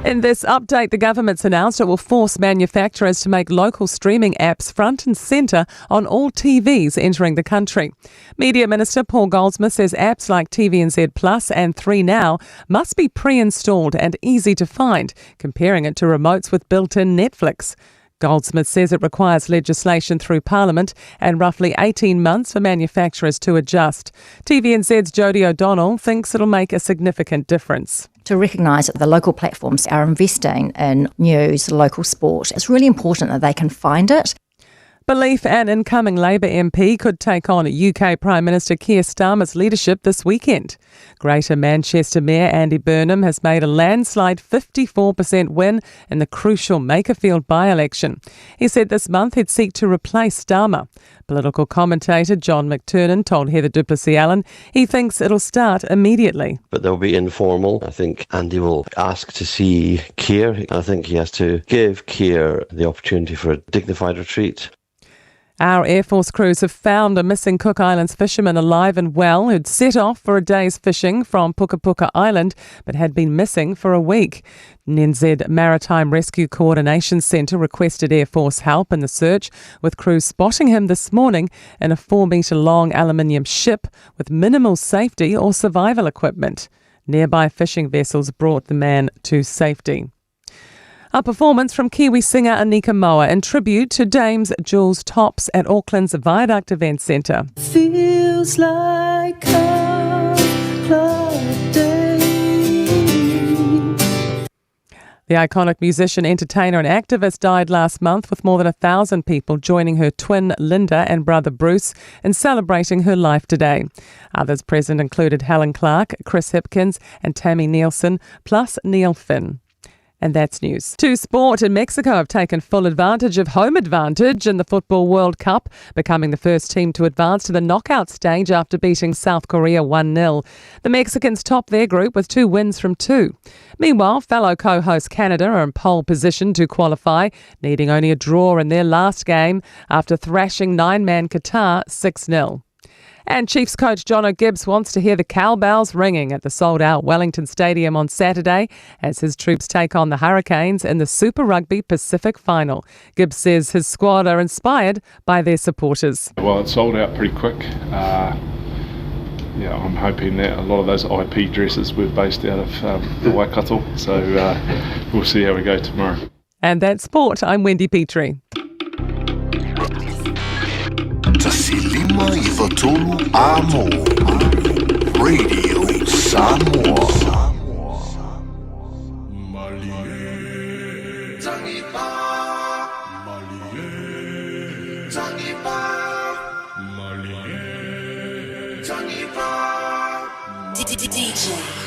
In this update, the government's announced it will force manufacturers to make local streaming apps front and centre on all TVs entering the country. Media Minister Paul Goldsmith says apps like TVNZ Plus and 3Now must be pre-installed and easy to find, comparing it to remotes with built-in Netflix. Goldsmith says it requires legislation through Parliament and roughly 18 months for manufacturers to adjust. TVNZ's Jodie O'Donnell thinks it'll make a significant difference. To recognise that the local platforms are investing in news, local sport, it's really important that they can find it. Belief and incoming Labour MP could take on UK Prime Minister Keir Starmer's leadership this weekend. Greater Manchester Mayor Andy Burnham has made a landslide 54% win in the crucial Makerfield by-election. He said this month he'd seek to replace Starmer. Political commentator John McTernan told Heather du Plessis-Allan he thinks it'll start immediately. But they'll be informal. I think Andy will ask to see Keir. I think he has to give Keir the opportunity for a dignified retreat. Our Air Force crews have found a missing Cook Islands fisherman alive and well who'd set off for a day's fishing from Pukapuka Island but had been missing for a week. NZ Maritime Rescue Coordination Centre requested Air Force help in the search, with crews spotting him this morning in a 4-metre long aluminium ship with minimal safety or survival equipment. Nearby fishing vessels brought the man to safety. A performance from Kiwi singer Anika Moa in tribute to Dames Jules Tops at Auckland's Viaduct Event Centre. Feels like a club day. The iconic musician, entertainer and activist died last month with more than 1,000 people joining her twin Linda and brother Bruce in celebrating her life today. Others present included Helen Clark, Chris Hipkins and Tammy Nielsen, plus Neil Finn. And that's news. To sport, in Mexico have taken full advantage of home advantage in the Football World Cup, becoming the first team to advance to the knockout stage after beating South Korea 1-0. The Mexicans top their group with 2 wins from 2. Meanwhile, fellow co-host Canada are in pole position to qualify, needing only a draw in their last game after thrashing 9-man Qatar 6-0. And Chiefs coach Jono Gibbs wants to hear the cowbells ringing at the sold-out Wellington Stadium on Saturday as his troops take on the Hurricanes in the Super Rugby Pacific Final. Gibbs says his squad are inspired by their supporters. Well, it sold out pretty quick. Yeah, I'm hoping that a lot of those IP dresses were based out of the Waikato, so we'll see how we go tomorrow. And that's sport. I'm Wendy Petrie. Radio Samoa. DJ.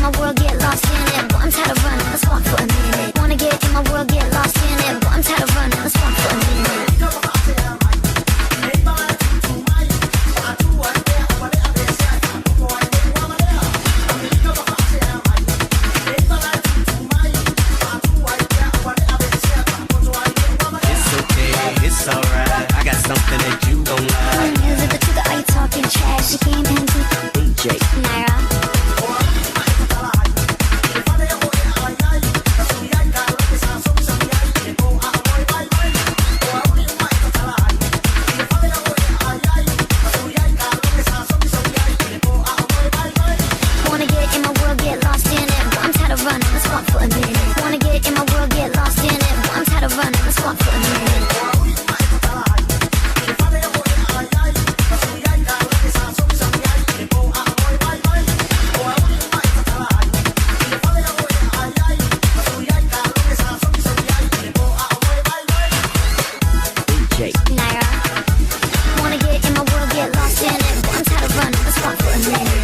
my world, get lost in it. Boy, I'm tired of running, let's walk for a minute. Wanna get in my world, get lost in it. Boy, I'm tired of running, let's walk for a minute. It's okay, it's alright. I got something that you don't like. Is it the truth or are you talking trash? You came in too DJ. Naira. Wanna get in my world, get lost in it. Boy, I'm tired of running, let's walk for a minute. Wanna get in my world, get lost in it. Boy, I'm tired of running, let's walk for a minute. DJ. Naira. Wanna get in my world, get lost in it. Boy, I'm tired of running, let's walk for a minute.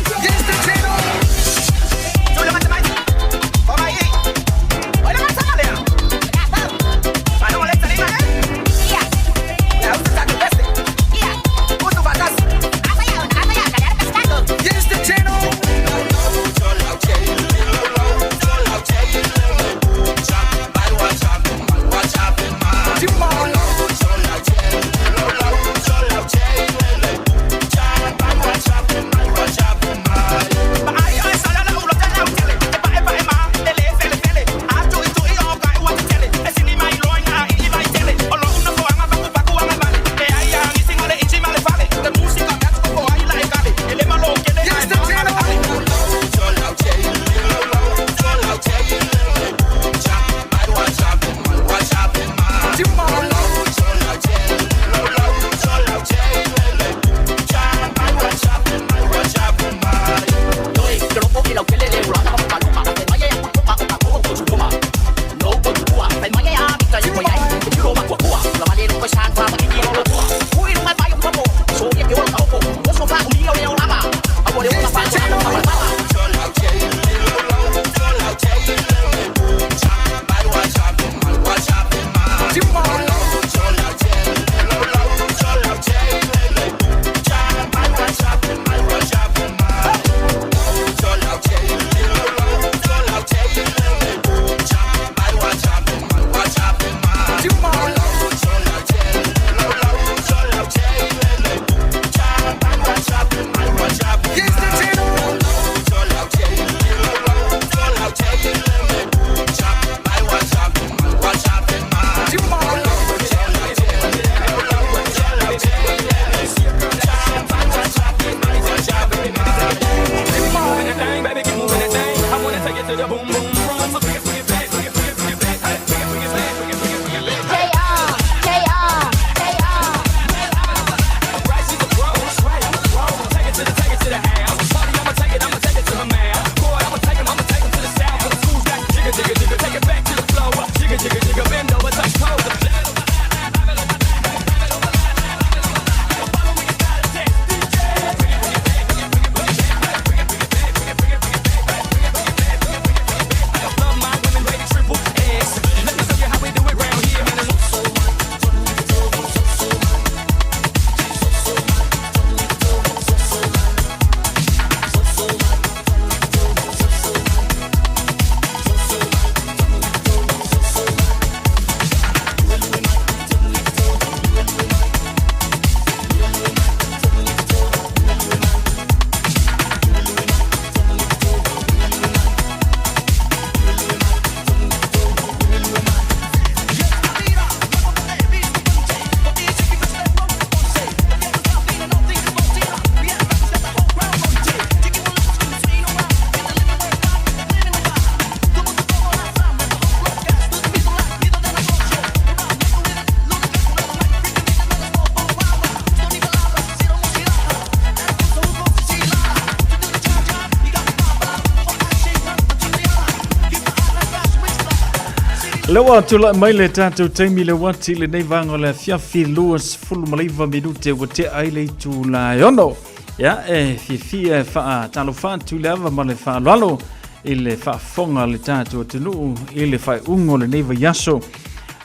Lea ua tulai mai le tatou taimi le uati i lenei vaega o le afiafi 29 minute ua tea ai le itula e ono. Ia, e fiafia e faatalofa atu i le ava ma le faaaloalo. i le faafofoga a le tatou atunuu i le faaiuga o lenei vaiaso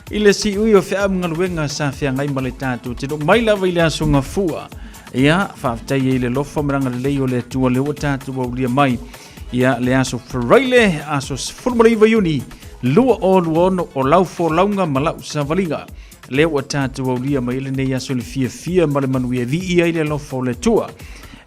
i le siui o feau ma galuega sa feagai ma le tatou atunuu mai lava i le aso Gafua. Ia, faafetai ai i le alofa ma le agalelei o le Atua lea ua tatou aulia mai ia le aso Faraile, aso 19 Iuni 2026 o lau folauga ma lau savaliga. Lea ua tatou aulia mai lenei aso le fiafia ma le manuia viia ai le alofa o le Atua.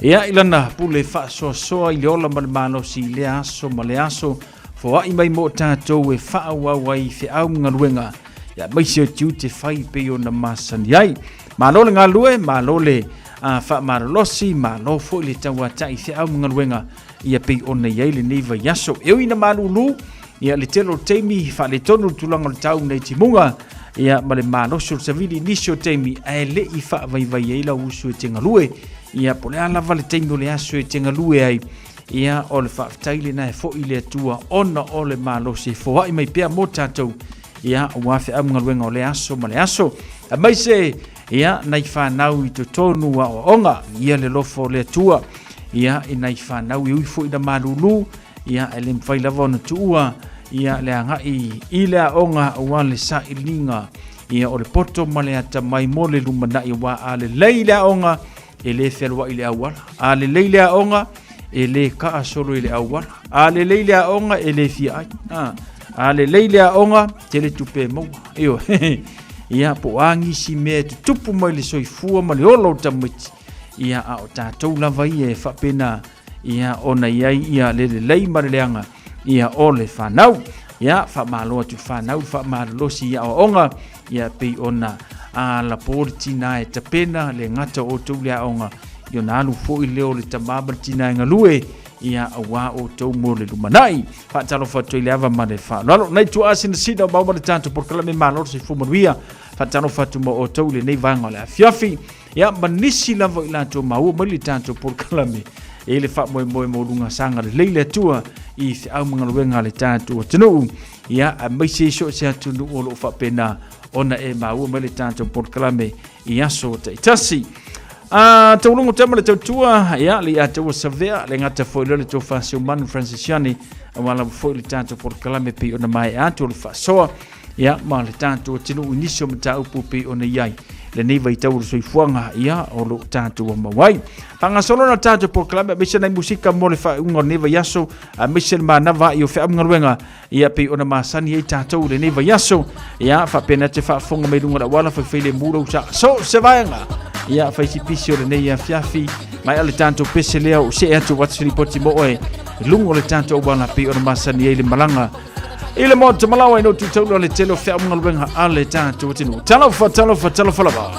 Ia i lana pule faasoasoa i le ola ma le malosi i lea aso ma le aso, foai mai mo tatou e faaauau ai feau ma galuega, ia aemaise o tiute fai pei ona masani ai. Malo le galulue, malo le faamalolosi, malo foi le tauatai feau ma galuega ia pei ona i ai lenei vaiaso. E ui ina malulu, ia le tele o taimi faaletonu le tulaga o le tau nei timuga, ia ma le malosi o le savili i nisi o taimi, ae le i faavaivai ai lau usu e te galue. Ia po o le a lava le taimi o le aso e te galue ai, ia o le faafetai lena e foi i le Atua ona o le malosi e foai mai pea mo tatou, ia aua feau ma galuega o le aso ma le aso. Aemaise ia nai fanau i totonu o aoaoga, ia le alofa o le Atua ia i nai fanau e ui foi ina malulu, ia e le mafai lava ona tuua ia le agai i le aoga aua le sailiga ia o le poto ma le atamai mo le lumanai, aua a lelei le aoga e le fealuai i le auala, a lelei le aoga e le kaasolo i le auala, a lelei le aoga e le fia ai, a lelei le aoga tele tupe e maua. Ioe. Ia po o a nisi mea e tutupu mai le soifua ma le ola o tamaiti, ia a o tatou lava ia e faapena ia ona i ai ia le lelei ma le leaga ia o le fanau. Ia faamalo atu i fanau, faamalolosi i aoaoga ia pei ona lapo le tina e tapena le gata o outou le aoga, ia ona alu foi lea o le tama ma le tina e galue ia aua outou mo le lumanai. Faatalofa atu i le ava ma le faaaloalo. Nai tuaa sinasina o maua le tatou polokalame malo le soifua manuia. Faatalofa atu ma outou i lenei vaega o le afiafi. Ia ma nisi lava i latou maua mai le tatou polokalame e le faamoemoe maualuga saga lelei le Atua i feau ma galuega a le tatou atunuu. Ia aemaise i so o se atunuu o lo o faapena ona e maua mai le tatou polokalame i aso taitasi. A taulungu tama le tautua, ia, le ia taua savea, le gata foi leo le tofa Seumanu Francisiani, aua lava foi le tatou polokalame pei ona maea atu o le faasoa, ia, ma le tatou atunuu i nisi o mataupu pei ona i ai lenei vaitau o le soifuaga, ia, o lo o tatou mau ai. Faagasolo na tatou polokalame, aemaise nai musika mo le faaiuga o lenei vaiaso, aemaise le manava i o feau ma galuega, ia pei ona masani ai tatou i lenei vaiaso. Ia faapena te faafofoga mai luga o le auala, faifai le mu lau sa so se vaega. Ia fai si pisi o lenei afiafi, mai a le tatou pese lea o see atu watu ripoti mo oe luga o le tatou auala pei ona masani ai le malaga i le maota malawa i no tu taula le tele o feau ma galuega a le tatou atunuu. Talofa, talofa, talofa lava.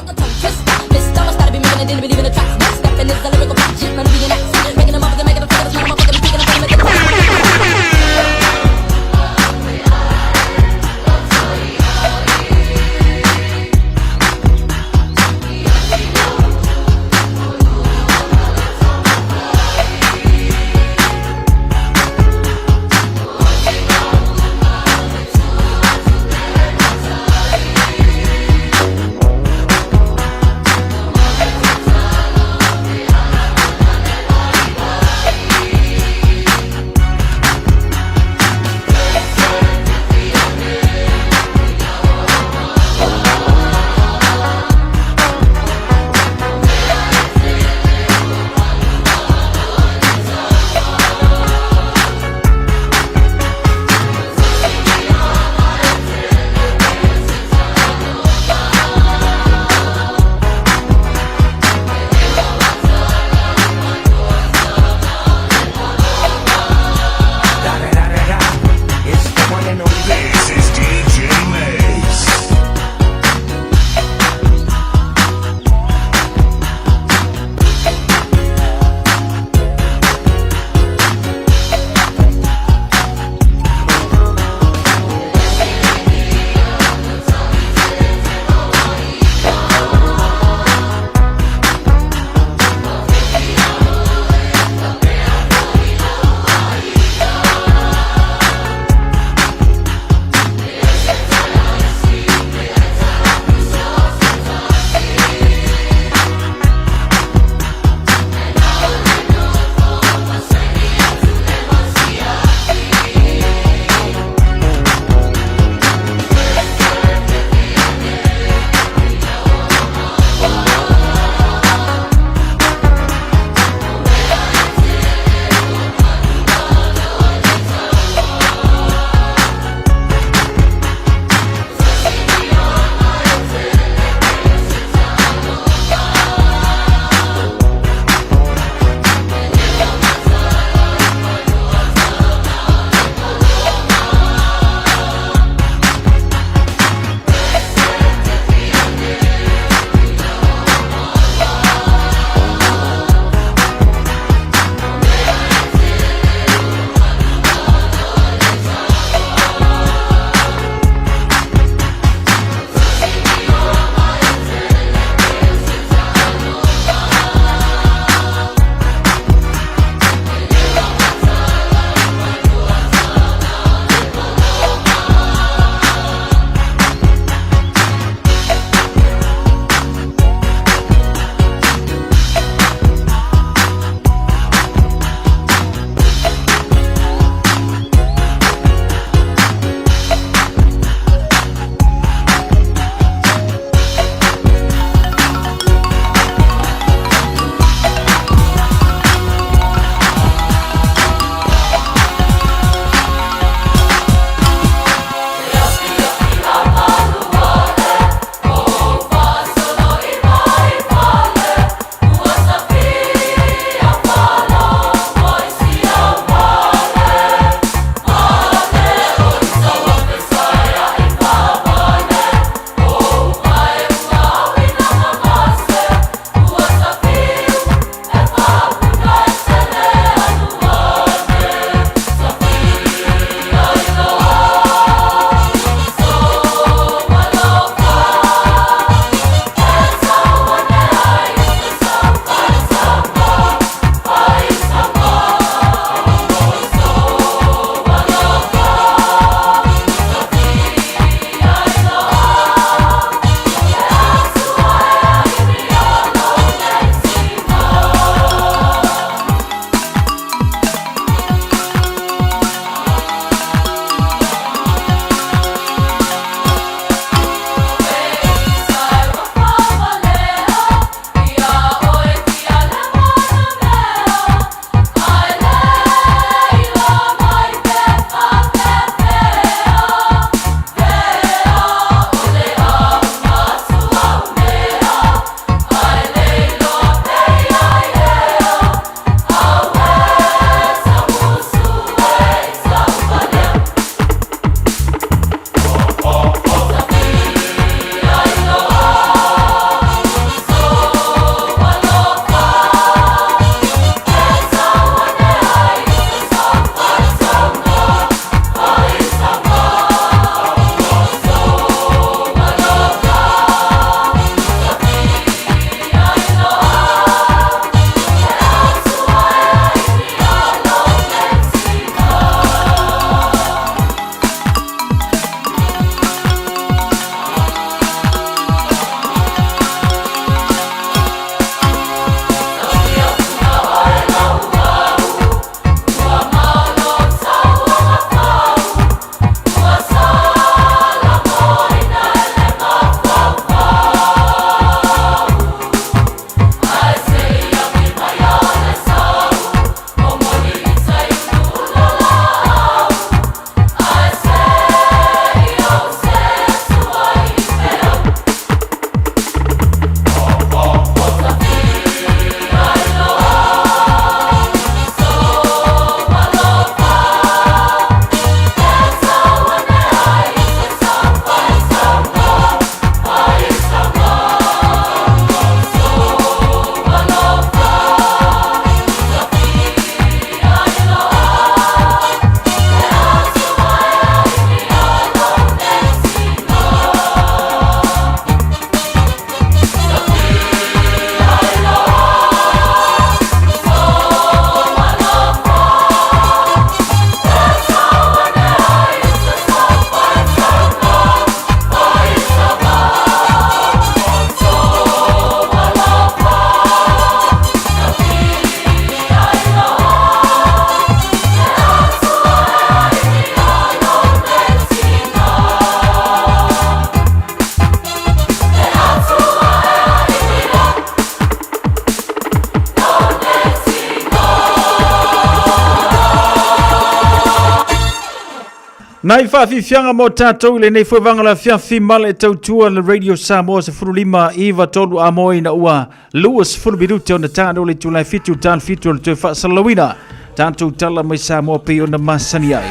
Nai faafiafiaga mo tatou i lenei foi vaega o le afiafi ma le tautua le Radio Samoa 15 9 3 amoa ina ua 20 minute ona tano le itula e 7 talo 7 o le toe faasalalauina tatou tala mai Samoa pei ona masani ai.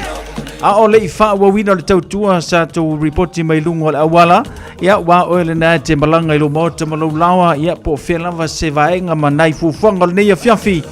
A o le i faaauauina o le tautua sa tou ripoti mai luga o le auala, ia ua oe lena e te malaga i lou maota ma lou laoa, ia po o fea lava se vaega ma nai fuafuaga o lenei afiafi,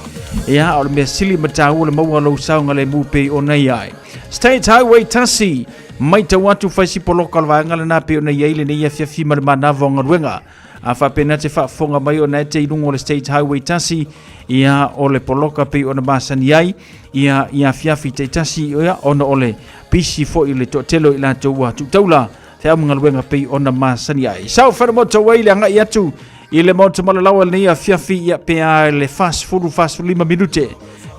ia o le mea sili ma taua le maua lou saogalemu pei ona i ai. State Highway 1, matau atu fai si poloka o le vaega lena pei ona i ai lenei afiafi ma le manava o galuega. A faapena te faafofoga mai ona e te i luga o le State Highway 1, ia o le poloka pei ona masani ai, ia i afiafi taitasi, ia ona o le pisi foi le toatele o i latou ua tuutaula feau ma galuega pei ona masani ai. South Federal Motorway le agai atu i le Maota Malalaua lenei afiafi, ia pe a le 40 45 minute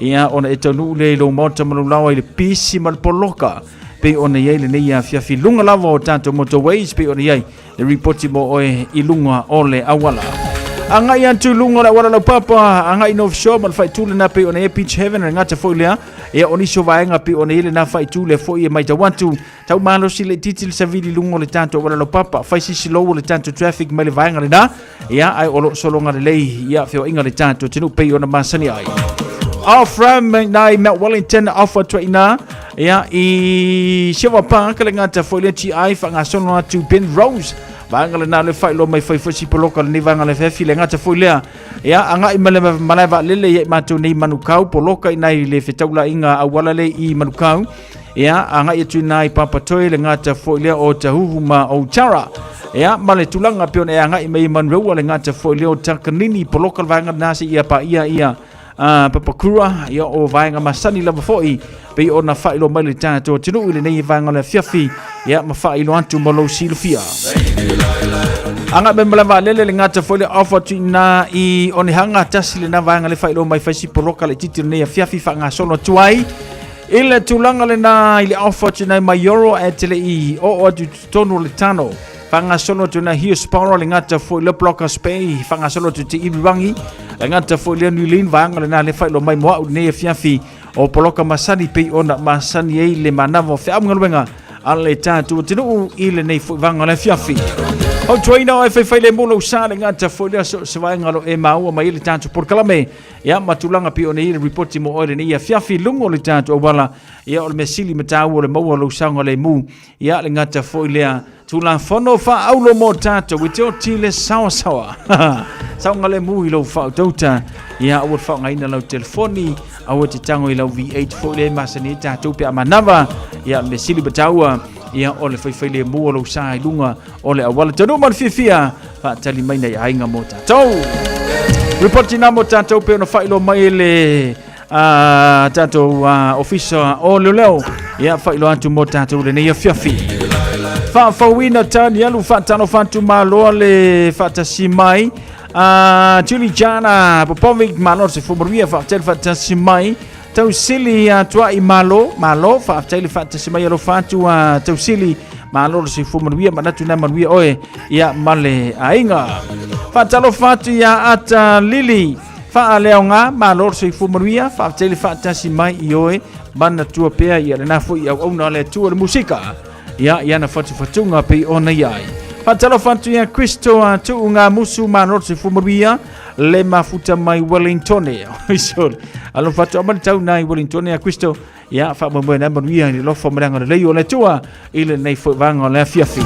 ia ona e taunuu lea i lou Maota Malalaua i le pisi ma le poloka pei ona i ai lenei afiafi luga lava o tatou motorways pei ona i ai le ripoti mo oe i luga o le auala. Agai atu i luga o le auala laupapa, agai North Shore ma le faaitu lena pei ona i ai Beach Haven, le gata foi lea, ia o nisi o vaega pei ona i ai lena faaitu lea foi e matau atu, tau malosi le itiiti le savili i luga o le tatou auala laupapa, fai sisi lou o le tatou traffic mai le vaega lena, ia ai o lo o sologa lelei ia feoaiga le tatou atunuu pei ona masani ai. Off from nai Mount Wellington off atu ai ina ia i Silver Park le gata foi le TI whangasolo atu Ben Rose vaega lena le whailo mai fai foi si poloka lenei vaega le fefi le gata foi lea ia agai ma le malae vaalele ia i matou nei Manukau poloka ina i le fetaulaiga auala le i Manukau Ia, agai atu ina i Papatoe le gata foi lea o Tahuhu ma Outara. Ia, ma le tulaga pei ona e agai mai i Manureua le gata foi lea o Takanini, poloka le vaega lena se ia paia ia Papakura, ia o vaega masani lava foi pei ona faailoa mai le tatou atunuu i lenei vaega o le afiafi, ia ma faailoa atu mo lou silafia. Agai mai ma le vaalele le gata foi lea off atu ina i Onehanga, tasi lena vaega le faailoa mai fai si poloka le titi lenei afiafi faagasolo atu ai. I le tulaga lena i le ofa atu nei mai Euro e te le i oo atu i totonu o le tano. Whangasolo atu na Hughes Power le ngata foi le Blocker Spay, whangasolo atu te Irirangi, le ngata foi le New Lean vaanga le na le whailo mai moa au nei afiafi o poloka masani pei ona masani ei le manawa o wheau ngaluenga a le tātou atunuu i lenei foi vaega o le afiafi. Fautuaina o e faifai le molo sa le ngata foi lea so se vaega lo e maua mai le tātou polokalame. Ia ma tulaga pei ona i ai le ripoti mo oe lenei afiafi i luga o le tatou auala. Ia o le mea sili ma taua o le maua o lou saogalemu. Ia le gata foi lea Tulafono faaulo mo tatou e te oti le saoasaoa. Saogalemu i lou faautauta. Ia aua le faaaogaina lau telefoni, aua te tago i lau V8 foi lea e masani ai tatou pe a manava. Ia o le mea sili ma taua, ia o le faifailemu o lou sa i luga o le auala. Taunuu ma le fiafia, faatali mai nai aiga mo tatou. Report ina mo tatou pe ona faailoa mai e le tatou ofisa o leoleo. Ia faailoa atu mo tatou lenei afiafi. Faafauina tanialu faatalofa atu maloa le faatasi mai. Julie Jana Popovic malo se fumaruia faafetai le faatasi mai. Tausili Tuai Malo, malo faafetai le faatasi mai alofa atu a Tausili malo le soifua manuia manatu na manuia oe ia ma le aiga. Faatalofa atu ia Ata Lili Faaleaoga, malo le soifua manuia faafetai le faatasi mai i oe manatua pea ia lena foi auauna a le Atua le musika ia i ana fatufatuga pei ona i ai. Faatalofa atu ia Kristo a tuu ngā musu malo le soifua manuia le mafuta mai Wellingtone. Oi sole. Alofa atu amali tau nai Wellingtone a Kristo. Ia faamoemoe nai manuia i le lofa ma le agalelei o le Atua i lenei foi vaega o le afiafi.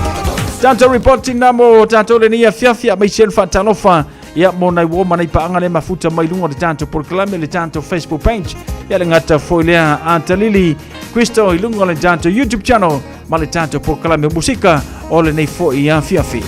Tātou reporting nā mō tātou lenei afiafi a mai se le faatalofa ia mō nai uo ma nai paanga le mafuta mai lunga o le tātou polokalame le tātou Facebook page ia le ngata foi lea a Talili Kristo i lunga o le tātou YouTube channel ma le tātou polokalame musika o lenei foi afiafi.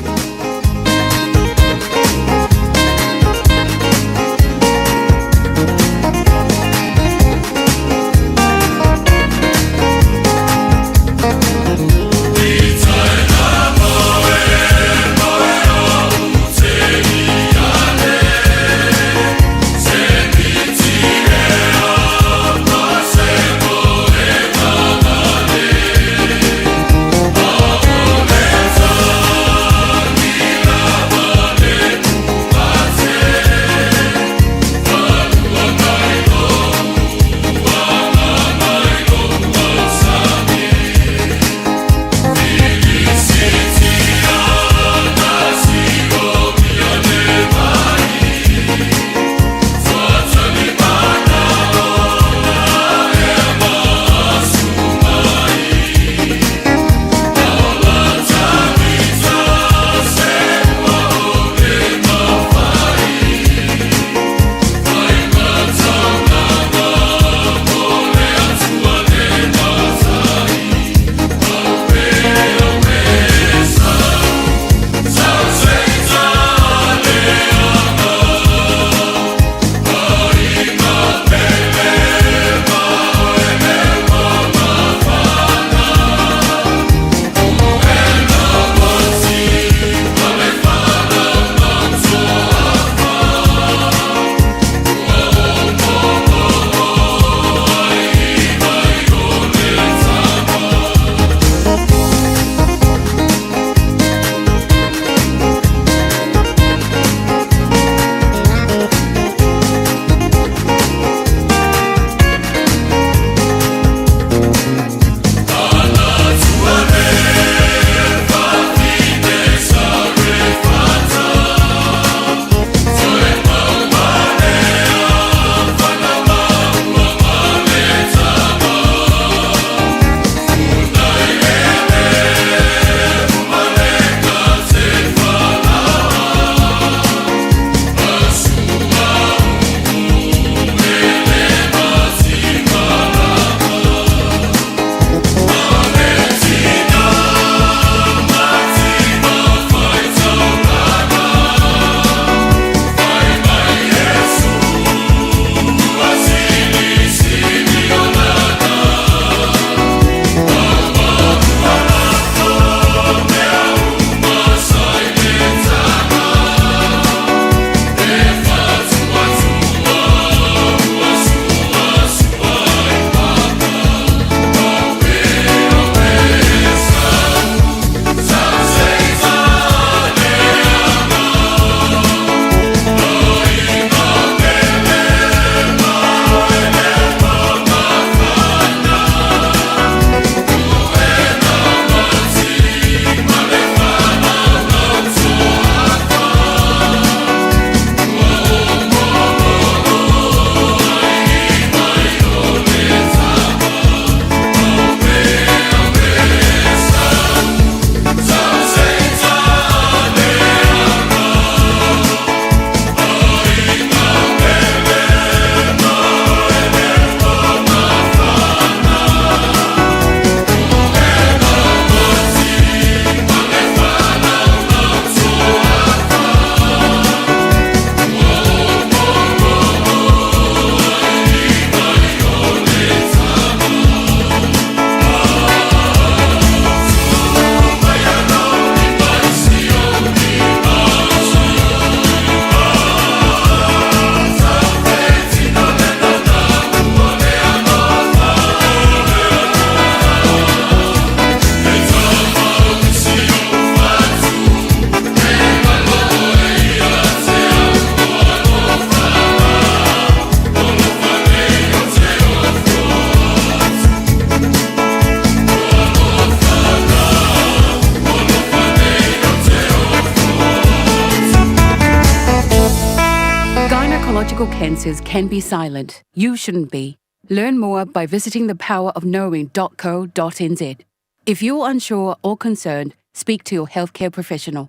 Gynecological cancers can be silent. You shouldn't be. Learn more by visiting thepowerofknowing.co.nz. If you're unsure or concerned, speak to your healthcare professional.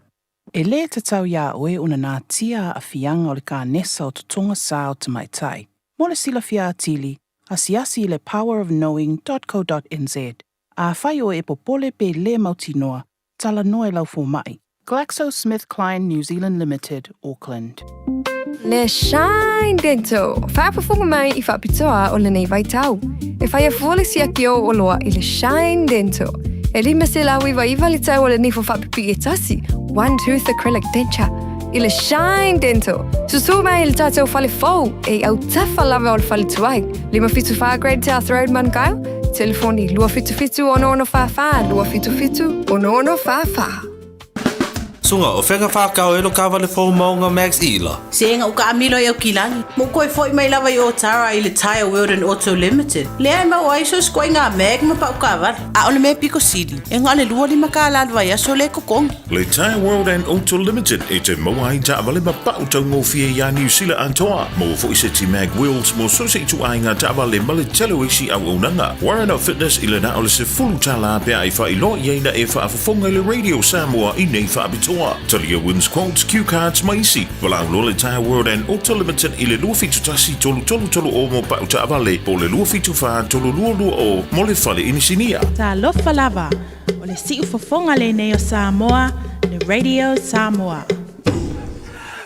E lē tatau iā oe ona natia aafiaga o le kanesa o totoga sā o tamaitai. Mo le silafia atili, asiasi i le powerofknowing.co.nz. Afai oe e popole pe lē mautinoa, talanoa i lau fomaʻi. GlaxoSmithKline New Zealand Limited, Auckland. Le Shine Dental, faafofoga mai i faapitoa o lenei vaitau. E faia fua le siaki o oloa i le Shine Dental. E 599 le tau o le nifo faapipii e tasi, one tooth acrylic denture, i le Shine Dental. Susū mai i le tātou fale fou e i autafa lava o le fale tuai. 574 Great South Road, Manukau. Telefoni 277 6644 277 6644. Suga, o fea whakao e lo kawale fou maunga Max Ila. Se nga uka amilo i au kilagi. Mo koe foi mai lava i Otara i le Tire World and Auto Limited. Lea e mau ai so skoe ngā mag ma pau kawale. A o le mea piko sili. E ngā le lua lima ka la vai aso le kokongi. Le Tire World and Auto Limited e te maua ai taavale ma pau taugofie iā Niu Sila atoa. Maua foi se ti mag wheels mo so se ituaiga taavale ma le tele o isi auaunaga. Warren Fitness i le na o le $10 pe a e faailoa i ai na e faafofoga i le Radio Samoa i nei faapitoa. Talia wins quotes, cue cards ma isi. Valaau loa le Tire World and Auto Limited i le 271 333 o mo pau taavale po o le 274 322 mo le fale inisinia. Talofa lava, o le siufofoga lenei o Samoa, le Radio Samoa.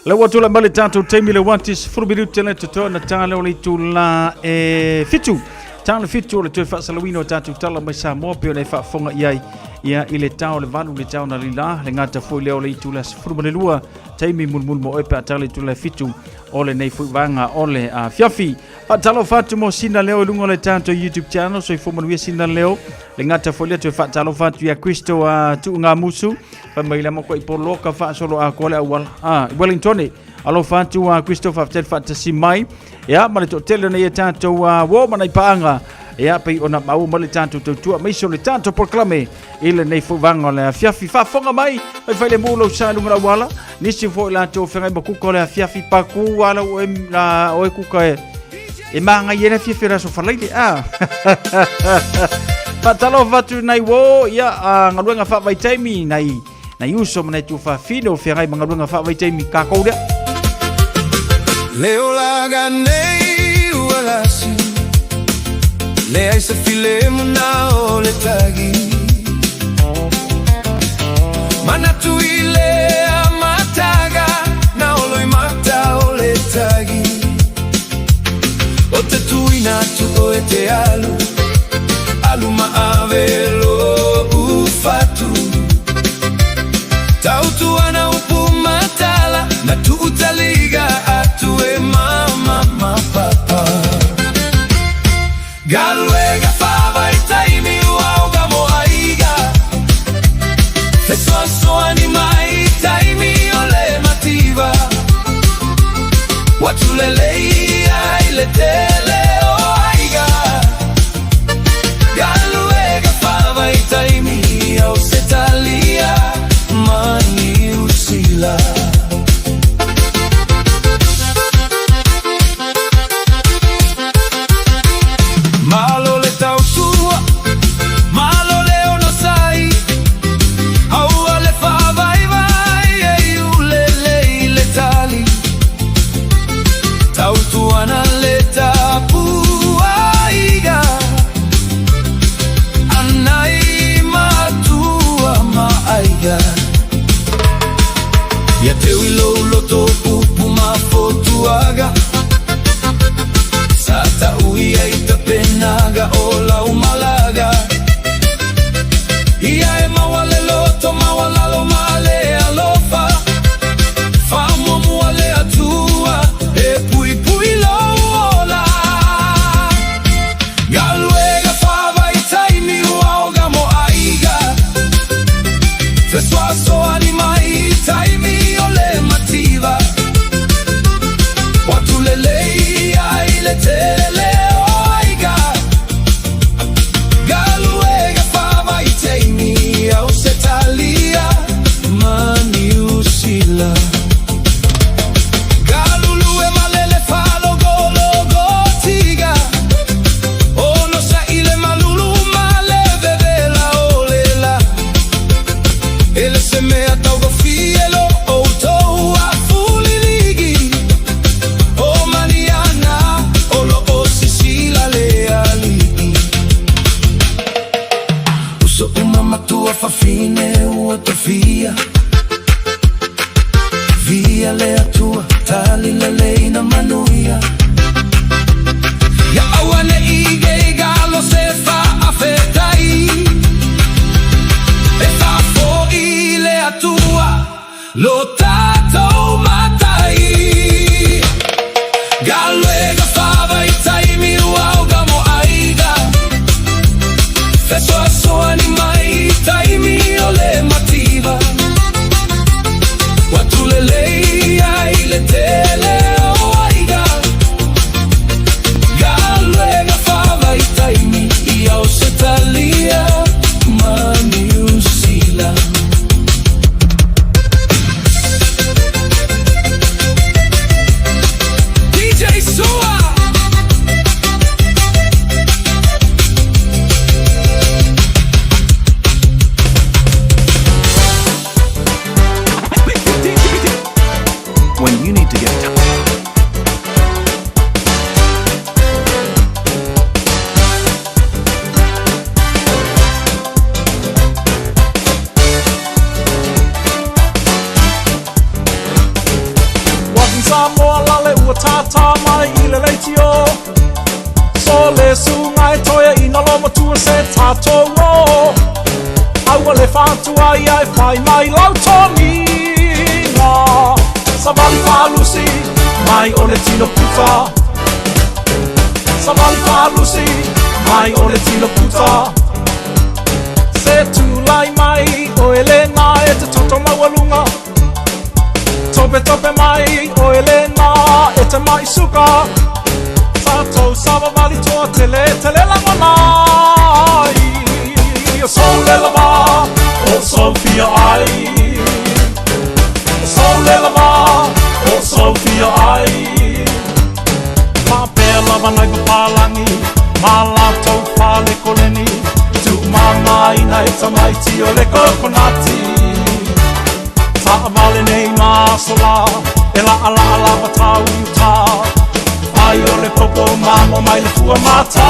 Le ua tulai mai le tatou taimi le uati 10 minute le totoe ona ta lea o le itula e fitu. Ta le fitu o le toe faasalauina o tatou tala mai Samoa pei ona e faafofoga i ai ia i le ta o le valu le ta o na lila le gata foi lea o le itula 12 taimi mulimuli mo oe pe a ta le itula e fitu o lenei foi vaega o le afiafi. Faatalofa atu mo Sina Leo i luga o le tatou YouTube channel, soifua manuia Sina Leo. Le gata foi lea toe faatalofa atu ia Kristo a Tuugamusu, fai mai le moko i poloka faasolo atoa le auala. Ah, i Wellington, alofa atu a Kristo faafetai le faatasi mai. Ia, ma le toatele o nei e tatou a uo ma nai paaga. Ia, pei ona maua mai le tatou tautua, aemaise o le tatou polokalame i lenei foi vaega o le afiafi. Faafofoga mai, faifai le mu lou sa i luga o le auala. Nisi foi latou feagai ma kuka o le afiafi paku ala o e, la, o e kuka e, e magai ai le afiafi o le aso Falaile. Ah. Faatalofa atu nai uo, ia, a, galuega faavaitaimi, nai, nai uso ma nai tuafafine o feagai ma galuega faavaitaimi kākou lea. Le olaga nei ua lasi, leai se filemu na o le tagi. Manatu i le amataga, na olo i mata o le tagi. O te tuina atu o e te alu, alu ma ave lo ufatu. Tautu ana upu matala, na tuutaliga atu e mama ma papa. Galuega faavaitaimi ua oga mo aiga, fesoasoani mai. So uma matua fafine ua tofia Via le atua tali lelei na manuia Ia aua ne i ge galo se faafetai E faafoi le Atua lo tatou Matai Galuega faavaitaimi ua auga mo aiga Fesoasoani mai i taimi o le mativa Ua tulelei ai le tele o aiga Galuega faavaitaimi i Ausetalia ma Niu Sila. DJ Sua! When you need to get Walking Samoa lale ua tātā mai i le leitio So le su ngai toia i nalo matua se tātou o Aua le whātua ia e whai mai lau toniga Savali whalusi mai o le tino puta Savali whalusi mai o le tino puta Se tūlai mai o ele ngā e te toto maualunga Tope tope mai o ele ngā e te mai suka Tātou savavali toa tele tele langona ai O sole lava o Sofia ai O sole lava o Sofia ai Mā pēr lava nai papalangi Mā lātou pāle koleni Tu māmā ina e tamaiti o le kokonati Taavale nei mā sola E la ala ala patau i uta Ai o le popo mamo mai le fua mata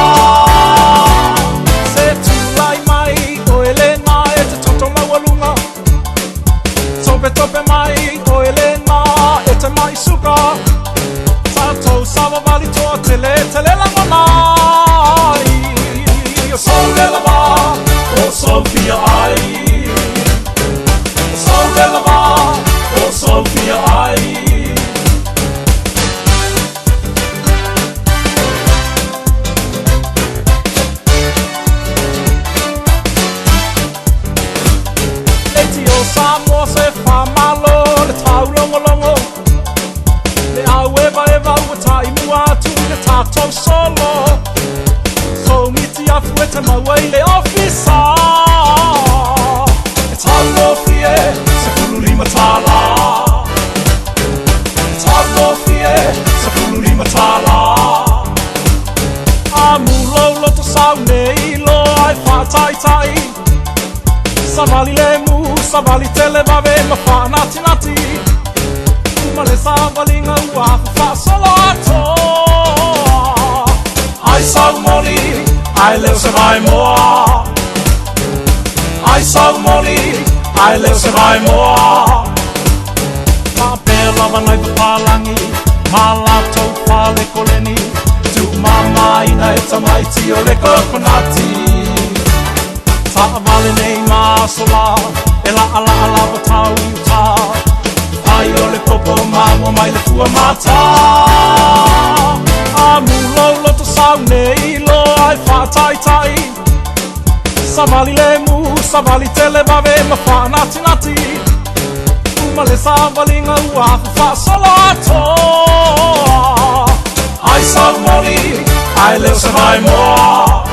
Se tūlai mai o ele ngā e te toto maualunga Tope tope mai o ele ngā e te mai suka Tātou savavali toa tele tele langona ai O sole lava o Sofia ai O sole lava o Sofia ai Leiti o Samoa se whamalo le tau longo longo Le au eva eva ua tai mua atu i le tātou solo So miti afu e te maua i le ofisa E tau ngofie se fulu lima tāla E tau ngofie se fulu lima tāla A mulo loto sau nei lo ai whātaitai Savali le mu, savali tele vave ma whanati nati Uma le savalinga ua wha atoa Ai sau moli, ai leo se vai moa Ai sau moli, ai leo se vai moa Mā pēr lava nai papalangi Mā lātou pāle koleni Tu māmā ina e tamaiti o le kokonati Taavale nei mā sola E la ala ala patau i uta Ai o le popo mamo mai le fua mata A mulo loto sau nei lo ai whātaitai Savali le mu, savali tele vave ma whanati nati Uma le savalinga ua whaasolo atoa Ai sau moli, ai leo se vai moa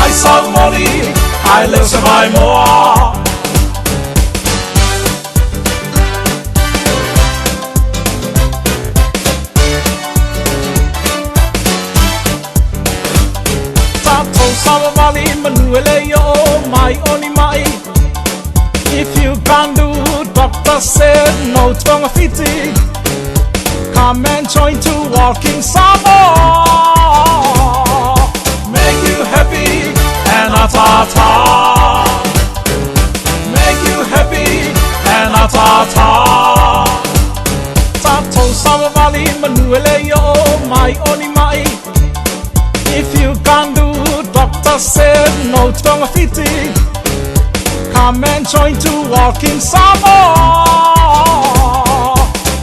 Ai sau moli, ai leo se vai moa Tātou savavali manuele i o mai oni mai If you can do, doctor said no tongafiti Come and join to Walking Samoa Make you happy and atata manu e le o mai o ni mai. If you can't do, doctor said no tongafiti. Come and join to walk in Samoa.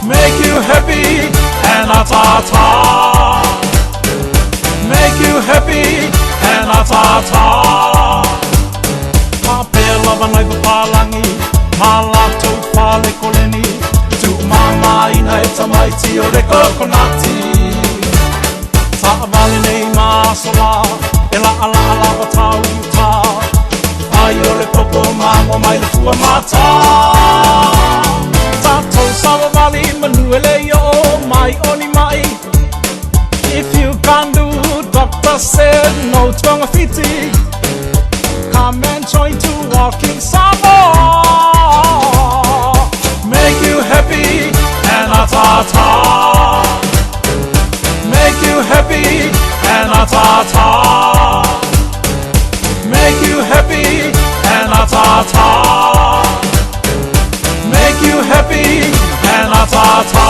Make you happy and a ta ta. Make you happy and a ta ta. Papea lava nai papalangi, ma latou fale koleni, tu mama ina e tamaiti o le kokonati. Taavale nei ma aso la, e la ala ala o tau i uta. Ai o le popo mamo mai le fua mata. Tatou savavali manu e le o mai o ni mai. If you can't do, doctor said no tongafiti. Come and join to walk in Samoa. Make you happy and a ta ta. Make you happy and a ta ta. Make you happy and a ta ta. Make you happy and a ta ta.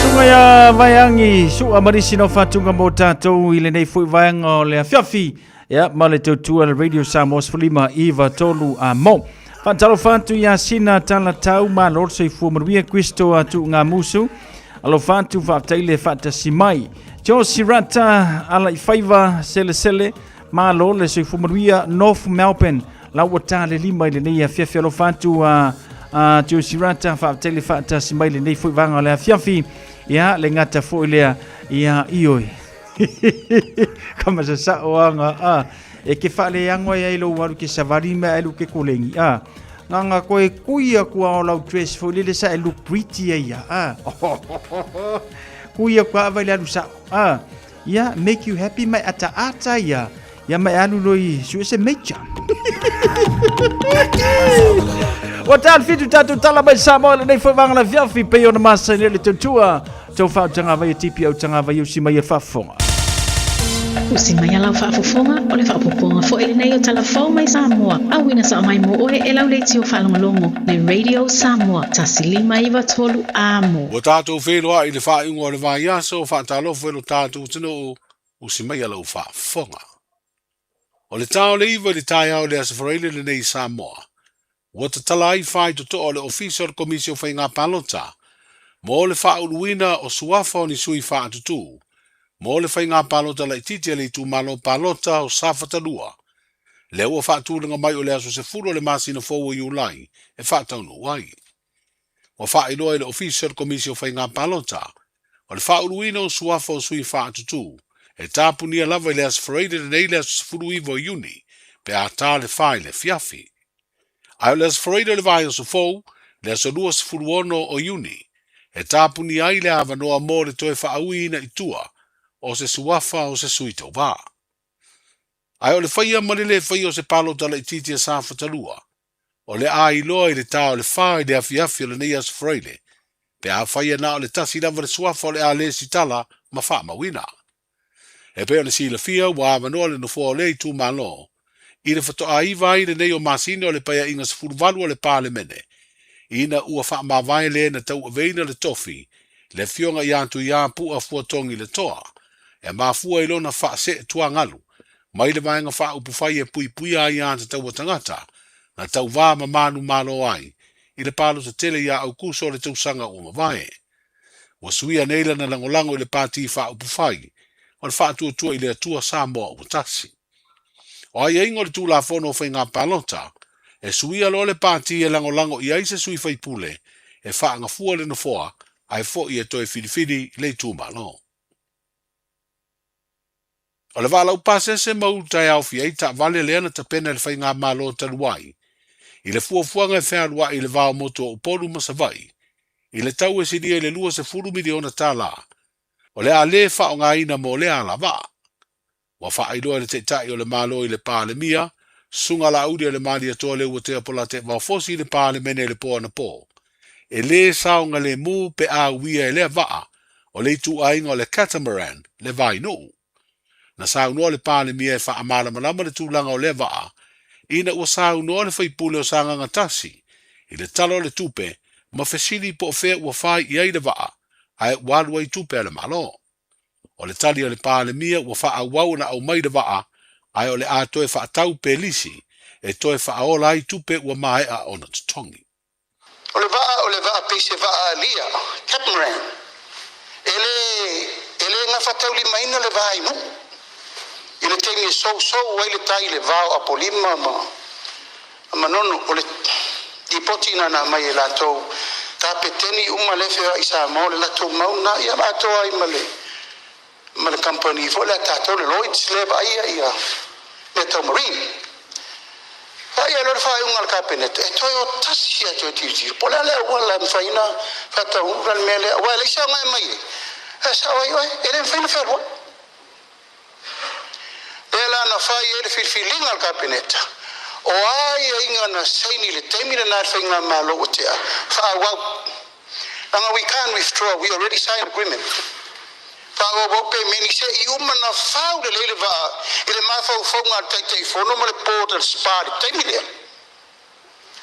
Suga ia Vaeagi, sua marisi no whatunga mō tātou i lenei fui vaenga o le afiafi. Ia, ma le tautua le Radio Samoa 15 iva tolu a mo. Whaatalo whatu ia sina tala tau ma lor soifua manuia Kristo atu ngā musu. Alo whatu whaataile whaatasi mai. Joe Sirata ala i whaiva sele sele ma lo le soifua manuia North Melbourne. La ua tā le lima i lenei afiafi alo whatu a Joe Sirata whaataile whaatasi mai lenei fui vanga o le afiafi. Ia le ngata foi lea ia ioi. Kama sa sa o anga a e ke whaale ango ai lo waru ke savari me ai lo ke kolengi a nganga koe kuia kua o lau dress foi lele sa e look pretty ai ia a kuia kua ava le alu sa a ia make you happy mai ata ata ia ia mai alu loi su se major. Ua tāle fitu tātou tala mai Samoa lenei foi vanga la fiafi pei ona masa le tautua tau whautanga vai e tipi au tanga vai usi mai e whaafonga. Usi mai alau faafofoga o le faapopoga foʻi lenei o Talafou mai Samoa. Auina saa mai mo oe e lau leitio faalogologo le Radio Samoa 1 5 9 3 amo. Ua tātou wheloa i le whainga o le vaiaso, whaatalofo e lo tātou tino usi mai alau whaafonga. O le tao le iwa i le taeao le aso Faraile lenei Samoa. Ua tatala ai whai toto o le ofisa o le komisi o whainga palota. Mo le whauluina o suafa o ni sui whaatutu. Mo le whainga palota la ititi a le itumalo palota o Safatalua. Le ua whaatūlanga mai o le aso 10 o le masina fou o Iulai e whaataunu ai. Ua whaailoa i le ofisa o le komisi o whainga palota. O le whauluina o suafa o sui whaatutu. E tāpunia lava i le aso Faraile lenei le aso 19 o Iuni, pe a tā le whai le fiafi. Ai o le aso Faraile le vai o fou, le aso 26 o Iuni, e tāpuni ai le avanoa mō le toe whaauina i tua, o se suafa o se sui tau vā. Ai o le whaia ma le le whaia o se palota la itiiti a Safatalua, o le a iloa i le tā o le whā i le afiafi o lenei aso Faraile, pe a whaia nā o le tasi lava le suafa o le a le sitala ma whaamauina. E pei ona silafia ua avanoa le nofoa o lea itumalo i le faatoa 9 ai lenei o masina o le Paeaiga 18 o le Palemene ina ua faamavae le na tauaveina le tofi le afioga ia Tuiapu'a Fuatogi le Toa e mafua i lona faasee tuagalu mai le vaega faaupufai e puipuia ai a tataua tagata na tauvā ma manumalo ai i le palota tele iā Aukuso o le tausaga ua mavae. Ua suia nei lana lagolago i le pati faaupufai o le Faatuatua i le Atua Samoa ua Tasi. O aiaiga o le Tulafono o Faiga Palota, e suia loa le pati e lagolago i ai se sui faipule e faagafua le nofoa ae foʻi e toe filifili le itumalo. O le vaalau pasese ma uta e aofia ai taavale lea na tapena e le faigamālō talu ai i le fuafuaga e fealuaʻi i le va o motu o Upolu ma Savaʻi i le tau e silia i le 20 miliona tālā o le a lē faaaogāina mo lea alavaa. Ua faailoa e le Taʻitaʻi o le Mālō i le Palemia, Susuga Laauli o le Malietoa Leuatea Polataivao Fosi i le Palemene i le po anapō. E lē saogalēmū pe a uia e lea vaa o le ituaiga o le catamaran le vainuu. Na saunoa le Palemia e faamalamalama le tulaga o lea vaa ina ua saunoa le faipule o Sagaga 1 i le Tala o le Tupe ma fesili po o fea ua fai i ai le vaa, ae ua alu ai tupe a le Malo. O le tali a le Palemia ua faaauau ona aumai le vaa, ae o le a toe faatau pe lisi e toe faaola ai tupe ua maea ona totogi. O le vaa o le vaa pei se vaa alia, catamaran, e le e le gafataulimaina le va i Nuu i le taimi e sousou ai le tai i le va o Apolima ma Manono. O le lipoti na na aumai e latou, kapeteni uma lea e feoai i Samoa, o le latou mau lena, ia atoa ai ma le ma le kamupani foi lea a tatou le Lloyds lea e vaaia ia mea tau marine. Vaaia loa le faaiuga a le Kapeneta e toe o tasi lava e toe tilotilo po o le a le auala e mafai ona faataunuu la le mea lea aua e leai se aoga e aumai ai, ae sao ai oe, e le mafai ona fealuai. Lea la na fai ai le filifiliga a le Kapeneta, o a aiaiga na saini i le taimi lena e le Faigamalo ua tea, faaauau. Leaga we can't withdraw, we already signed agreement. Faaauau pe meni se i uma na fau lelei le vaa i le mafaufauga a le Taitaifono ma le Board a le SPA i le taimi lea.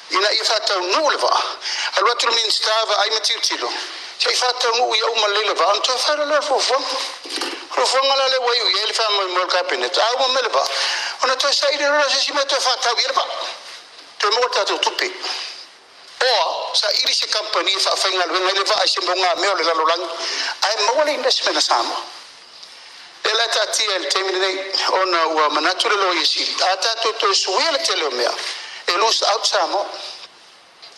Ina ia faataunuu le vaa, alu atu le Minisita vaai ma tilotilo, se i faataunuu ia uma lelei le vaa ona toe fai loa lea o le fuafuaga. O le fuafuaga la lea ua iu i ai le faamoemoe o le Kapeneta, a uma mai le vaa, ona toe saili loa lea o se isi mea e toe faatau i ai le vaa, toe maua le tatou tupe. Oa, saili se kamupani e faafaigaluega ai le vaa i se mogamea o le lalolagi ae maua le investment a Samoa. Lea la e taatia i le taimi lenei ona ua manatu le Loia Sili a tatou toe suia le tele o mea e lose out Samoa.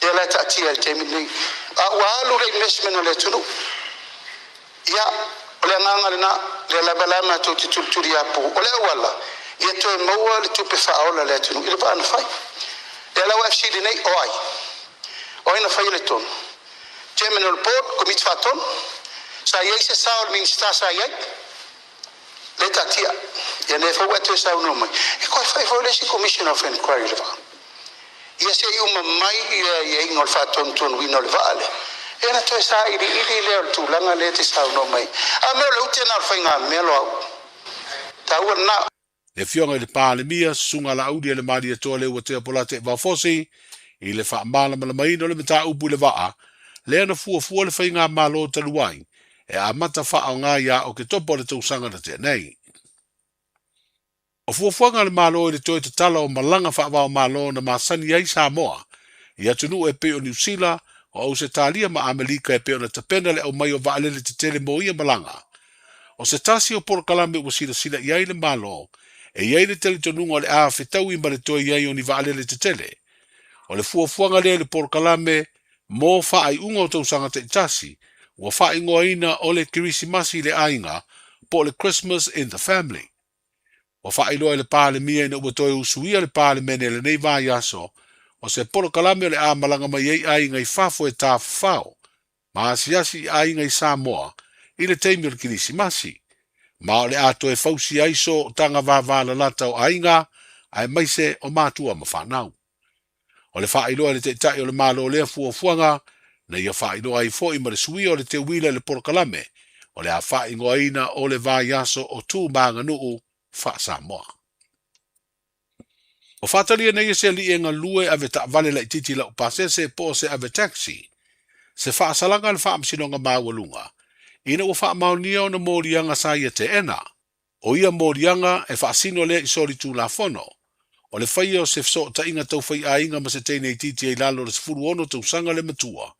Lea la e taatia i le taimi lenei a ua alu le investment a le atunuu. Ia, o le agaga lena, lea lava la matou te tulituliapu, o le auala ia toe maua le tupe faaola a le atunuu i le vaa na fai. Lea la ua fesili nei, o ai? O ai na faia le tonu? Chairman o le Board, Komiti Faatonu? Sa i ai se sao o le Minisita sa i ai? Lea e taatia. Ia lea foi ua e toe saunoa mai, e toe fai foi le isi Commission of Inquiry i le vaa. Ia se i uma mai le aiaiga o le faatonutonuina o le vaa lea, ia ona toe sailiili lea o le tulaga lea e te saunoa mai ai. A mea o le ute lena o le faigamea Loau. Taua lena. Le Afioga i le Palemia, Susuga Laaulialemalietoa Leuatea Polataivao Fosi, i le faamalamalamaina o le mataupu i le vaa lea na fuafua le faigamalo talu ai e amata faaaoga ia Oketopa o le tausaga na tea nei. O fuafuaga a le Malo i le toe tatala o malaga faava-o-Malo na masani ai Samoa i atunuu e pei o Niu Sila, o Ausetalia ma Amerika e pei ona tapena le aumai o vaalele tetele mo ia malaga. O se tasi o polokalame ua silasila i ai le Malo, e i ai le talitonuga o le a fetaui ma le toe i ai o ni vaalele tetele. O le fuafuaga lea i le polokalame mo faaiuga o tausaga taitasi ua faaigoaina o le Kerisimasi i le Aiga po o le Christmas in the Family. Ua faailoa e le Palemia ina ua toe usuia le Palemene i lenei vaiaso, o se polokalame o le a malaga mai ai aiga i fafo e tafafao ma asiasi i aiga i Samoa i le taimi o le Kerisimasi, ma o le a toe fausia ai sootaga vavalalata o aiga aemaise o matua ma fanau. O le faailoa e le Taitai o le Malo lea fuafuaga na ia faailoa ai foi ma le suia o le teuila i le polokalame o le a faaigoaina o le Vaiaso o Tu ma Aganuu Faa-Samoa. O faatalia nei e se alii e galue ave taavale laitiiti laupasese po o se ave taxi, se faasalaga a le Faamasinoga Maualuga ina ua faamaonia ona moliaga sa ia teena. O ia moliaga e faasino lea i solitulafono, o le faia o se fesootaiga tau faiaiga ma se teine itiiti ai lalo o le 16 tausaga le matua,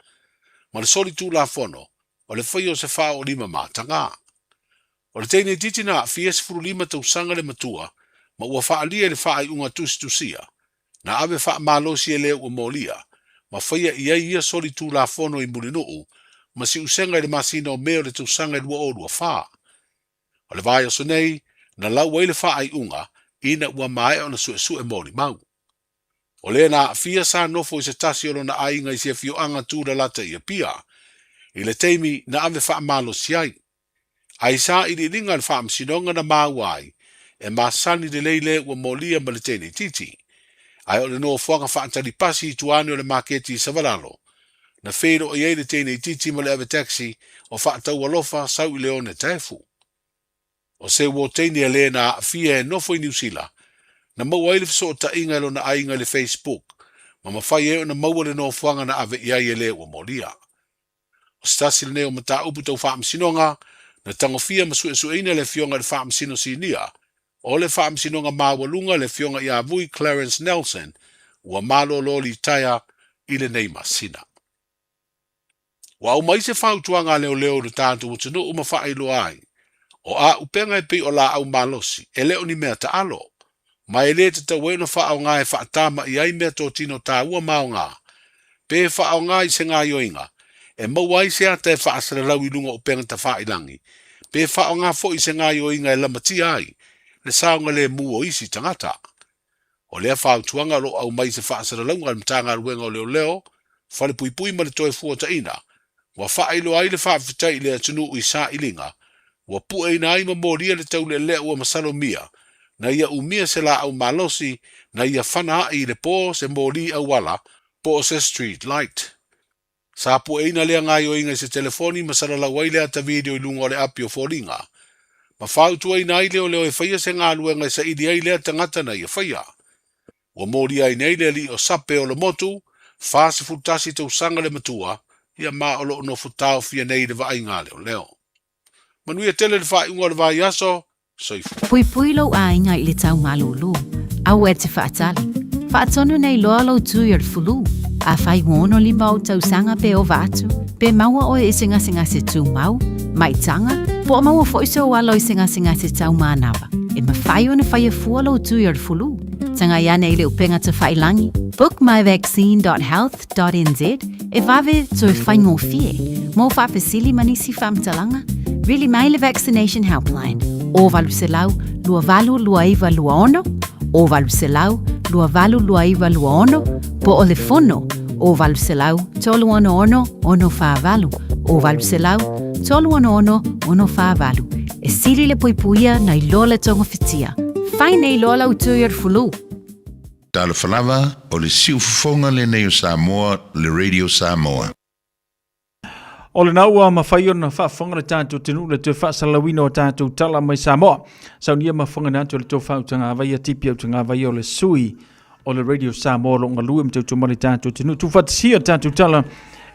ma le solitulafono o le faia o se faaoolima matagā. O le teine itiiti na aafia e 15 tausaga le matua ma ua faaalia i le faaiuga tusitusia, na ave faamalosi e le ua molia ma faia i ai ia solitulafono i Mulinuu ma Siusega i le masina o Me o le tausaga e 2024. O le vaiaso nei, na lau ai le faaiuga ina ua maea ona suesue molimau. O le na aafia sa nofo i se tasi o lona aiga i se afioaga tūlalata i Apia, i le taimi na ave faamalosi ai. Ai sa iliiliga a le Faamasinoga na maua ai, e masani lelei le ua molia ma le teine itiiti. Ae o le nofoaga faatalipasi i tua ane o le maketi i Savalalo, na feiloai ai le teine itiiti ma le ave taxi o faataualofa sau i le one taefu. O se uo teine a le na aafia e nofo i Niu Sila, na maua ai le fesootaiga e lona aiga i le Facebook, ma mafai ai ona maua le nofoaga na ave i ai e le ua molia. O se tasi lenei o mataupu tau faamasinoga na tagofia ma suesueina e le Afioga i le Faamasino Sinia o le Faamasinoga Maualuga le Afioga ia Vui Clarence Nelson ua malolo litaea i lenei masina. Ua aumai se fautuaga a leoleo i lo tatou atunuu ma faailoa ai, o āupega e pei o laau malosi, e le o ni mea taalo, ma e le tatau ai ona faaaoga e faatama'i ai meatotino taua ma aoga, pe faaaoga i se gaoioiga e maua ai se ata e faasalalau i luga o upega tafailangi, pe faaaoga foi i se gaoioiga e lamatia ai le saogalemu o isi tagata. O lea fautuaga o lo o aumai i se faasalalauga a le Matagaluega o Leoleo, Falepuipui ma le Toefuataiga, ua faailoa ai le faafetai i le atunuu i sailiga ua pueina ai ma molia le taulealea ua masalomia na ia umia se laau malosi na ia fana a'i i le po se moli auala po o se street light. Sa pueina lea gaoioiga i se telefoni ma salalau ai le ata video i luga o le api o foliga. Ma fautuaina ai leoleo e faia se galuega e saili ai lea tagata na ia faia. Ua molia ai nei le alii o Sape o le motu, 41 tausaga le matua, ia ma o lo o nofo taofia nei i le vaaiga a leoleo. Manuia tele le faaiuga o le vaiaso, soifua. Puipui lou aiga i le tau malūlū. Aua e te faatali. Faatonu nei loa lou tui o le fulu. Afai ua 65 ou tausaga pe ova atu, pe maua oe i se gasegase tumau, maitaga, po o maua foi sou alo i se gasegase tau manava, e mafai ona faia fua lou tui o le fulu. Tagai ane i le upega tafailangi, bookmyvaccine.health.nz, e vave toe faigofie. Mo faafesili ma nisi faamatalaga, vili mai le Vaccination Helpline, o 800 282926, o 800 282926, po o le fono, o 800 366 648, o 800 366 648. E sili le puipuia nai lo le togafitia. Fai nei loa lau tui o le fulu. Talofa lava, o le siufofoga lenei o Samoa, le Radio Samoa. O lena ua mafai ona faafofoga le tatou atunuu le toe faasalalauina o tatou tala mai Samoa. Saunia mafofoga atu le tou faautagavai a tipi autagavai o le sui o le Radio Samoa o lo o galue ma tautua le tatou atunuu. Tuufaatasia tatou tala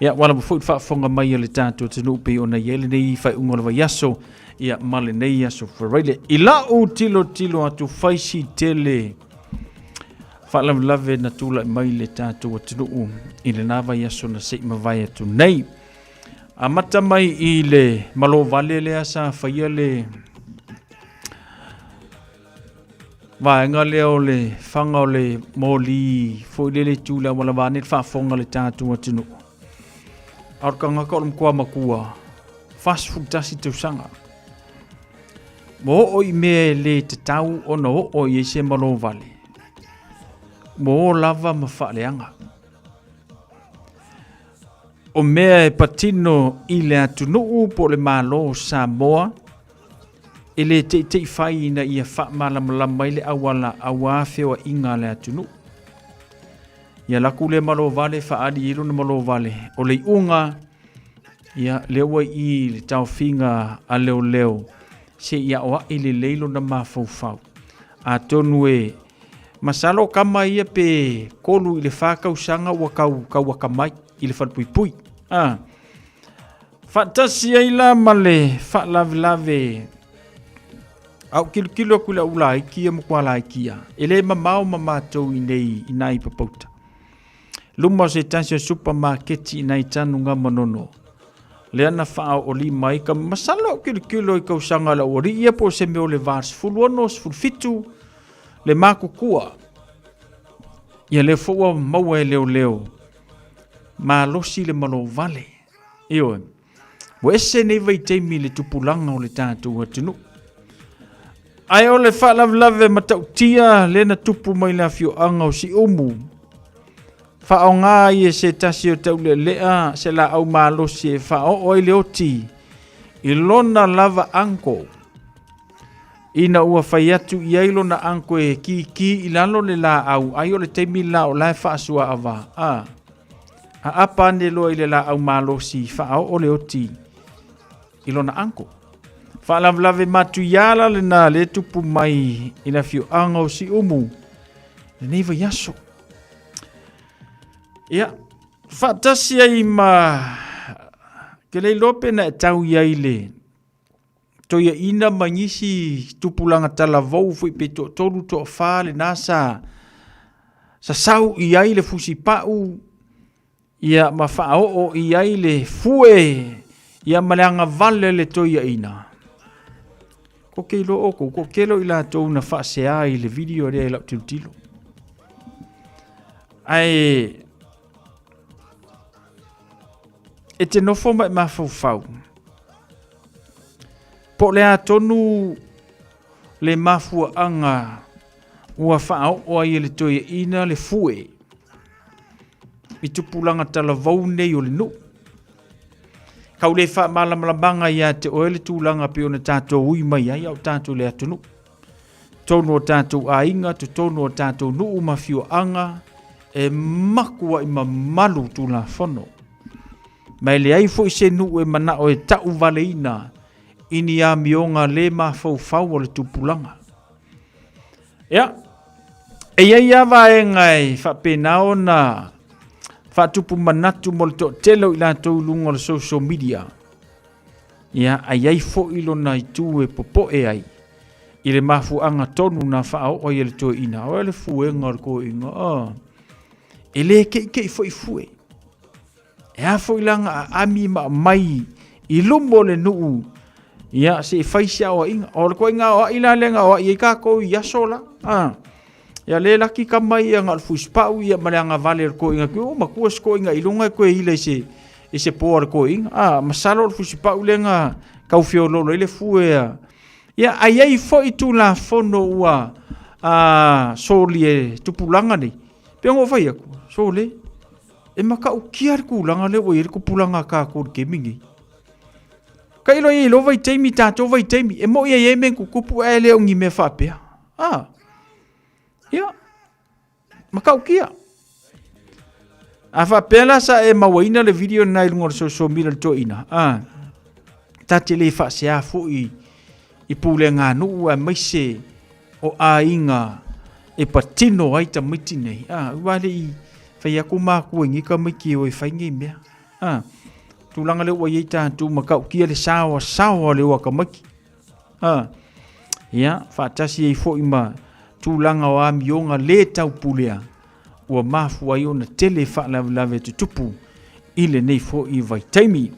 ia ua lava foi le faafofoga mai a le tatou atunuu pei ona i ai lenei faaiuga o le vaiaso ia ma lenei aso Faraile. I lau tilotilo atu faisi tele faalavelave na tulai mai le tatou atunuu i lena vaiaso na se i mavae atu nei. Amata mai i le malovale lea sa faia le vaega lea o le faga o le moli foi lele tu le auala vaeane le faafofoga a le tatou atunuu. A o le tagata o le matua matua, 41 tausaga. Ua oo i mea e le tatau ona oo i ai se malovale. Ua o lava ma faaleaga. O mea e patino i le atunuu po o le Malo o Samoa, e le teitei fai ina ia faamalamalama ai le auala aua feoaiga a le atunuu. Ia laku le malovale faaali i lona malovale o le iuga ia lea ua i le taofiga a leoleo se i aoai lelei lona mafaufau. Atonu e masalo kama ia pe 3 i le 4 tausaga ua kau kau akamai i le falepuipui. Ah. Faatasi ai la ma le faalavelave a ou kilokilo aku i lau laiti ia ma kua laiti ia. E le mamao ma matou i nei i nai papauta. Luma o se tasi o supamaketi i nai tanu ngā manono. Lea na whaaoli mai ka masalo au kilokilo i kausaga lau alii ia po o se mea o le 16, 17, le makukua. Ia lea foi ua maua e leoleo. Malosi le malovale. Ioe. Ua ese nei vaitaimi i le tupulaga o le tatou atunuu. Ae o le faalavelave matautia lea na tupu mai le afioaga o Siumu. Faaaoga ai e se tasi o taulealea se laau malosi e faaoo ai le oti i lona lava uncle. Ina ua fai atu i ai lona uncle e kiki i lalo le laau, ai o le taimi la o la e faasuaava. A. Aapa ane loa i le laau malosi faaoo le oti i lona uncle. Faalavelave matuiala lena le tupu mai i le afioaga o Siumu lenei vaiaso. Ia, faatasi ai ma ke le iloa pe na e tau i ai le toiaina ma nisi tupulaga talavou foi pe toatolu toafa lena sa sasau i ai le fusipau ia ma faaoo i ai le fue ia ma le agavale le toiaina. Ko ke iloa oukou, ko kelo i latou na faasea i le video lea i lau tilotilo. Ae e te nofo ma e mafaufau po o le a tonu le mafuaaga ua faaoo ai e le toeaina le fue i tupulaga talavou nei o le nuu. Kau le faamalamalamaga ia te oe le tulaga pei ona tatou ui mai ai a o tatou le atunuu. Totonu o tatou aiga, totonu o tatou nuu ma afioaga, e makuai mamalu Tulafono. Ma e leai foi se nuu e manao e tauvaleina i ni amioga le mafaufau a le tupulaga. Ia, e i ai lava vaega e faapena ona faatupu manatu mo le toatele o i latou i luga o le social media. Ia, a i ai foi lona itu e popoe ai i le mafuaaga tonu na faaoo ai e le toeaina. O le fuega o le toeaina, oh, e le keikei foi fue. E a foi la ga aami ma aumai i luma o le nuu, ia se i fai se aoaiga. O le koiga aoai la lea na aoai ai tatou i aso la. A. Ia le laki tama ia na o le fusipau ia ma le agavale o le toeaina o matua se toeaina i luga e toe ila i se i se po a le toeaina. A, masalo o le fusipau lea na tau feoloolo ai le fue a. Ia, a i ai foi Tulafono ua a, soli e tupulaga nei, pe ona ou fai atu, sole, E matautia le tulaga lea ua i ai le tupulaga a tatou i le taimi lenei. Tailo i ai i lou vaitaimi, tatou vaitaimi, e moni e i ai mea na tutupu ae le o ni mea faapea. A, ia, matautia. A faapea la sa e mauaina le video lena i luga o le social media le toeaina, a, ta te le faasea foi i pulega nuu aemaise o aiga e patino ai tamaiti nei, a, ua le i fai atu matua i nei tamaiti e o e fai nei mea. A, tulaga lea ua i ai tatou matautia le saoasaoa o le o a tamaiti. A, ia, faatasi ai foi ma tulaga o amioga le taupulea ua mafua ai ona tele faalavelave tutupu i lenei foi vaitaimi.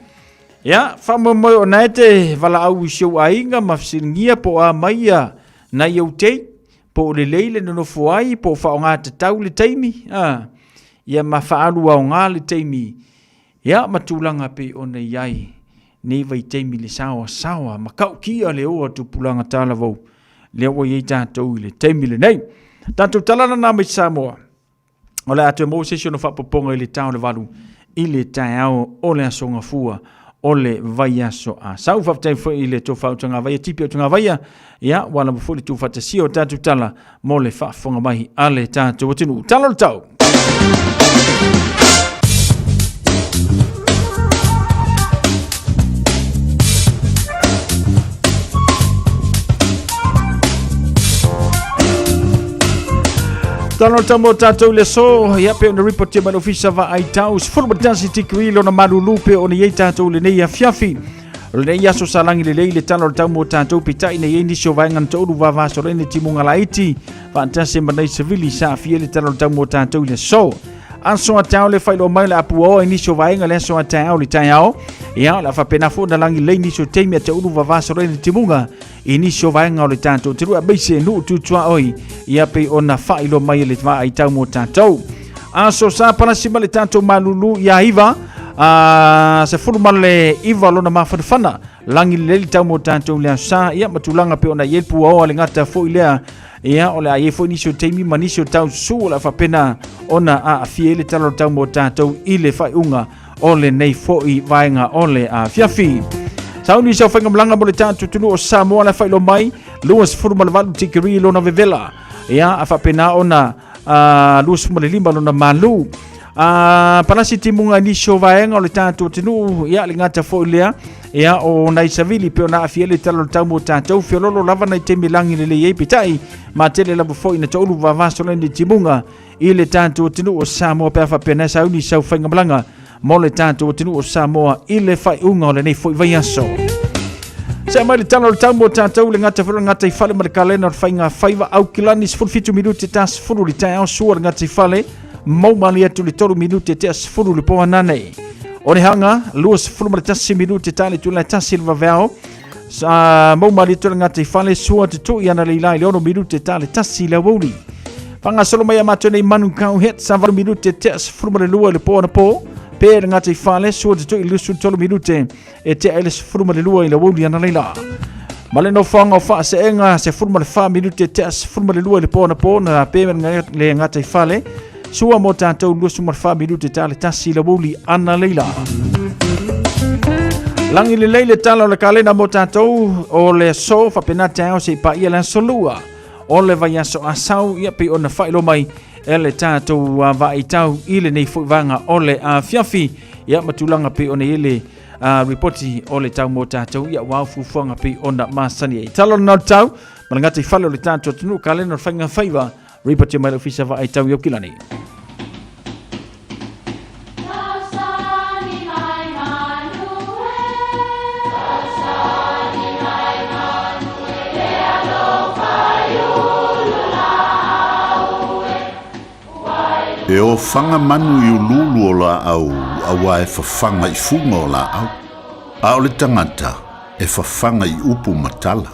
Ia, faamoemoe o na e te valaau i si ou aiga ma fesiligia po o a mai ia nai ou tei, po o lelei le nonofo ai, po o faaaoga tatau le taimi, a, ia ma faaalu aoga le taimi, ia ma tulaga pei ona i ai nei vaitaimi le saoasaoa ma kaukia le o a tupulaga talavou lea ua i ai tatou i le taimi lenei. Tatou tala lana mai Samoa. O le a toe maua se isi ona faapopoga i le ta o le 8 i le taeao o le aso Gafua o le vaiaso a sau. Faafetai foi i le tofa o Tagavaia, tipi o Tagavaia, ia, ua lava foi le tuufaatasia o tatou tala mo le faafofoga mai a le tatou atunuu. Tala o le tau! Tala o le tau mo tatou i le aso, ia pe ona ripotia mai le ofisa vaai tau, 11 tikri lona malulu pe ona i ai tatou i lenei afiafi. O lenei aso sa lagi lelei le tala o le tau mo tatou peitai nei ai nisi o vaega na toulu vavasolo ai timuga laiti faatasi ma nei savili sa afia le tala o le tau mo tatou i le aso. Aso a taeao le faailoa mai o le a puaoa i nisi o vaega le aso a taeao le taeao. Ia, o le a faapena foi ona lagi lelei nisi o taimi a te ulu vavasolo ai le timuga i nisi o vaega o le tatou atunuu aemaise nuu tutuaoi ia pei ona faailoa mai e le vaai tau mo tatou. Aso sa palasi ma le tatou malulu ia iva a 19 lona mafanafana lagi lelei le tau mo tatou le aso sa ia ma tulaga pei ona i ai le puaoa le gata foi lea ia o le a i ai foi nisi o taimi ma nisi o tau susu o le a faapena ona aafia ai le tala o le tau mo tatou i le faaiuga o lenei foi vaega o le afiafi. Sauni sau faigamalaga mo le tatou atunuu o Samoa le faailoa mai 28 tikeri lona vevela. Ia a faapena ona 25 lona malu. Palasi timuga i nisi o vaega o le tatou atunuu, ia le gata foi lea, ia o nai savili pe ona aafia le tala o le tau mo tatou, feololo lava nai taimi lagi lelei ai peitai, ma tele lava foi na toulu vavaso le timuga. i le tatou atunuu o Samoa pe a faapea na sauni sau faigamalaga mo le tatou atunuu o Samoa i le faaiuga o lenei foi vaiaso. Se mai le tala o le tau mo tatou le gata foi le gata i fale ma le kalena o le faiga faiva Aukilani 17 minute ta 10 le taeao sua le gata i fale mau mali atu le 3 minute tea 10 le po anane. O le hanga 21 minute ta le tula tasi le vaveao sa mau mali atu le gata i fale sua te tui ana le ilai le 6 minute ta le tasi le awouli. Whangasolo mai a mātou nei manu kau het sa 8 minute tea 12 le po ana po pe le gata i fale sua te tui lusu 3 minute e tea ele 12 i le awouli ana leila. Ma le nofoaga o faaseega 14 minute tea 12 i le po anapo na pe le gata i fale sua mo tatou 24 minute ta le tasi le aoauli analeila. Lagi lelei le tala o le kalena mo tatou o le aso faapena taeao se'i paia le aso lua o le vaiaso asau ia pei ona faailoa mai e le tatou vaaitau i lenei foi vaega o le afiafi ia ma tulaga pei ona i ai le ripoti o le tau mo tatou ia ua fuafuaga pei ona masani ai. Tala o le tau ma le gata i fale o le tatou atunuu kalena o le faiga faiva ripoti mai le ofisa vaaitau i Aukilani. E ofaga manu i uluulu o laau auā e fafaga i fuga o laau, a o le tagata e fafaga i upu ma tala.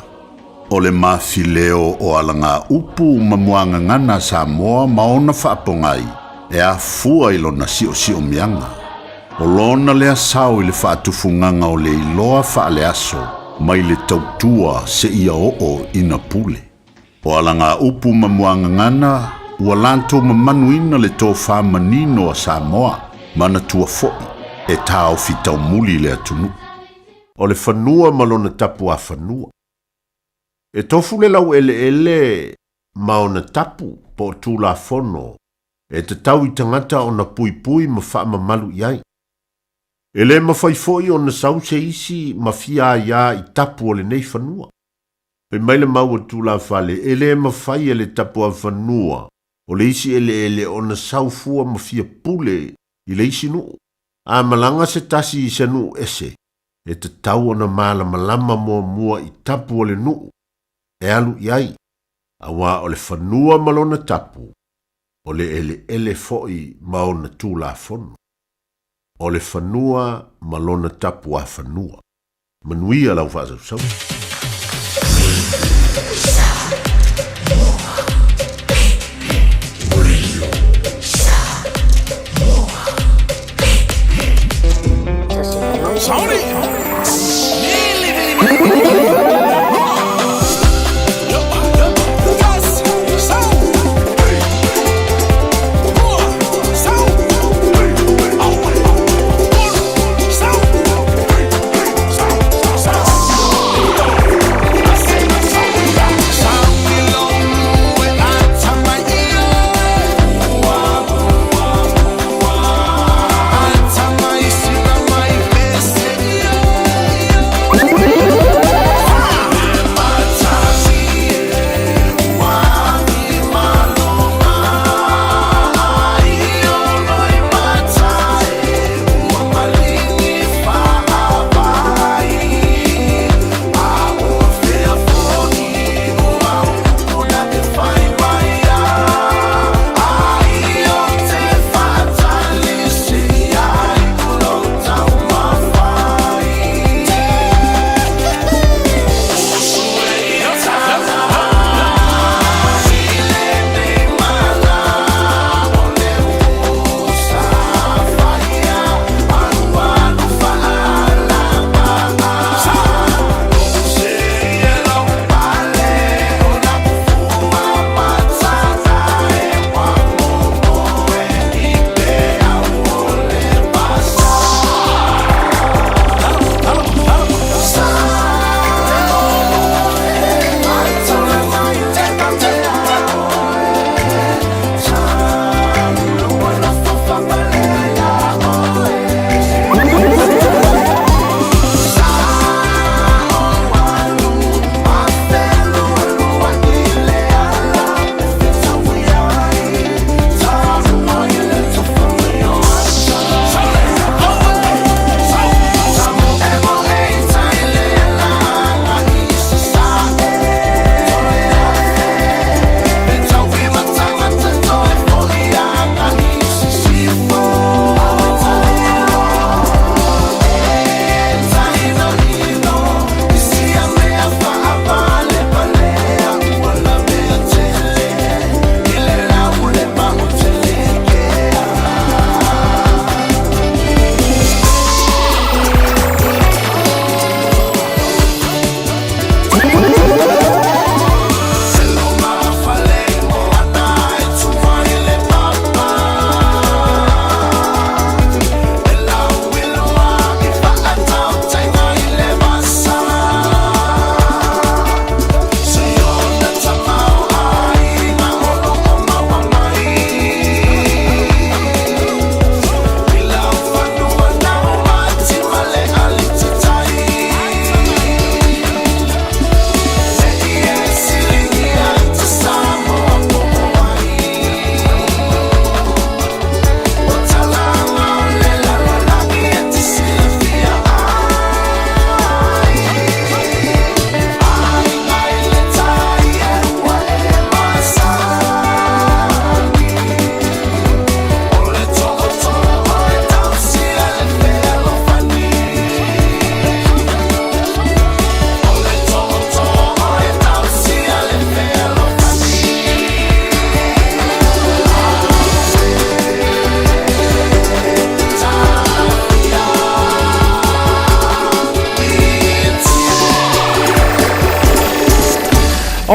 O le mafileo o alagaupu ma muagagana a Samoa ma ona faapogai e afua i lona siosiomiaga. O lona lea sao i le faatufugaga o le iloa faaleaso mai le tautua seia oo ina pule. O alagaupu ma muagagana ua latou mamanuina le tofā manino a Samoa manatua foʻi e taofi taumuli le atunuu. O le fanua ma lona tapuafanua. E tofu le laueleele ma ona tapu po o tulafono e tatau i tagata ona puipui ma faamamalu i ai. E lē mafai foʻi ona sau se isi ma fia aiā i tapu o lenei fanua. Fai mai le mau a tulafale, e lē mafai e le tapuafanua o le isi eleele ona sau fua ma fia pule i le isi nuu. A malaga se tasi i se nuu ese, e tatau ona malamalama muamua i tapu o le nuu e alu i ai, auā o le fanua ma lona tapu, o le eleele foʻi ma ona tulafono. O le fanua ma lona tapuafanua. Manuia lau faasausauga.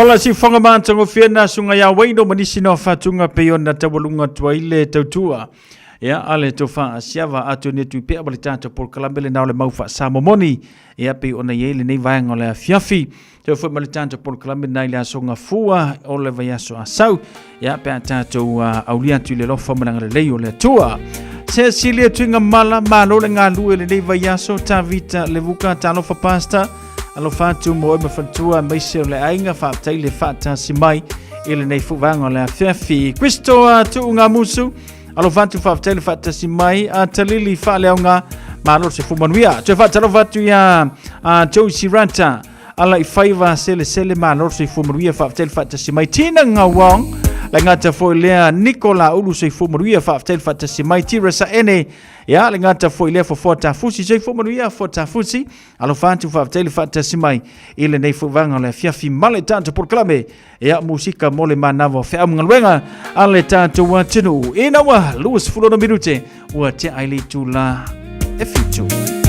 Ola si whanga mātangofie nā sunga ia waino manisi no whatunga pe ona tawalunga tua ile tautua. Ia, ale to wha asiava atu ni tu pea wale tātou por kalambele nā ole mau wha samomoni. Ia, pe ona iei le nei vaenga o le afiafi. Te foi ma le tātou por kalambele nā ile aso ngā fua o le vai aso asau. Ia, pe a tātou aulia atu i le lofa malanga le lei o le atua. Se silia tuinga mala, malo le ngā lue le nei vai aso, Tavita Levuka, talofa pasta. Alofa atu mo oe ma faletua aemaise o le aiga faafetai le faatasi mai i lenei fuvaga o le afiafi. Kristo a tuuga musu alofa atu faafetai le faatasi mai a talili faaleaoga malo se fumanuia. Toe faatalofa atu ia a Joe Sirata ala i faiva selesele malo se fumanuia faafetai le faatasi mai. Tina Ngawang le gata foi lea Nicola Ulu se fumanuia faafetai le faatasi mai. Tira Saene ia le gata foi lea Fofoa Tafusi se fumanuia Fofoa Tafusi. Alofa atu faafetai le faatasi mai i lenei fuvaga o le afiafi ma le tatou polokalame ia musika mo le manava o feau ma galuega a le tatou atunuu. Ina ua 26 minute ua tea ai le itula e 7.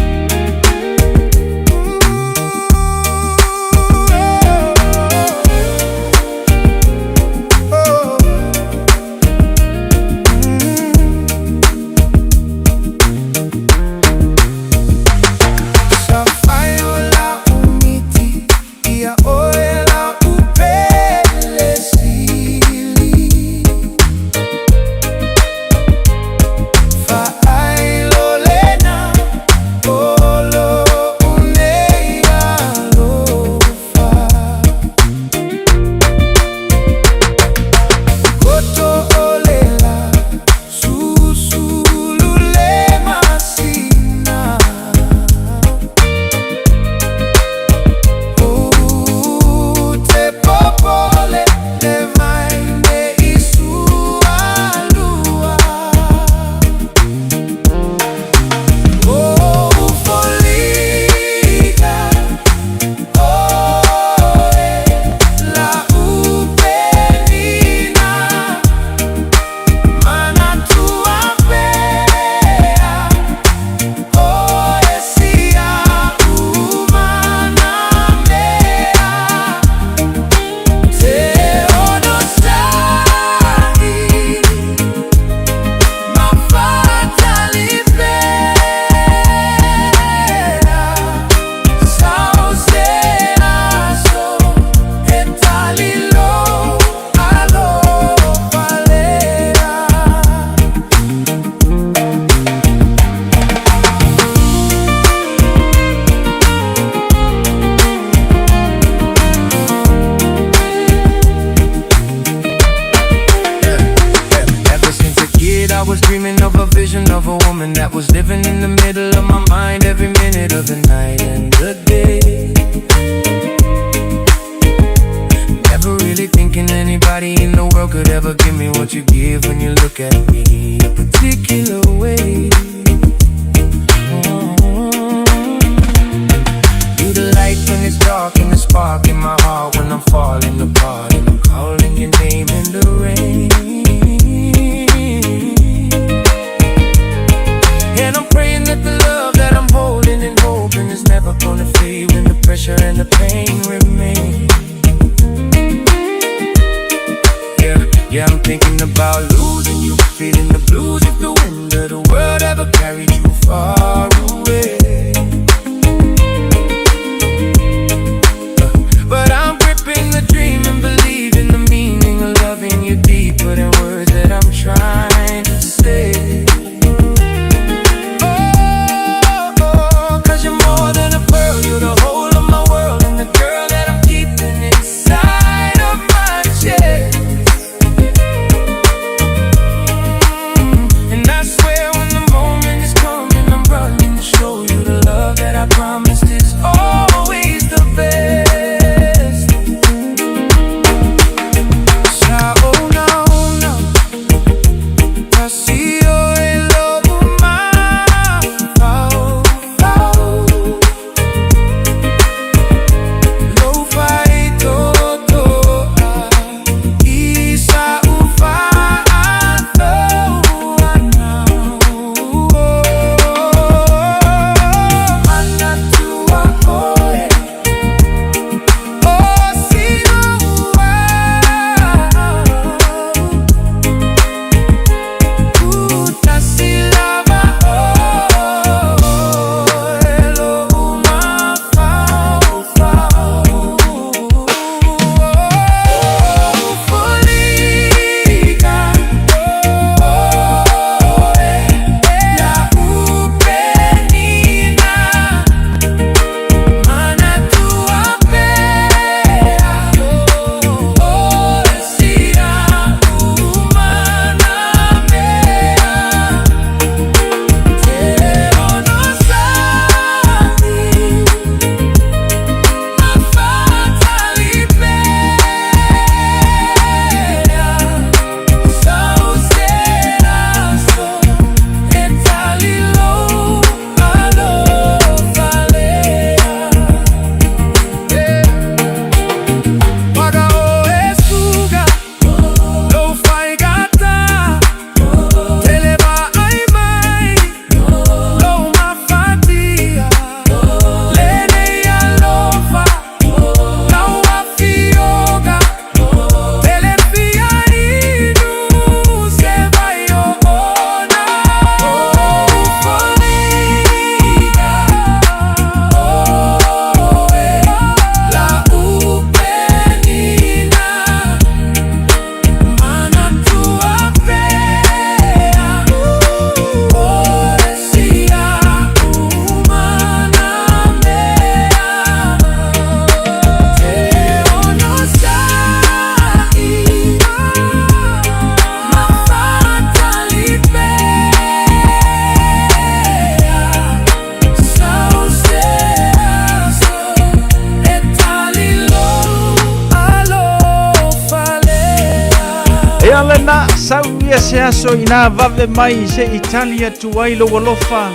Ia lena, sau ia se aso ina vave mai se i tali atu ai lou alofa.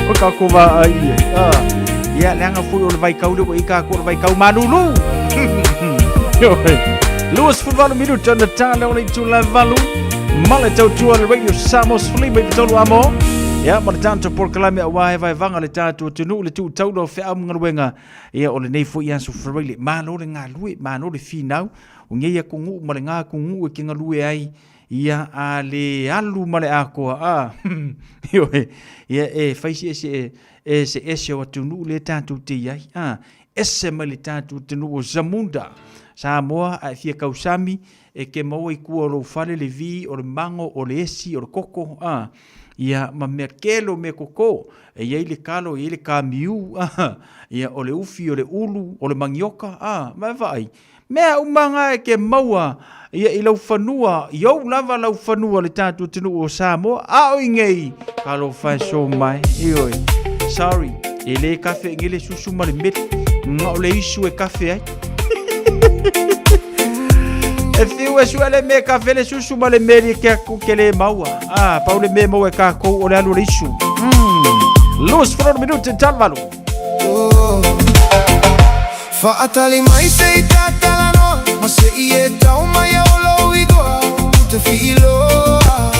O ka ko va ai e. Ah. Ia, leaga foi o le vaikau le ua i kākou o le vaikau malulu. Ioe. 28 minuta na tā leo le itula e valu. Ma le tautua le Radio Samoa sefulima iva tolu amo. Ia, ma le tātou polokalame auā he vaevaga le tātou atunuu le tuu taula o feau ma galuega. Ia, o lenei foi aso Friday, malo le galue, malo le finau. O nei atunuu ma le gā atunuu e te galue ai, ia, a le alu ma le atoa, a, ioe, ia, e fai si ese, e se ese o atunuu le tātou te i ai, a, ese mai le tātou atunuu o Zamunda, Samoa, a e fia tausami, e ke maua i tua o lou fale le vi, o le mago, o le esi, o le koko, a, ia, ma mea kele o mea koko, e i ai le kalo, e i ai le kamiu, a, ia, o le ufi, o le ulu, o le manioka, a, ma e vaai, mea uma nga e ke maua, ia, i lau fanua, i ou lava lau fanua le tātou atunuu o Samoa, a o i nei, talofa e so mai, ioe, sorry, e le kafe i le susu ma le meli, nga o le isu e kafe ai. E fiu e sue le mea kafe le susu ma le meli e ke aku ke le maua. Ah, pau le mea maua e kākou o le alu o le isu. Luis Flor Minute Talvalu. Faatali mai se i tatalanoa Ma se i e tau mai au lou igoa Ou te fiiloa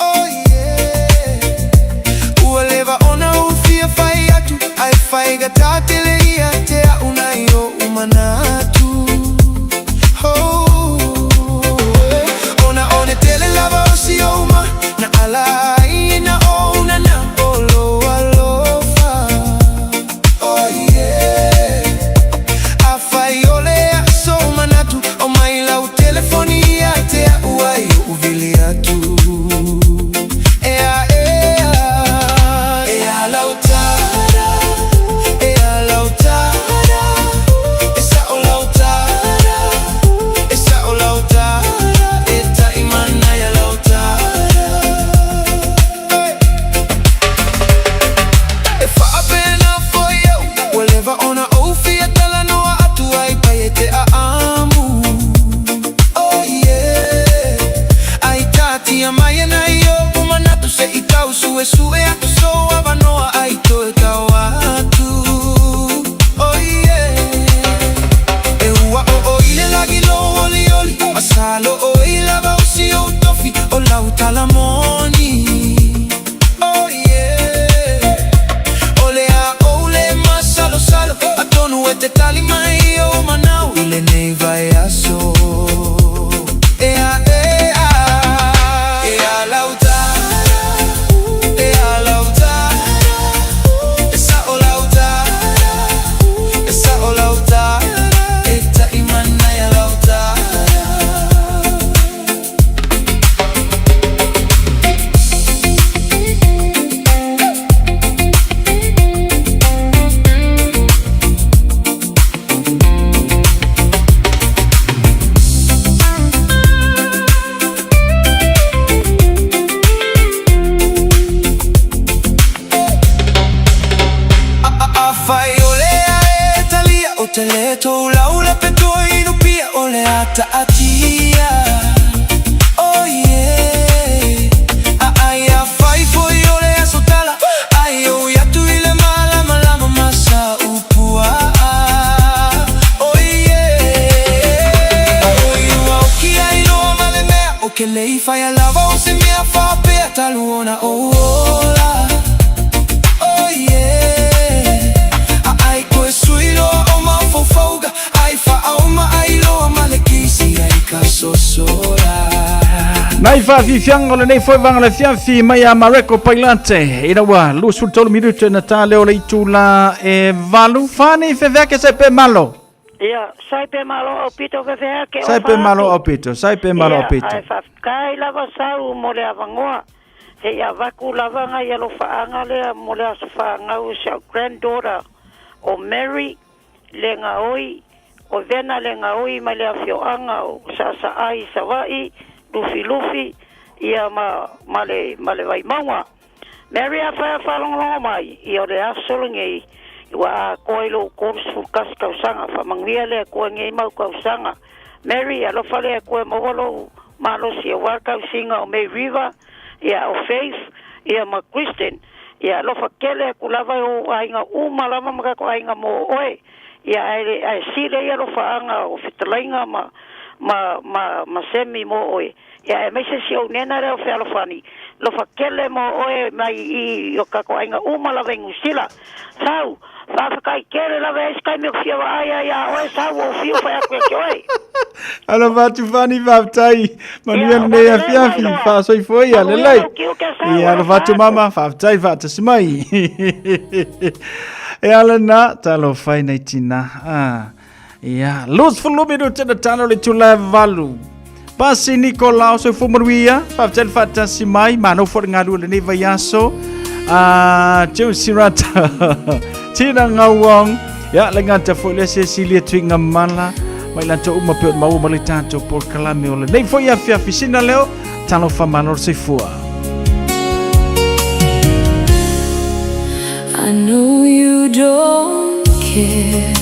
Oh yeah Ua leva ona ou fia fai atu Ai faigata tele ia te a'u nai o'u manatu Oh Ona one tele lava o si ou ma Na ala ai na ou na na o lou alofa Oh yeah Afai o le aso manatu O mai lau telefoni ia te a'u ai o'u vili atu Ea ea Ea lau tala Ea lau tala E sa'o lau tala E sa'o lau tala E ta'i manaia lau tala Hey. E faapena foi au Ua leva ona ou fia talanoa atu ai pai e te aamu Oh yeah Ai taatia mai ana i o'u manatu se i tau suesue atu sou avanoa ai toe tau atu Oh yeah E ua oo i le lagi lou olioli Masalo oe i lava o si ou tofi O lau tala moni Oh yeah O le a ou le masalosalo Atonu e te tali mai i ou manao I lenei vaiaso Ea ea Ea lau tala Ea lau tala E sa'o lau tala E sa'o lau tala E ta'i manaia lau tala. Afai o le a e talia o te le tou lau le petoa inupia o le a taatia Oh yeah A ai afai foi o le aso tala Ai ou i atu i le malamalama ma sa upuaa Oh yeah Oi ua oki ai loa ma le mea O ke lei whaia lava o se mea whapea Talu ona ou ola Oh yeah A ai koe sui loa o mafaufauga Ai faauma ai loa ma le kisi ai ka sosola. Nai faafiafiaga o lenei foi vaega le afiafi mai a Mareko Pailate ina ua 23 minute na tā leo le itula e valu. Fani fefeake sai pe malo. Ia, sai pe malo au pito fefeake o Sai pe malo faatu. au pito, sai pe malo au Ia, pito. ae faafetai lava sau mo le avanoa. Se i avaku lava nai alofaaga lea mo le aso fanau o si au granddaughter o Mary Legaoi, o Vena Legaoi mai le afioaga o Saasaai i Savaii, Lufilufi, ia ma, ma le, ma le Vaimauga. Mary afai a faalogologo mai, ia o le aso lenei, ua atoa i lou 31 tausaga, faamanuia le Atua i nei mau tausaga. Mary, alofa le Atua e maua lou malosi aua le tausiga o May River, ia, o Faith, ia ma Kristen. Ia alofa tele atu lava i ou aiga uma lava ma tatou aiga mo oe. Ia ae ae sili ai alofaaga o fetalaiga ma ma ma ma Semi mo oe. Ia aemaise si ou nena lea o Fealofani, alofa tele mo oe mai i o tatou aiga uma lava i Niu Sila. Sau, faafetai tele lava e ai se taimi ou te fia vaai ai iā oe, Sau, ua ou fiu fai atu ia te oe. Alofa atu Fani, faafetai. Manuia lenei afiafi, faasoifua ia, lelei. Ia, alofa atu mama, faafetai faatasi mai. E ala na, talofa i nei tina. Ah. Ia, 22 minute na tala o le itula e valu. Pasi Nikolao, soifua manuia, faafetai le faatasi mai, malo foi le galue lenei vaiaso. Ah, Joe Sirata, Tina Ngauong, ia, le gata foi le Cecilia Tuiga Mala, mai latou uma pei ona maua ma le tatou polokalame o lenei foi afiafi sina leo, talofa malo le soifua. I know you don't care.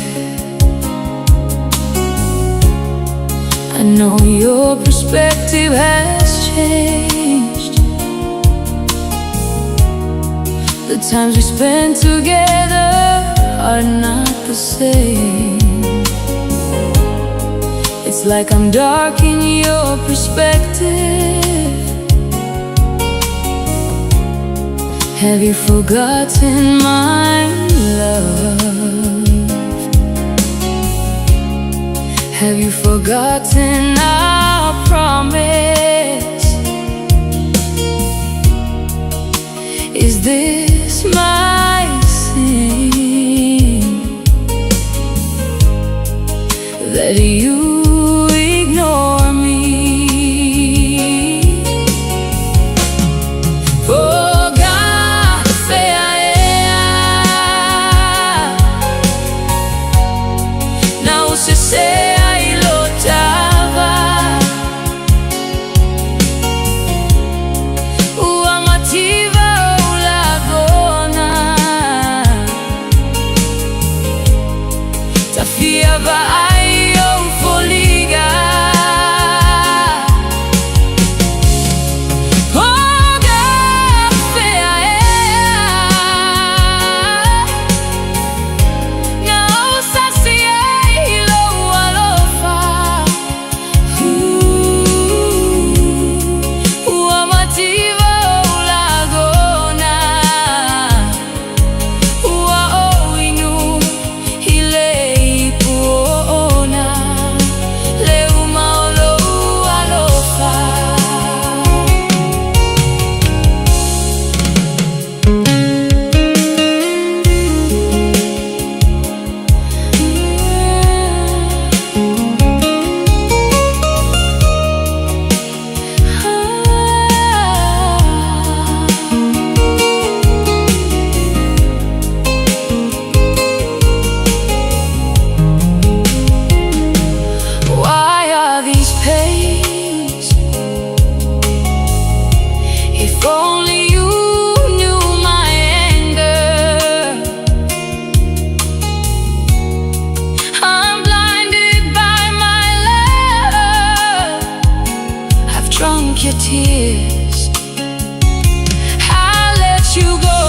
I know your perspective has changed. The times we spent together are not the same. It's like I'm dark in your perspective. Have you forgotten my love? Have you forgotten our promise? Is this my sin that you ignore me? Foga fea na usesea ilotava ua mativa o lagona tafia vaai o foliga Foga fea na usasi ilo alofa ua mativa o lagona ua oinu i le ipu ona le uma o lou alofa. Why are these pains? If only you knew my anger. I'm blinded by my love. I've drunk your tears. I let you go.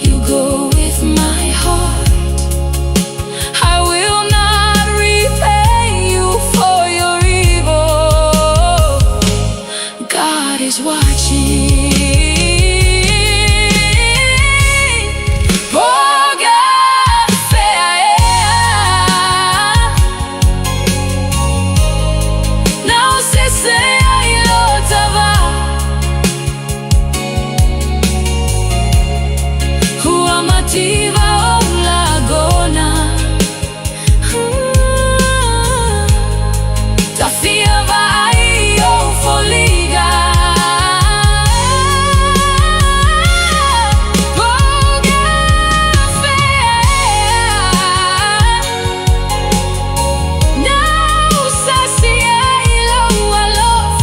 You go with my heart. I will not repay you for your evil. God is watching. Poga fea na usesea ilotava ua mativa o lagona tafia vaai o foliga Poga fea na usasi ilo alofa.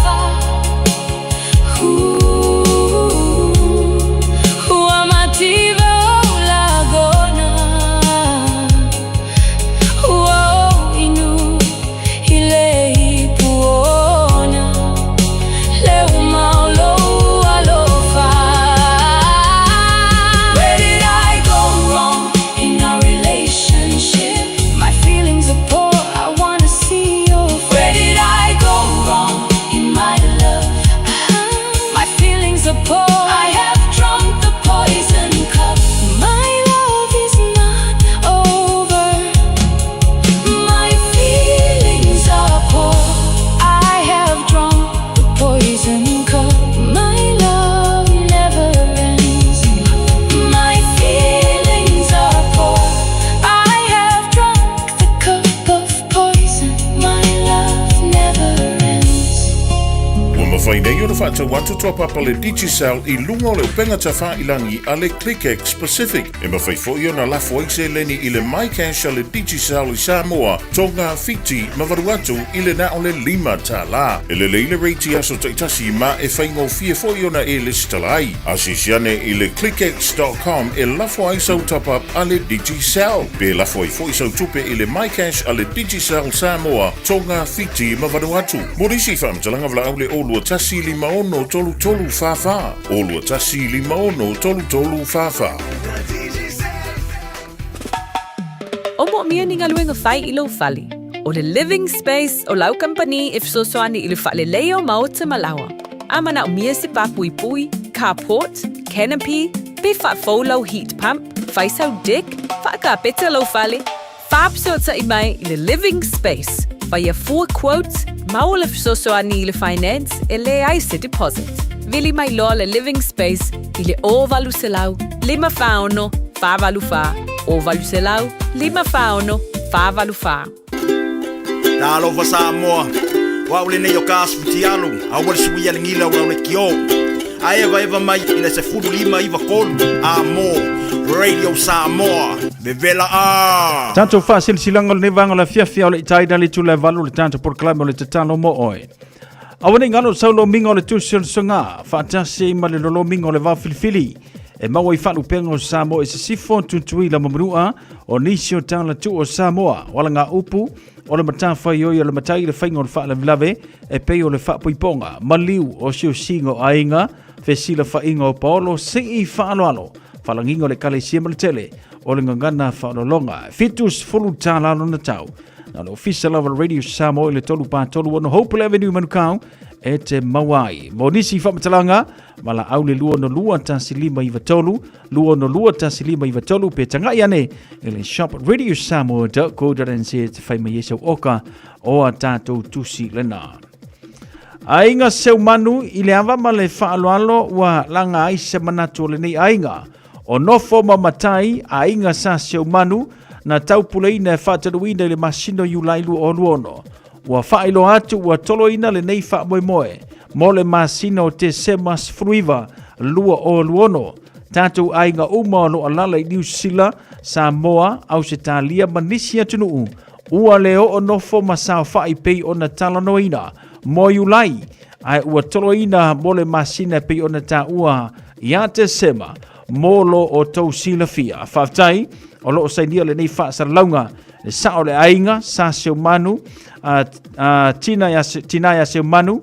mafai nei ona faatau atu top up a le Digicel i luga o le upega tafailangi a le ClickX Pacific. E mafai foi ona lafo ai seleni i le MyCash a le Digicel i Samoa, Tonga, Fiti ma Vanuatu i le na o le $5. E lelei le rate i aso taitasi ma e faigofie foi ona e lesitala ai. Asiasi ane i le clickx.com e lafo ai sau top up a le Digicel. Pe lafo ai foi sau tupe i le MyCash a le Digicel Samoa, Tonga, Fiti ma Vanuatu. Mo nisi faamatalaga valaau le 021 56 33 44. 021 56 33 44. O moomia ni galuega fai i lou fale. O le Living Space o lau kamupani e fesoasoani i le faaleleia o maota ma laoa. A manaomia se pāpuipui, carport, canopy, pe faafou lau heat pump, fai sau deck, faakapeta lou fale, faafesootai mai i le Living Space. Faia fua quote, maua le fesoasoani i le finance e leai se deposit. Vili mai loa le Living Space i le 0800 546 484, 0800 546 484. Talofa Samoa, o au lenei o ka asu fitialu, aua le suia le gila o au le kio. A eva eva mai i le 15 93 a mo Radio Samoa, vevela a! Tatou faasilasilaga o lenei vaega o le afiafi a o le i taina le itula e 8 le tatou polokalame o le tatalo mo oe. Aua ne i galo sau lomiga o le tusi o le soga, faatasi ai ma le lolomiga o le vao filifili. E maua i faalupega o Samoa i Sisifo, Tutuila ma Manua, o nisi o tala tuu o Samoa, o ala upu, o le matafaioi o le matai i le faiga o le faalavelave, e pei o le faapoipoga, maliu o siosiga o aiga, fesilafaiga o paolo, sii faaaloalo, faalagiga o le ekalesia ma le tele, o le gagana faaaloaloga. $70 lona tau. Na le ofisa lava le Radio Samoa i le 336 Hope Avenue Manukau e te maua ai. Mo nisi faamatalaga, valaau le 262 1593, 262 1593 pe tagai ane i le shop radiosamoa.co.nz te whai mai e sau oka o a tātou tusi lena. Aiga Seumanu i le ava ma le faaaloalo ua laga ai se manatu o lenei aiga. O nofo ma matai aiga sa Seumanu na taupuleina e faataluina i le masina o Iulai 2026. Ua faailoa atu ua toloina lenei faamoemoe mo le masina o Tesema 19 2026. Tatou aiga uma o lo o alaala i Niu Sila, Samoa, Ausetalia ma nisi atunuu ua le oo nofo ma saofai pei ona talanoaina mo Iulai, ae ua toloina mo le masina pei ona taua ia Tesema mo lo outou silafia. Faafetai o lo o sainia lenei faasalalauga le sao o le aiga sa Seumanu, Tina ia Seumanu,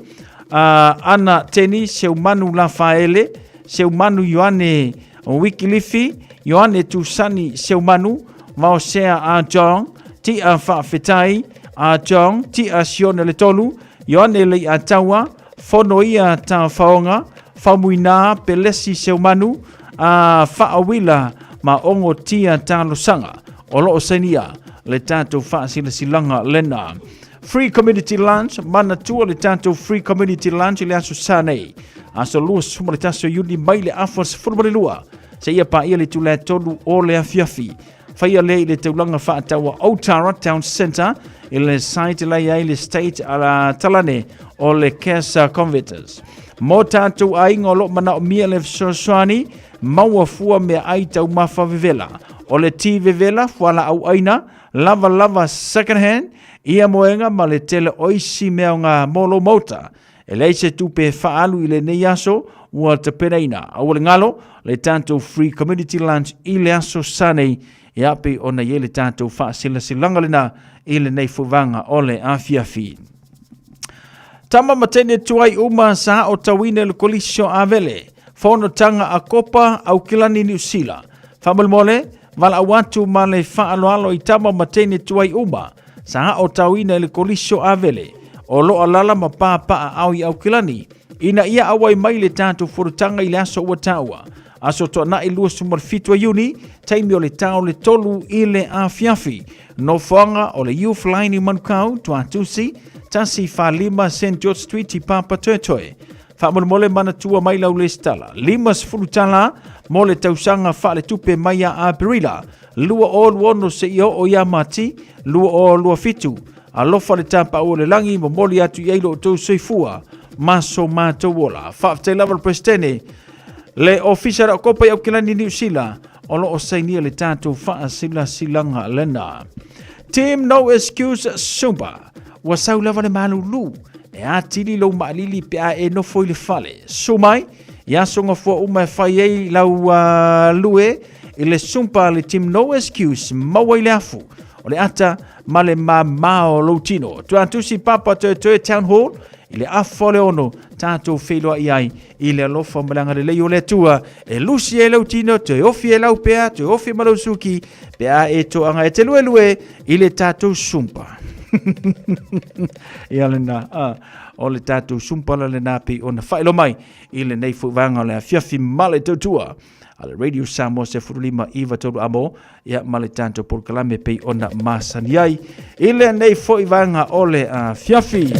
Ana Teni Seumanu Lafaele, Seumanu Ioane Wikilifi, Ioane Tusani Seumanu, Vaosea a John, Tia Faafetai a John, Tia Sione le Tolu, Ioane Leiataua, Fono ia Tafaoga, Faumuina Pelesi Seumanu, a Faawila ma Ongo Tia Talosaga. O lo o sainia le tatou faasilasilaga lena. Free Community Lunch, manatua le tatou Free Community Lunch i le aso sa nei. Aso 21 o Iuni mai le afa 12 seia paia le itula e 3 o le afiafi. Faia lea i le taulaga faataua Otara Town Centre i le site la i ai le state a talane o le Casa Converters. Mo tātou aiga o lo o manaomia le fesoasoani, maua fua mea ai taumafa vevela. O le ti vevela, fualaau aina, lava lava second hand, ia moega ma le tele o isi mea o ngā molo mauta. E leai se tupe e faaalu i lenei aso ua tapenaina. Aua le galo, le tatou free community lunch i le aso sa nei, ia pei ona i ai le tatou faasilasilaga lena i lenei fuvaga o le afiafi. Tama ma teine tuai uma sa o tauina i le kolisi o Avele, fonotaga a Kopa, Aukilani, Niu Sila. Faamolemole, valaau atu ma le faaaloalo i tama ma teine tuai uma sa o tauina i le kolisi o Avele, o lo alala ma pāpaa ao i Aukilani, ina ia auai mai le tatou fonotaga i le aso ua taua. Aso Toanai 27 o Iuni, taimi o le tao le 3 i le afiafi. Nofoaga o le Youth Line i Manukau, Tuatusi, 145 St George Street i Papatoetoe. Faamolemole manatua mai lau lesitala, $50 mo le tausaga faaletupe mai ia Aperila 2026 seia oo ia Mati 2027. Alofa le tapaaua o le lagi, momoli atu i ai lo outou soifua. ma so matou ola. Faafetai lava le Peresetene, le Ofisa o Kopa i Aukilani Niu Sila, o lo o sainia le tatou faasilasilaga lena. Team No Excuse Zumba, ua sau lava le malulu, e atili lou maalili pe a e nofo i le fale. Su mai, i aso gafua uma e fai ai lau lue i le Zumba le Team No Excuse, maua i le afu o le ata ma le mamao o lou tino. Tuatusi Papa Toetoe Town Hall, i le afa o le ono, tatou feiloai ai i le alofa ma le agalelei o le Atua, e lusi ai lau tino, toe ofi e lau pea, toe ofi ma lau suki, pe a e toaga e te luelue i le tatou sumpa. Ia lena, o le tatou sumpa la lena pei ona faailoa mai i lenei foi vaega o le afiafi ma le tautua a le Radio Samoa 15 iva tolu amo, ia ma le tatou polokalame pei ona masani ai i lenei foi vaega o le afiafi.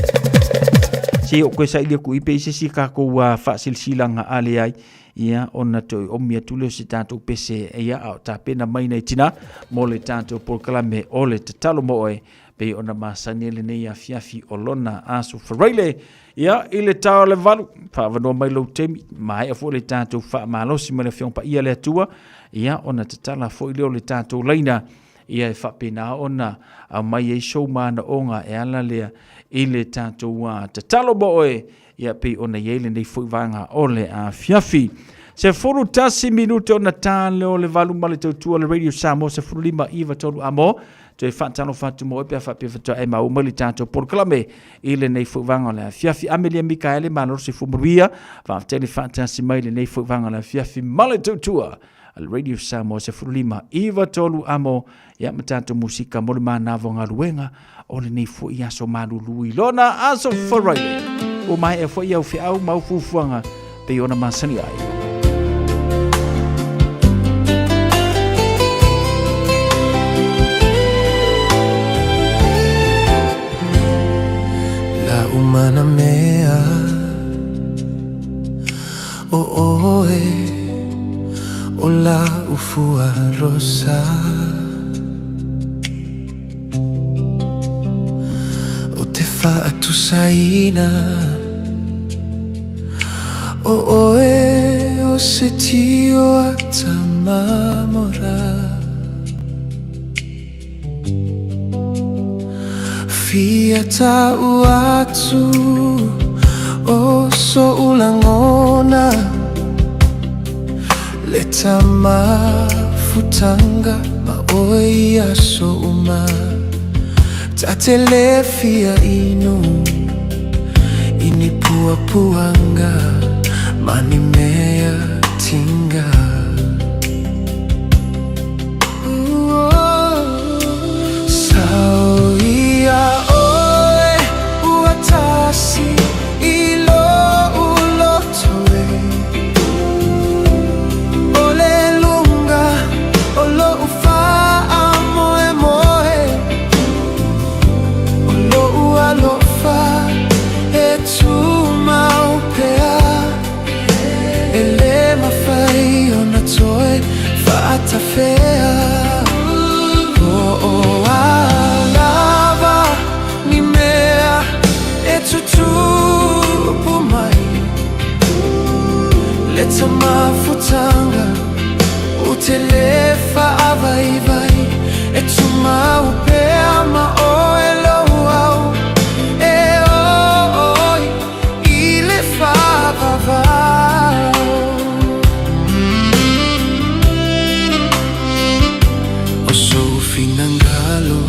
Se o koe saili aku i pe i se si kākou faasilasilaga a leai, ia ona toe omi atu lea o se tatou pese, ia a o tapena mai nei tina mo le tatou polokalame o le tatalo mo oe pei ona masani ai lenei afiafi o lona aso Faraile. Ia, i le tao le valu, faavanoa mai lou taimi, maea foi le tatou faamalosi ma le Afioga Paia le Atua, ia, ona tatala foi lea o le tatou laina, ia e faapena ona aumai ai sou manaoga e ala lea i le tatou tatalo mo oe, ia pei ona i ai lenei foi vaega o le afiafi. 11 minute ona ta lea o le valu ma le tautua le Radio Samoa 15 9 3 amo. Toe faatalofa atu mo oe pe a faapea faatoa e maua mai le tatou polokalame i lenei foi vaega o le afiafi. Amelia Mikaele, malo le soifua manuia. Faafetai le faatasi mai i lenei foi vaega o le afiafi ma le tautua a le Radio Samoa 15 9 3 amo ia ma tatou musika mo le manava o galuega o lenei foi aso malulu i lona aso Friday. Ua maea foi au feau ma au fuafuaga pei ona masani ai. La umana mea o oe o la ufua rosa O te whaatusaina O oe o se tio ata mamora Fia tau atu o so'u lagona Le tamafutanga ma oe i aso uma Ta te le fia inu i ni puapuaga ma ni mea tinga. Sau ia oe ua tasi i lo'u loto e O le luga o lo'u faamoemoe O lo'u alofa e tumau pea E le mafai ona toe faatafea Po o a lava ni mea e tutupu mai Le tamafutanga ou te le faavaivai E tumau pea ma oe lou au E oi i le faavavau. O sou finagalo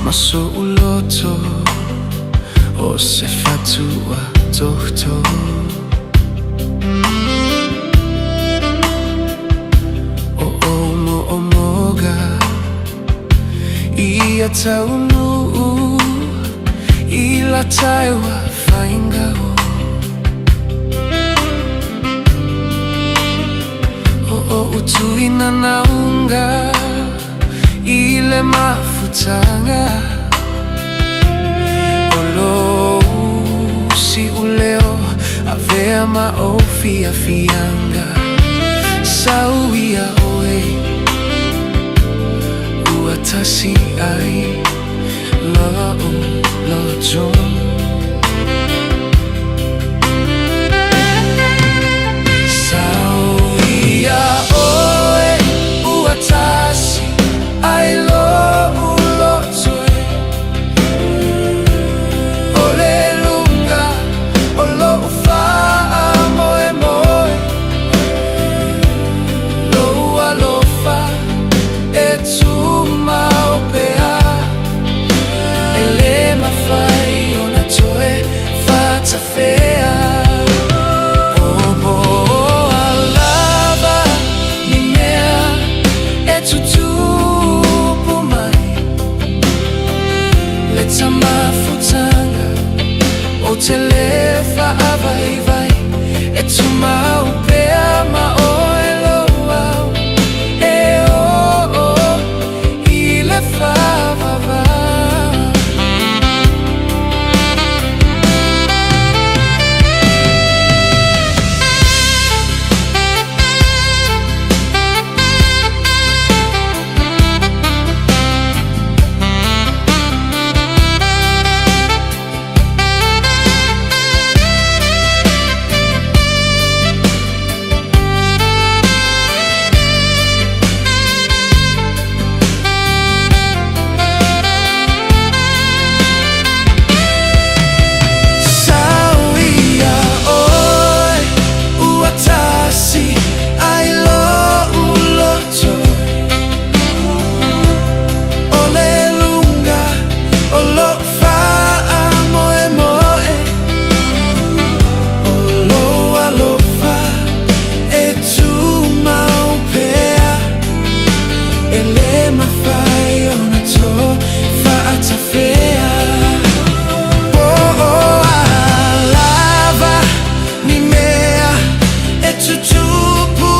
ma so'u loto O se fatua tohto O ou mo'omoga Ia taunuu i la taewa faingao O o'u tuina naunga i le mafutaga O lou si'uleo avea ma ou fiafiaga Sau ia oe ua tasi ai lo'u loto. tamafutaga Ou te lē faavaivai E tumau pea ma oe lou au E oo i le faavavau. Sau ia oe ua tasi ai lo'u loto O le luga o lo'u faamoemoe O lou alofa e tumau pea E lē mafai ona toe faatafea Po o a lava ni mea e tutupu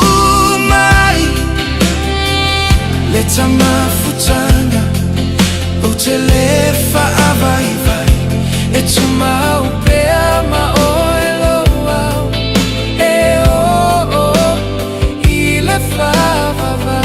mai Le tamafutaga Ou te lē faavaivai E tumau pea ma oe lou au E oo i le faavavau.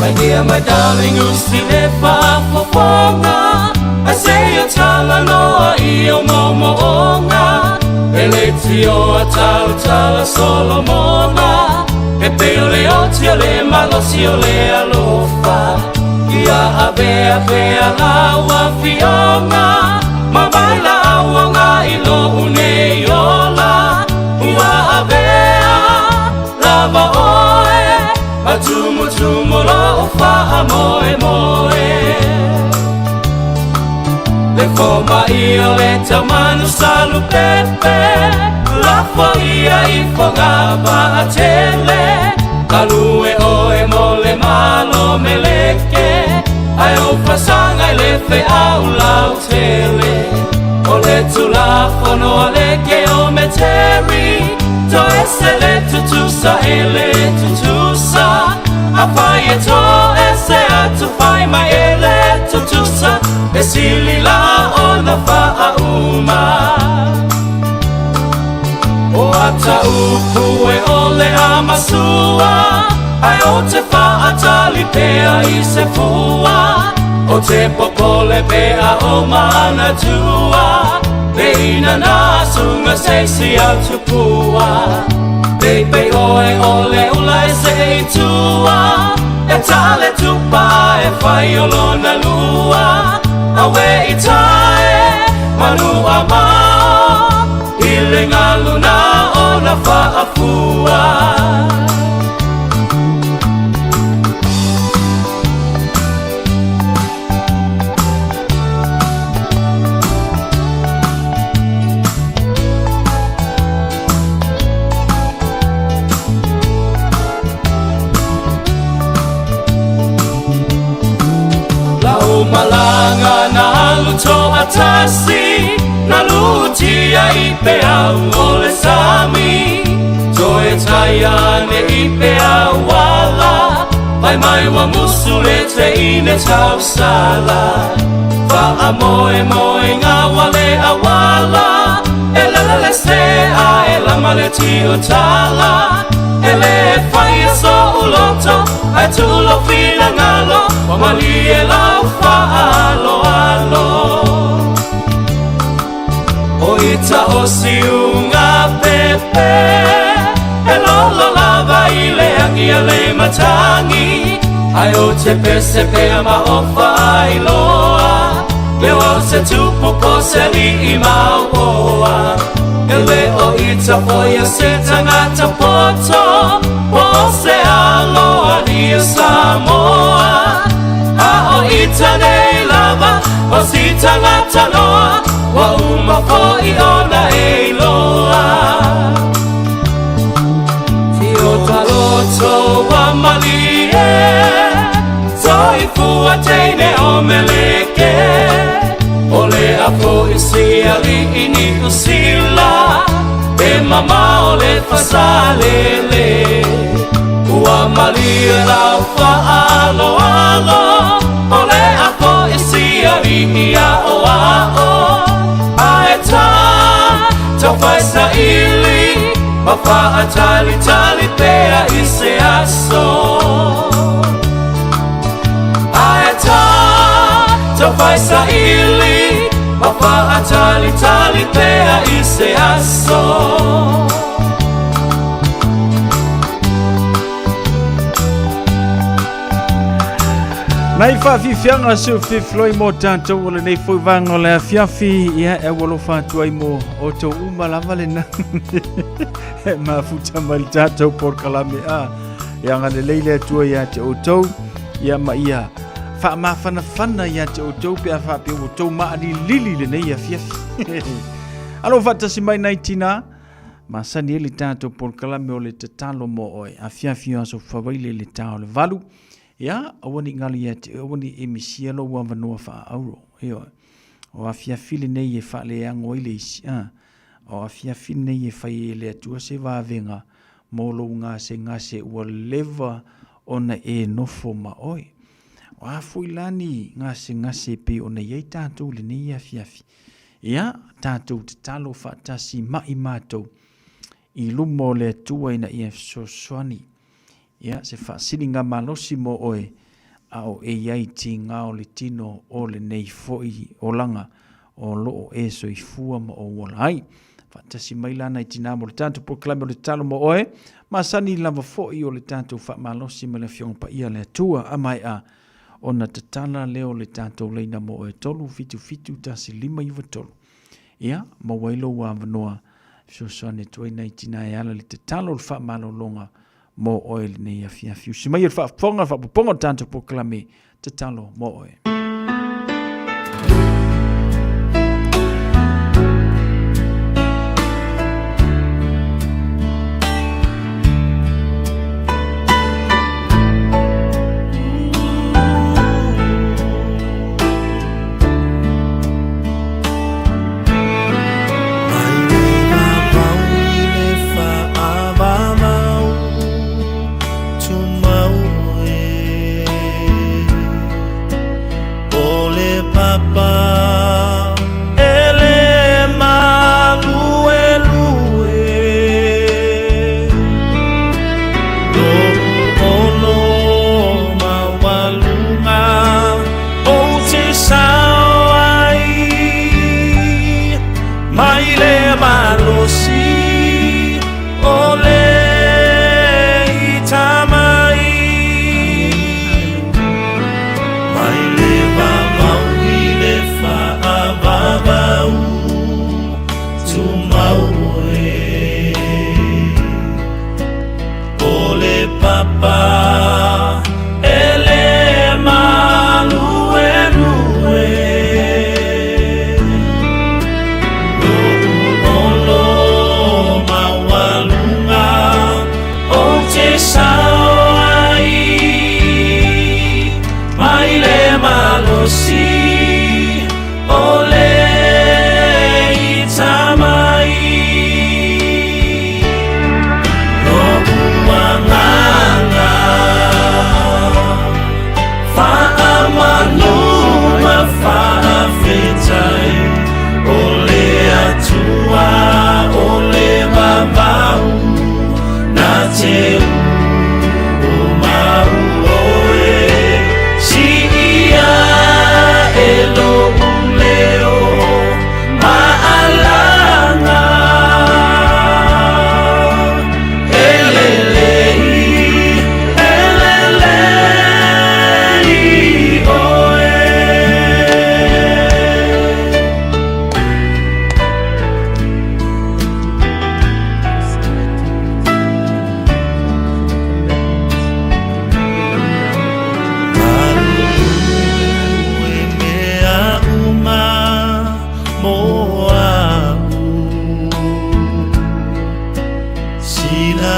My dear, my darling, usi le faafofoga Ai se o talanoa i o moomooga E le tioa tautala Solomona E pei o le oti o le malosi o le alofa Ia avea pea lau afioga Ma vai lauga i lou nei ola Ua avea lava oe Ma tumutumu lou faamoemoe Le fomai o le taumanu salupepe Lafo ia i Fogapaatele Galue oe mo le Malo meleke Ae ou fasaga i le feau lautele O le Tulafono a le Keometeri Toese le tutusa e lē tutusa Afai e toese atu fai mai e lē tutusa E sili la ona faauma O ata upu e o le a masua Ae ou te faatali pea i se fua Ou te popole pea o manatua Le inana suga se isi au tupua Peipei oe o le ula e see i tua E ta le tupa e fai o lona lua Aue i tae manu a mao I le galu na ona faafua. Lau malaga na alu toatasi Na lutia i peau o le sami Toe tai ane i peau ala Fai mai ua musu le teine tausala Faamoemoega ua le auala E lele le sea e lama le tiotala E lē faia so'u loto Ae tuu lou finagalo Ua malie lau faaaloalo O ita o siuga pepe E lolo lava i le agi a le matagi Ae ou te pese pea ma o faailoa Leo au se tupu po se alii maopoa. E le o ita o ia se tangata poto Po se aloa ia Samoa A o ita nei lava O si tangata noa Ua uma fo'i ona e iloa Tio taloto ua malie Soifua teine o Meleke O le a fo'i si ali'i Niu Sila E mamao le fasalele Ua malie lau fa'aloalo O le a fo'i si ali'i a'oa'o Ae tā tau saili Ma fa'atalitali pea i se aso Ae tā tau saili Ma fa'atalitali pea i se aso. Nai faafiafiaga se o fefiloi mo tatou o lenei foi vaega o le afiafi ia e ua atu ai mo outou uma lava lena e mafuta mai le tatou polokalame a ia agalelei le Atua ia te outou ia ma ia faamafanafana ia te outou pe a faapea ua outou maalilili lenei afiafi. Alo faatasi mai nai tina masani ai le tatou polokalame o le tatalo mo oe afiafi o aso favaile i le ta o le 8. Ia, aua ne i galo ia te oe, aua ne i e misia lou avanoa faaauro. Ioe. O afiafi lenei e faaleago ai le isi, a. O afiafi lenei e fai ai e le Atua se vavega mo lou gasegase ua leva ona e nofo ma oe. O a foi la ni gasegase e pei ona i ai tatou i lenei afiafi? Ia, tatou tatalo faatasi ma i matou i luma o le Atua ina ia fesoasoani. Ia, se faasiliga malosi mo oe, a o e i ai tiga o le tino o lenei foi olaga o lo o e soifua ma ou ola ai. Faatasi mai la nai tinā mo le tatou polokalame o le tatalo mo oe, masani lava foi o le tatou faamalosi ma le Afioga Paia a le Atua, a maea ona tatala lea o le tatou laina mo oe 377 1593. Ia, maua ai lou avanoa e fesoasoani atu ai nai tinā e ala i le tatalo o le faamalologa mo oe i lenei afiafi. Usi mai o le faafofoga, le faapopoga o le tatou polokalame tatalo mo oe.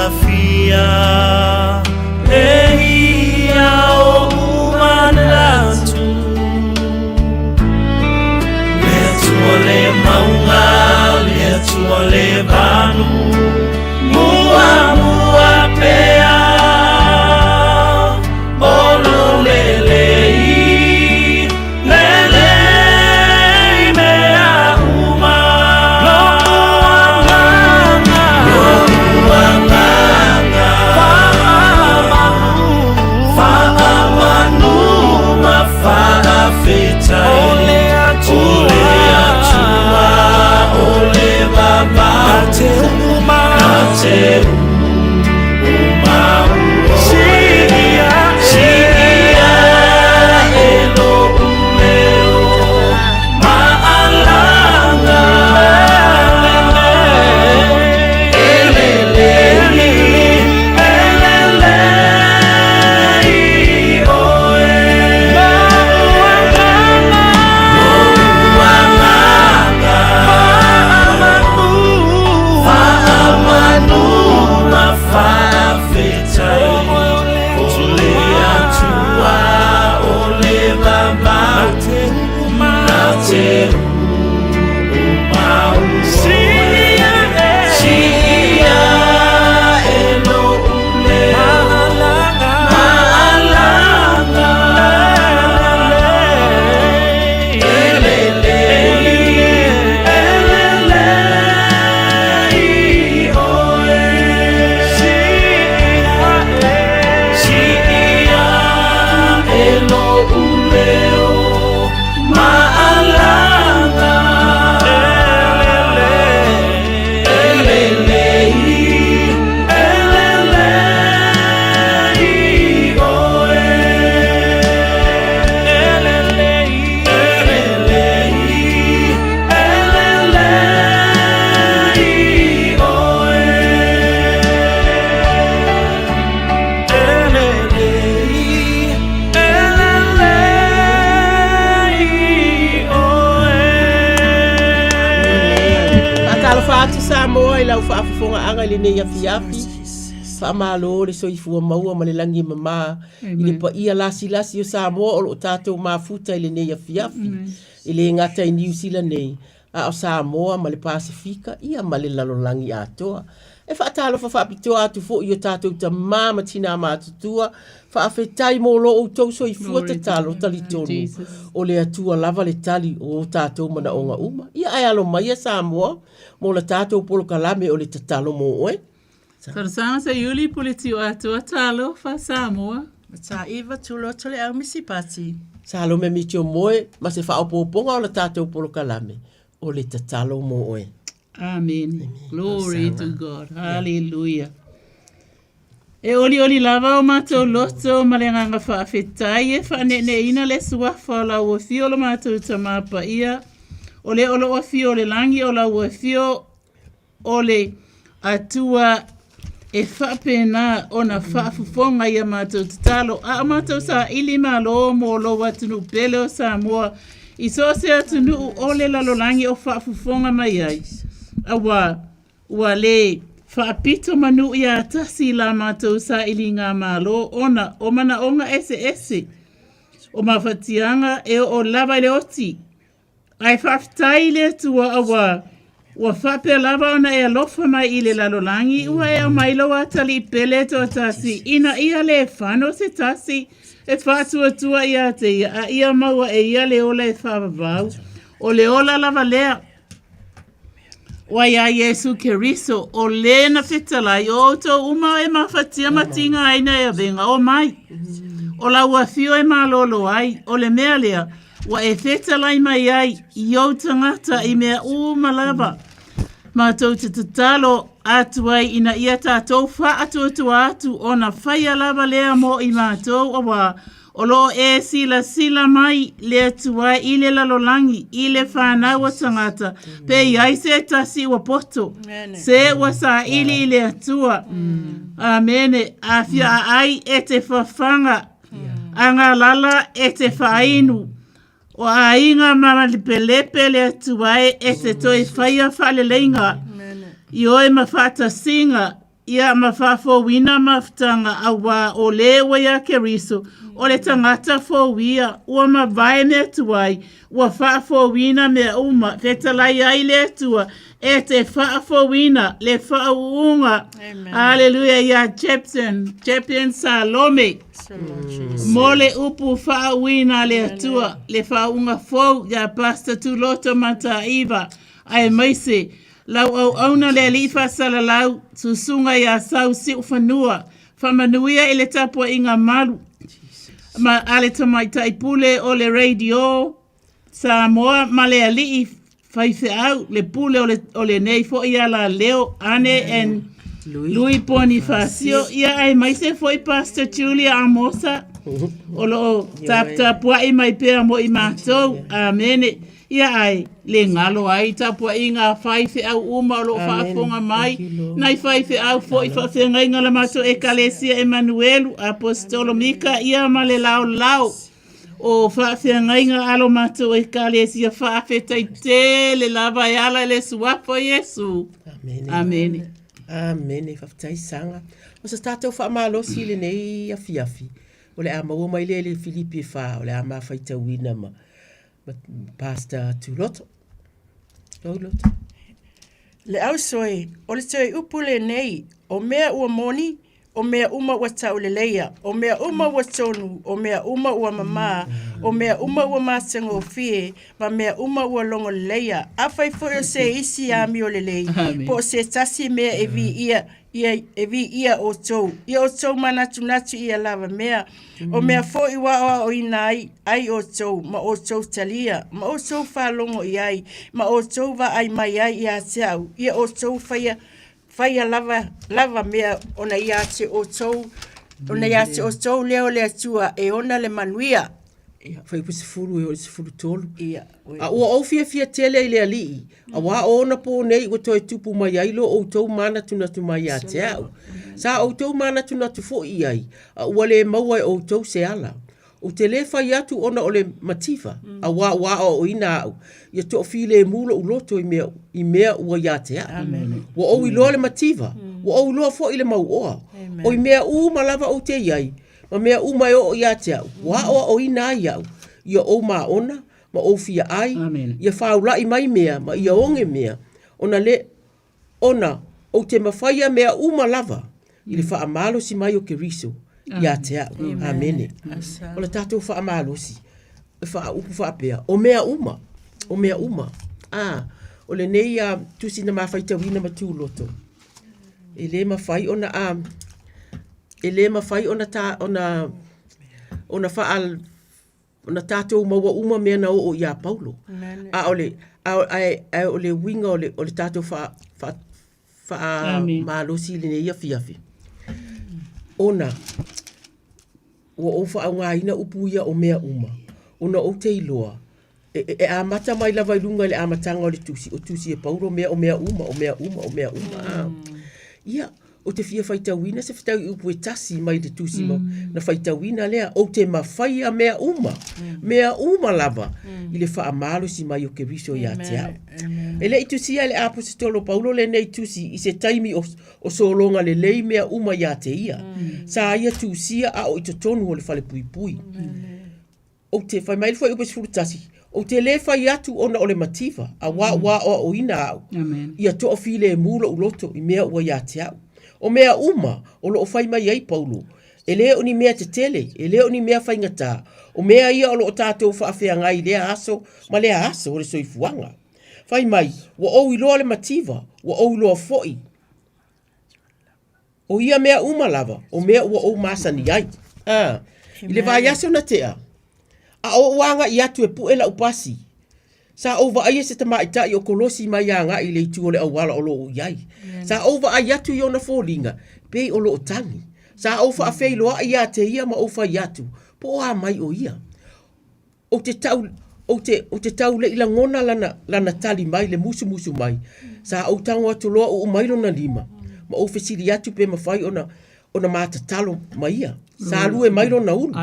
silafia e ia oʻu manatu. Le Atua le mauga, le Atua le vanu, muamua pea. O lo lelei, lelei mea uma. Lo'u agaga, lo'u agaga, faamanu, faamanu ma faafetai. O le Atua, o le Atua, o le vavau. Na te uma, na te uma Siia, siia e lo'u leo maalaga. E lelei, e lelei oe. Lo'u agaga, lo'u agaga, faamanu, faamanu ma faafetai. O le Atua, o le vavau, na te uma Siia e, e lo'u leo maalaga. E lelei, e lelei oe. Siia e, siia e lo'u leo maalaga. E lelei, e lelei oe. E lelei, e lelei, e lelei oe. E lelei, e lelei oe. Faatalofa atu Samoa i lau faafofogaaga i lenei afiafi. Faamalo le soifua maua ma le lagi e mama i le paia lasilasi o Samoa o lo o tatou mafuta i lenei afiafi. E le gata i Niu Sila nei, a o Samoa ma le Pasefika, ia ma le lalolagi atoa. E faatalofa faapitoa atu foi i o tatou tamā ma tinā matutua, faafetai mo lo outou soifua tatalo, talitonu o le Atua lava le tali o o tatou manaoga uma. Ia ae alo maia Samoa mo la tatou polokalame o le tatalo mo oe. Talosaga Seiuli Pule Tiu Atoa Talofa Samoa. Mataiva Tuloto le Au Misipati. Salome Mitio Moe ma se faaopoopoga o la tatou polokalame o le tatalo mo oe. Amen. Glory to God. Hallelujah. E olioli lava o matou loto ma le agaga faafetai e faaneeneeina le suafa o lau afio o lo matou Tama Paia, o le o lou afio o le lagi o lau afio o le Atua e faapena ona faafofoga ia matou tatalo a o matou saili malo mo lou atunuu pele o Samoa i so o se atunuu o le lalolagi o faafofoga mai ai, auā ua lē faapito manu ia tasi la matou sailiga malo ona o manaoga eseese o mafatiaga e oo lava i le oti. Ae faafetai i le Atua auā ua faapea lava ona e alofa mai i le lalolagi, ua e aumai lou atalii pele toatasi ina ia lē fano se tasi e faatuatua ia te ia, a ia maua e ia le ola e faavavau. O le ola lava lea o ai a Iesu Keriso, o lē na fetalai, o outou uma e mafatia ma tigaina e avega o mai. O lau afio e malolo ai, o le mea lea, ua e fetalai mai ai i ou tagata i mea uma lava. Matou te tatalo atu ai ina ia tatou faatuatua atu ona faia lava lea mo i matou auā O lo o e silasila mai le Atua i le lalolagi, i le fanau a tagata, pe i ai se tasi ua poto, se ua saili i le Atua. Amene. A fia aai e te fafaga, a galala e te faainu, o aiga ma lepelepe le Atua e, e te toe faia faaleleiga i oe ma faatasiga. Ia ma faafouina mafutaga auā o lē ua iā Keriso, o le tagata fou ia, ua mavae mea tuai, ua faafouina mea uma, fetalai ai le Atua e te faafouina le faauuga. Haleluia iā Jepson, Jepson Salome, mo le upu faauuina a le Atua, le faauuga fou iā Pastor Tuloto Mataiva, aemaise Lau auauna le Alii Faasalalau, Susuga ia Sau Siufanua, faamanuia i le tapuaiga malu ma a le Tamaitai Pule o le Radio Samoa ma le Alii Faifeau, le Pule o, le, o lenei foi alaleo, Ane and Lui Ponifasio, ia aemaise foi Pastor Julia Amosa, o lo o taputapuai mai pea mo i matou. Amene. Ia ae le galo ai tapuaiga a faifeau uma o lo o faafofoga mai, nai faifeau foi faafeagaiga o la matou Ekalesia Emanuelu, Aposetolo Mika ia ma le laolao o faafeagaiga a lo matou Ekalesia faafetai tele lava e ala i le Suafa o Iesu. Amene. Amene. Amene. Faafetai Saga. O se tatou faamalosi i lenei afiafi, o le a maua mai lea i le Filipi e 4, o le a ma faitauina ma Pastor Tuloto. Lou loto. Le ausoe, o le toe upu lenei, o mea ua moni, o mea uma ua tauleleia, o mea uma ua tonu, o mea uma ua mamā, o mea uma ua matagofie, ma mea uma ua logoleleia. Afai foi o se isi amio lelei, po o se tasi mea e viia, ia e viia outou, ia outou manatunatu ia lava mea, o mea foi ua aoaoina ai, ai outou, ma outou talia, ma outou faalogo i ai, ma outou vaai mai ai ia te au, ia outou faia, faia lava, lava mea ona ia te outou, ona ia te outou lea o le Atua e ona le manuia. Ia, fuaiupu 10 e oo i le 13. Ia, A ua ou fiafia tele i le Alii, auā o ona pō nei ua toe tupu mai ai lo outou manatunatu mai ia te au. Sa outou manatunatu foi i ai, a ua lē maua e outou se ala. Ou te lē fai atu ona o le mativa, auā ua aoaoina au, ia toafilemu loʻu loto i mea, i mea ua ia te au. Ua ou iloa le mativa, ua ou iloa foi le mauoa. O i mea uma lava ou te i ai, ma mea uma e oo ia te au, ua aoaoina ai au, ia ou māona, ma ou fia ai, ia faulaʻi mai mea ma ia oge mea, ona le, ona ou te mafaia mea uma lava i le faamalosi mai o Keriso ia te au. Amene. O le tatou faamalosi, e faaupu faapea, o mea uma, o mea uma. A, o lenei a, tusi na mafaitauina ma Tuloto, e le mafai ona a, e le mafai ona ta, ona, ona faa, ona tatou maua uma mea na oo iā Paulo. A o le, a, ae, ae o le uiga o le, o le tatou faa, faa, faamalosi i lenei afiafi, ona ua ou faaaogaina upu ia o mea uma, ona ou te iloa, e, e, e amata mai lava i luga i le amataga o le tusi, o tusi e Paulo mea o mea uma, o mea uma, o mea uma. Mm. Ia, Ou te fia faitauina se fetau upu e tasi mai le tusi mm. na faitauina lea, ou te mafaia mea uma, mea uma lava, mm. i le faamalosi mai o Keriso ia te au. E le i tusia e le aposetolo Paulo lenei tusi i se taimi o, o sologa lelei mea uma ia te ia. Mm. Sa ia tusia a o i totonu o le falepuipui. Mm. Ou te fai mai le fuaiupu 11, ou te lē fai atu ona o le mativa, auā ua aoaoina au, ia toafilemu loʻu loto i mea ua ia te au. O mea uma o lo o fai mai ai Paulo, e le o ni mea tetele, e le o ni mea faigata, o mea ia o lo o tatou faafeagai i lea aso ma lea aso o le soifuaga. Fai mai, ua ou iloa le mativa, ua ou iloa foi. O ia mea uma lava, o mea ua ou masani ai. A, i le vaiaso na tea, a o ou agaʻi atu e puʻe laʻu pasi, sa ou vaaia se tamaitai o kolosi mai agaʻi i le itu o le auala o lo o i ai. Sa ou vaai atu i ona foliga, pei o lo o tagi. Sa ou faafeiloai ia te ia ma ou fai atu, po o a mai o ia. Ou te tau, ou te, ou te tau leʻi lagona lana, lana tali mai, le musumusu mai. Sa ou tago atu loa uu mai lona lima, ma ou fesili atu pe mafai ona, ona ma tatalo ma ia. Sa lue mai lona ulu,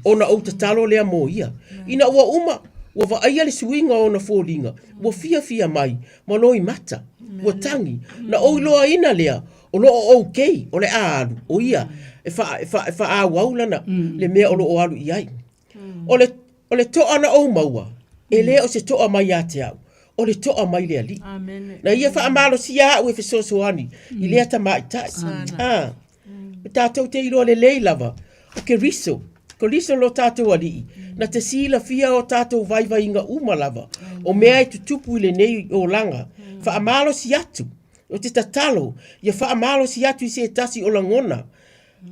ona ou tatalo lea mo ia. Ina ua uma, ua vaaia le suiga o ona foliga, ua fiafia mai, ma loimata, ua tagi. Na ou iloaina lea, O lo o okay, o le a alu, o ia, e wha, e wha, e whaauau lana, le mea o lo o alu i ai. O le, o le to'a na ou maua, e le o se to'a mai ia te au, o le to'a mai le Alii. Na ia faamalosia a'u e fesoasoani i lea tamaitai. A, o tatou te iloa lelei lava, o Keriso, Keriso lo tatou Alii, na te silafia o tatou vaivaiga uma lava, o mea e tutupu i lenei olaga, faamalosi atu, o te tatalo, ia faamalosi atu i se tasi o lagona,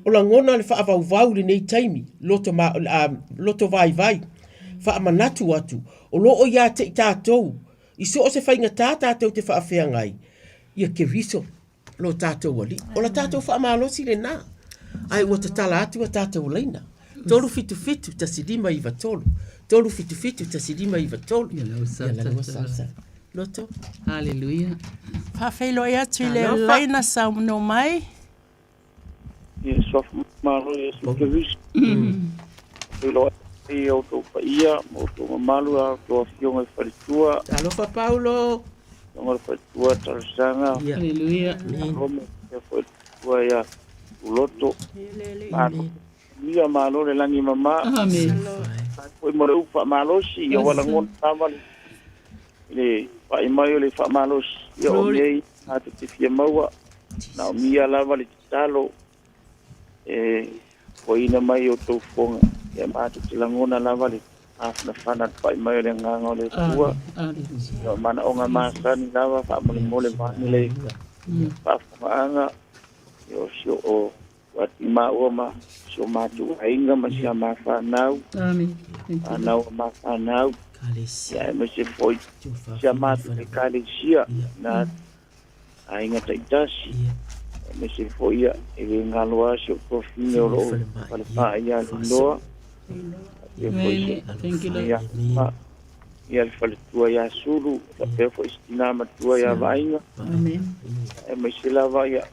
O lagona le faavauvau i lenei taimi, loto, ma, uh, loto vaivai, faamanatu atu, o lo o iā te i tātou, i so o se faigata tātou te faafeagai, ia Keriso lo tātou Alii. O la tātou faamalosi lenā, ae ua tatala atu a tātou laina. 377 1593, 377 1593. Ia la lua salsa. Loto. Hallelujah. Faafeiloai atu i le laina saunoa mai. Ia suafa malo Iesu Keriso. Feiloai i outou paia ma outou mamalu a outou afioga i faletua. Talofa Paulo. Afioga i faletua Talosaga. Haleluia. Malo me te foi tua ia Uloto. Malo. Ia malo le lagi mama. Amen. Foi mo le upu faamalosi ia ua lagona lava le le pai mai o le faamalosi ia o mea ia tatou te fia maua na o mia lava le tatalo e foaiina mai i outou fofoga ia matou te lagona lava le mafanafana le pai mai o le agaga o le Atua ia o manaoga masani lava faamolemole vaeane le faafofogaaga ia o si o atu i maua ma si o matou aiga ma si a ma fanau. Amen. Fanau a ma fanau. Ia aemaise foi si a matou ekalesia na aiga taitasi. Aemaise foi ia e le galo lava si ou tuafafine o lo o falepa ia Leiloa. Faapea foi si Thank you, Lord. ia ia le faletua ia Sulu, faapea foi si tinā matua ia Vaaiga. Amen. Aemaise lava ia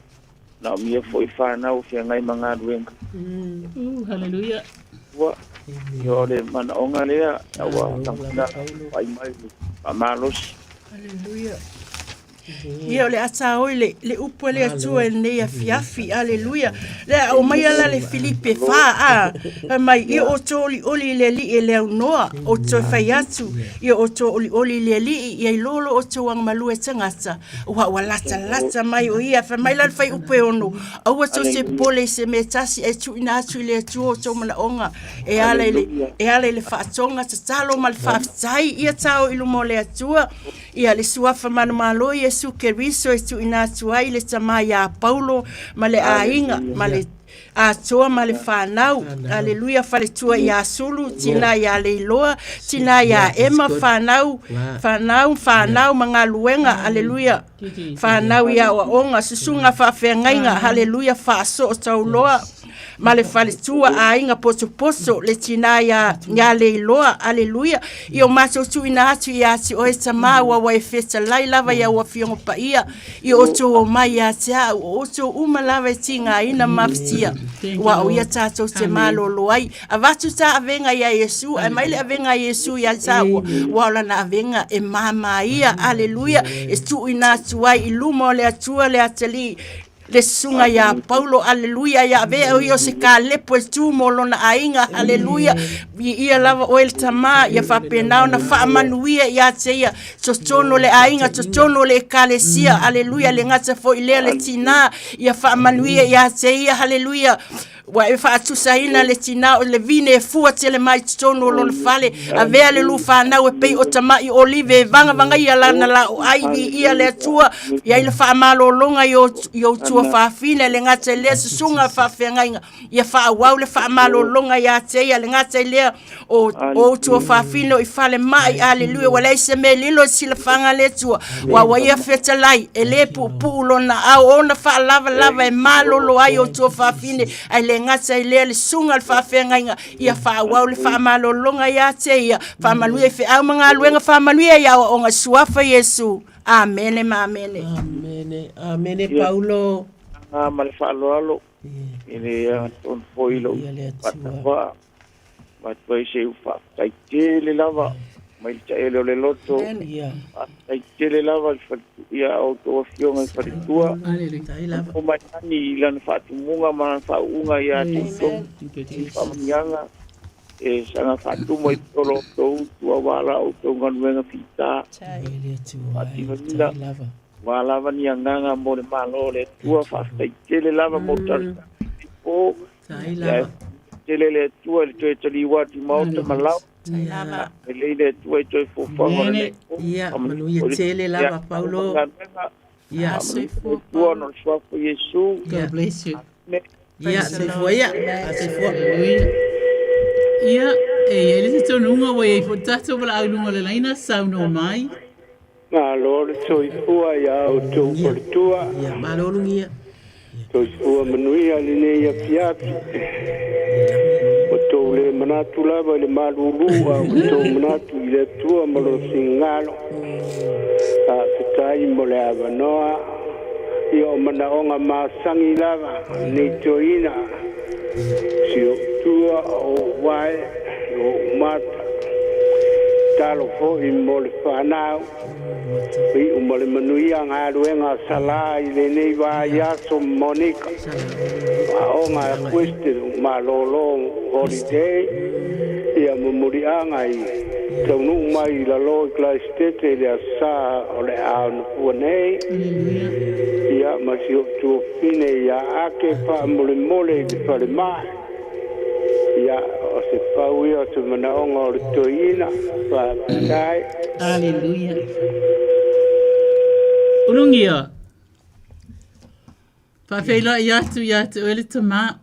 Naomia foi fanau feagai ma galuega. Ooh, hallelujah. Ua, ia o le manaoga lea, ua lagona pai mai le faamalosi. Hallelujah. Ia o le a tāoi le, le upu a le Atua i lenei afiafi. Aleluia. Le a aumaia la le Filipe 4 a. Fai mai, ia outou olioli i le Alii e le aunoa, ou te toe fai atu, ia outou olioli i le Alii, ia iloa lo outou agamalu e tagata. Ua ua latalata mai o ia. Fai mai la le fuaiupu e 6, aua tou te popole i se mea e tasi ae tuuina atu i le Atua outou manaoga e ala i le, e ala i le faatoga tatalo ma le faafetai. Ia tao i luma o le Atua, ia le suafa manumalo o Iesu Keriso e tuuina atu ai le tama iā Paulo ma le aiga ma le atoa ma le fanau. Aleluia, faletua iā Sulu, tina iā Leiloa, tina iā Ema, fanau, fanau, fanau ma galuega. Aleluia, fanau i aoaoga, susuga faafeagaiga. Haleluia, faasoo tauloa ma le faletua, aiga potopoto, le tina iā, iā Leiloa. Aleluia, i o matou tuuina atu ia te oe Tama, ua ua e fetalai lava i au afioga paia, I outou omai ia te au, o outou uma lava e tigaina ma mafatia, ua o ia tatou te malolo ai. Avatu ta avega ia Iesu, ae mai le avega a Iesu ia taua, ua o lana avega e māmā ia, aleluia, e tuuina atu ai i luma o le Atua le atalii, le susuga iā Paulo, aleluia, ia avea o ia o se kalepo e tu mo lona aiga, aleluia, viia lava oe le Tama, ia faapena ona faamanuia ia te ia, totonu o le aiga, totonu o le ekalesia, aleluia, le gata foi lea le tinā, ia faamanuia ia te ia, haleluia, ua e faatusaina le tinā o le vine e fua tele mai totonu o lona fale, avea le lufanau e pei o tama'i olive e vagavagaia lana laoai, viia le Atua, i ai le faamalologa i ou tuafafine, le gata i lea susuga faafeagaiga, ia faaauau le faamalologa ia te ia, le gata i lea o o tuafafine o i falemai, aleluia, ua leai se mea e lilo i silafaga a le Atua, ua ua ia fetalai, e le puupuu lona ao, ona faalavalava e malolo ai o tuafafine, ae le gata i lea le susuga i le faafeagaiga, ia faaauau le faamalologa ia te ia, faamanuia i feau ma galuega, faamanuia i aoaoga i Suafa Iesu. Amene ma amene. Amene, amene Paulo. Ma le faaaloalo, e le agatonu foi lou faatauvaa. Avatu ai se faafetai tele lava. mai le taele o le loto. Faafetai tele lava i ia a outou afioga i faletua. O mai lani i lana faatumuga ma lana faauuga ia te outou. I faamanuiaga e saga faatumu ai pea o lo outou utu aua la outou galuega fita. Faatinoina aua lava ni agaga mo le Malo o le Atua. Faafetai tele lava mo talosaga i lenei po. Ia e tele le Atua i le toe taliu atu i maota ma laoa. E lei le Atua i toe fofoga o lenei po. Ia, manuia tele lava Paulo. Ia, soifua ona o le suafa o Iesu. God bless you. Ia, soifua ia. Soifua. Ia, e i ai le talitonuga ua i ai foi tatou valaau i luga o le laina, saunoa mai. Malo le soifua ia outou faletua. Ia, malo lugia. Soifua manuia lenei afiafi. Ua tou le manatu lava i le malulu a ua tou manatu i le Atua ma lona finagalo. Faafetai mo le avanoa. Ia o manaoga masani lava lenei toeaina. Si ou tua o ou vae, o ou mata. Talo foi mo le fanau. Iu ma le manuia galuega a Sala i lenei vaiaso Monica. Aoga a Kristen malolo holiday ia ma muliaga i taunuu mai i lalo i Kalaisitete i le Aso Sa o le a ona fua nei. Ia ma si ou tuafafine ia Ake faamolemole i le falemai. Ia, o se pau ia o se manaoga o le toeaina. Faafetai. Aleluia. Ulugia. Faafeiloai atu ia te oe le tama.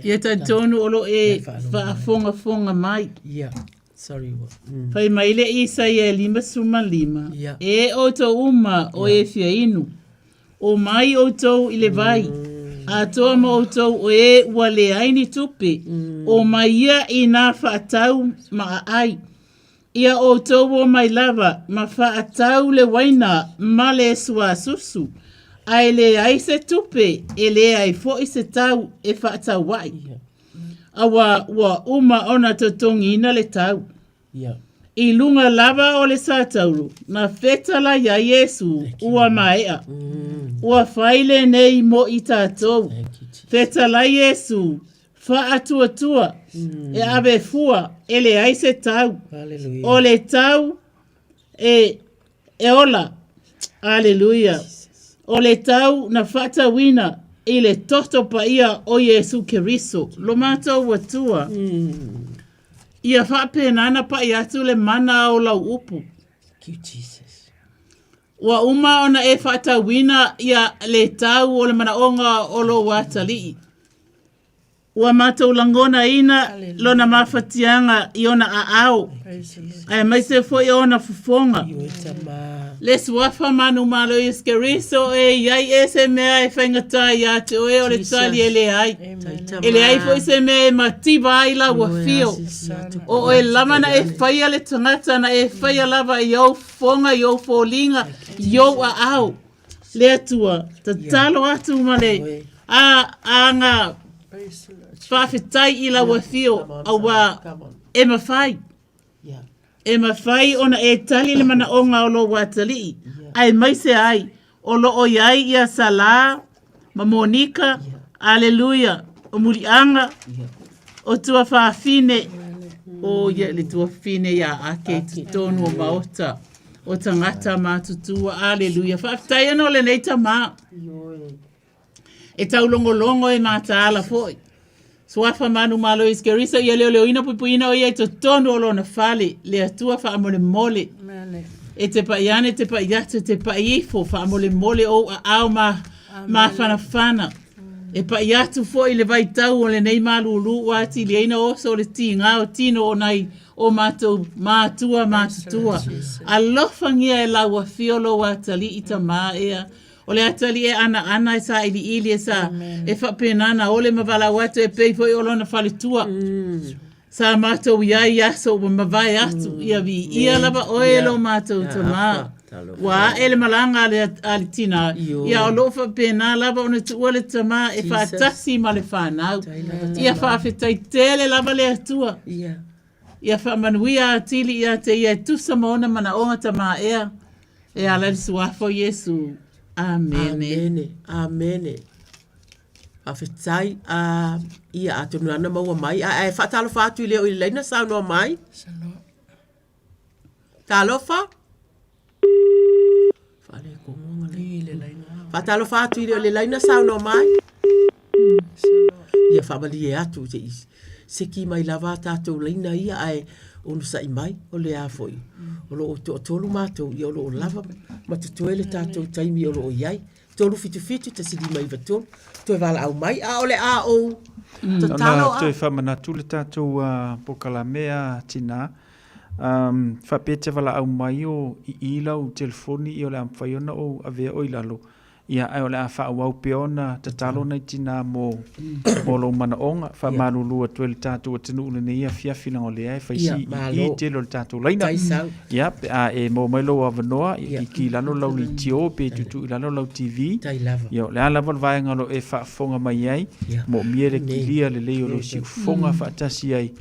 Ia talitonu o lo o e faafogafoga mai. Ia. Sorry. Fai mai le Isaia e 55, E outou uma o e fia inu, omai outou i le vai, atoa ma outou o e ua leai ni tupe, omai ia i nā faatau ma aai. Ia outou omai lava ma faatau le waina ma le suasusu, ae leai se tupe e leai foi se tau e faatau ai. Aua ua uma ona totogiina le tau. I luga lava o le satauro, na fetalai ai Iesu, ua maea. Ua fai lenei mo i tatou. Fetalai Iesu, faatuatua, e ave fua, e leai se tau. O le tau e, e ola. Aleluia. O le tau na faatauina i le toto paia o Iesu Keriso, lo matou Atua. Ia faapena na pai atu le mana o lau upu. Thank you, Jesus. Ua uma ona e faatauina ia le tau o le manaoga o lou atalii. Ua matou lagonaina lona mafatiaga i ona aao, aemaise foi o ona fofoga. Le suafa manumalo o Iesu Keriso e i ai ea se mea e faigata ia te oe o le tali e leai. E leai foi se mea e mativa ai lau afio. O oe lava na e faia le tagata na e faia lava i ou fofoga, i ou foliga, i ou aao. Le Atua, tatalo atu ma le a aga faafetai i lau afio, auā e mafai. E mafai ona e tali le manaoga o lou atalii, aemaise ai o lo o i ai ia Salā ma Monika, aleluia, o Muliaga, o tuafafine, o ia le tuafafine ia Ake i totonu o maota o tagata matutua, aleluia. Faafetai ana o lenei tamā. E taulogologo e mataala foi. Suafa manumalo Iesu Keriso ia leoleoina puipuiina o ia i totonu o lona fale, le Atua faamolemole. E te pai ane, te pai atu, te pai ifo, faamolemole ou aao ma mafanafana. E pai atu foi le vaitau o lenei malūlū ua atiliaina oso o le tigā o tino o nai o matou mātua matutua. Alofagia e lau afio lou atalii tamā ea. O le atalii e anaana e sailiili e sa e faapena na ole ma valaau atu e pei foi o lona faletua. Sa matou i ai i aso ua mavae atu, ia viia lava oe e lo matou tamā. Ua ae le malaga a le, a le tinā, ia o lo o faapena lava ona tuua le tamā e faatasi ma le fanau. Ia faafetai tele lava le Atua. Ia faamanuia atili ia te ia e tusa ma ona manaoga tamaea e ala i le suafa o Iesu. Amene. Amene. Amene. Faafetai. A, ia, atonu lava na maua mai. A, ae faatalofa atu i le o i le laina saunoa mai. Talofa. Faatalofa atu i le o le laina saunoa mai. Ia faamalie atu se i seki mai lava a tatou laina ia ae onosai mai o le a foi. O lo o toatolu matou ia o lo o lava ma totoe le tatou taimi o lo o i ai. 377 1593 toe valaau mai a o le a ou tatalo a. Ona toe faamanatu le tatou polokalame a Tina. Um, faapea e te valaau mai o i i lau telefoni ia o le a mafai ona ou avea oe i lalo. Ia, ae o le a faaauau pea ona tatalo nai tinā mo, mo lou manaoga. Faamalulu atu ai le tatou atunuu i lenei afiafi leaga o lea e fai si i i tele o le tatou laina. Ia, pe a e maua mai lou avanoa, ia kiki i lalo lau leitio pe tuutuu i lalo lau TV. Ia, o le a lava le vaega o lo o e faafofoga mai ai, moomia le kilia lelei o lou siufofoga faatasi ai,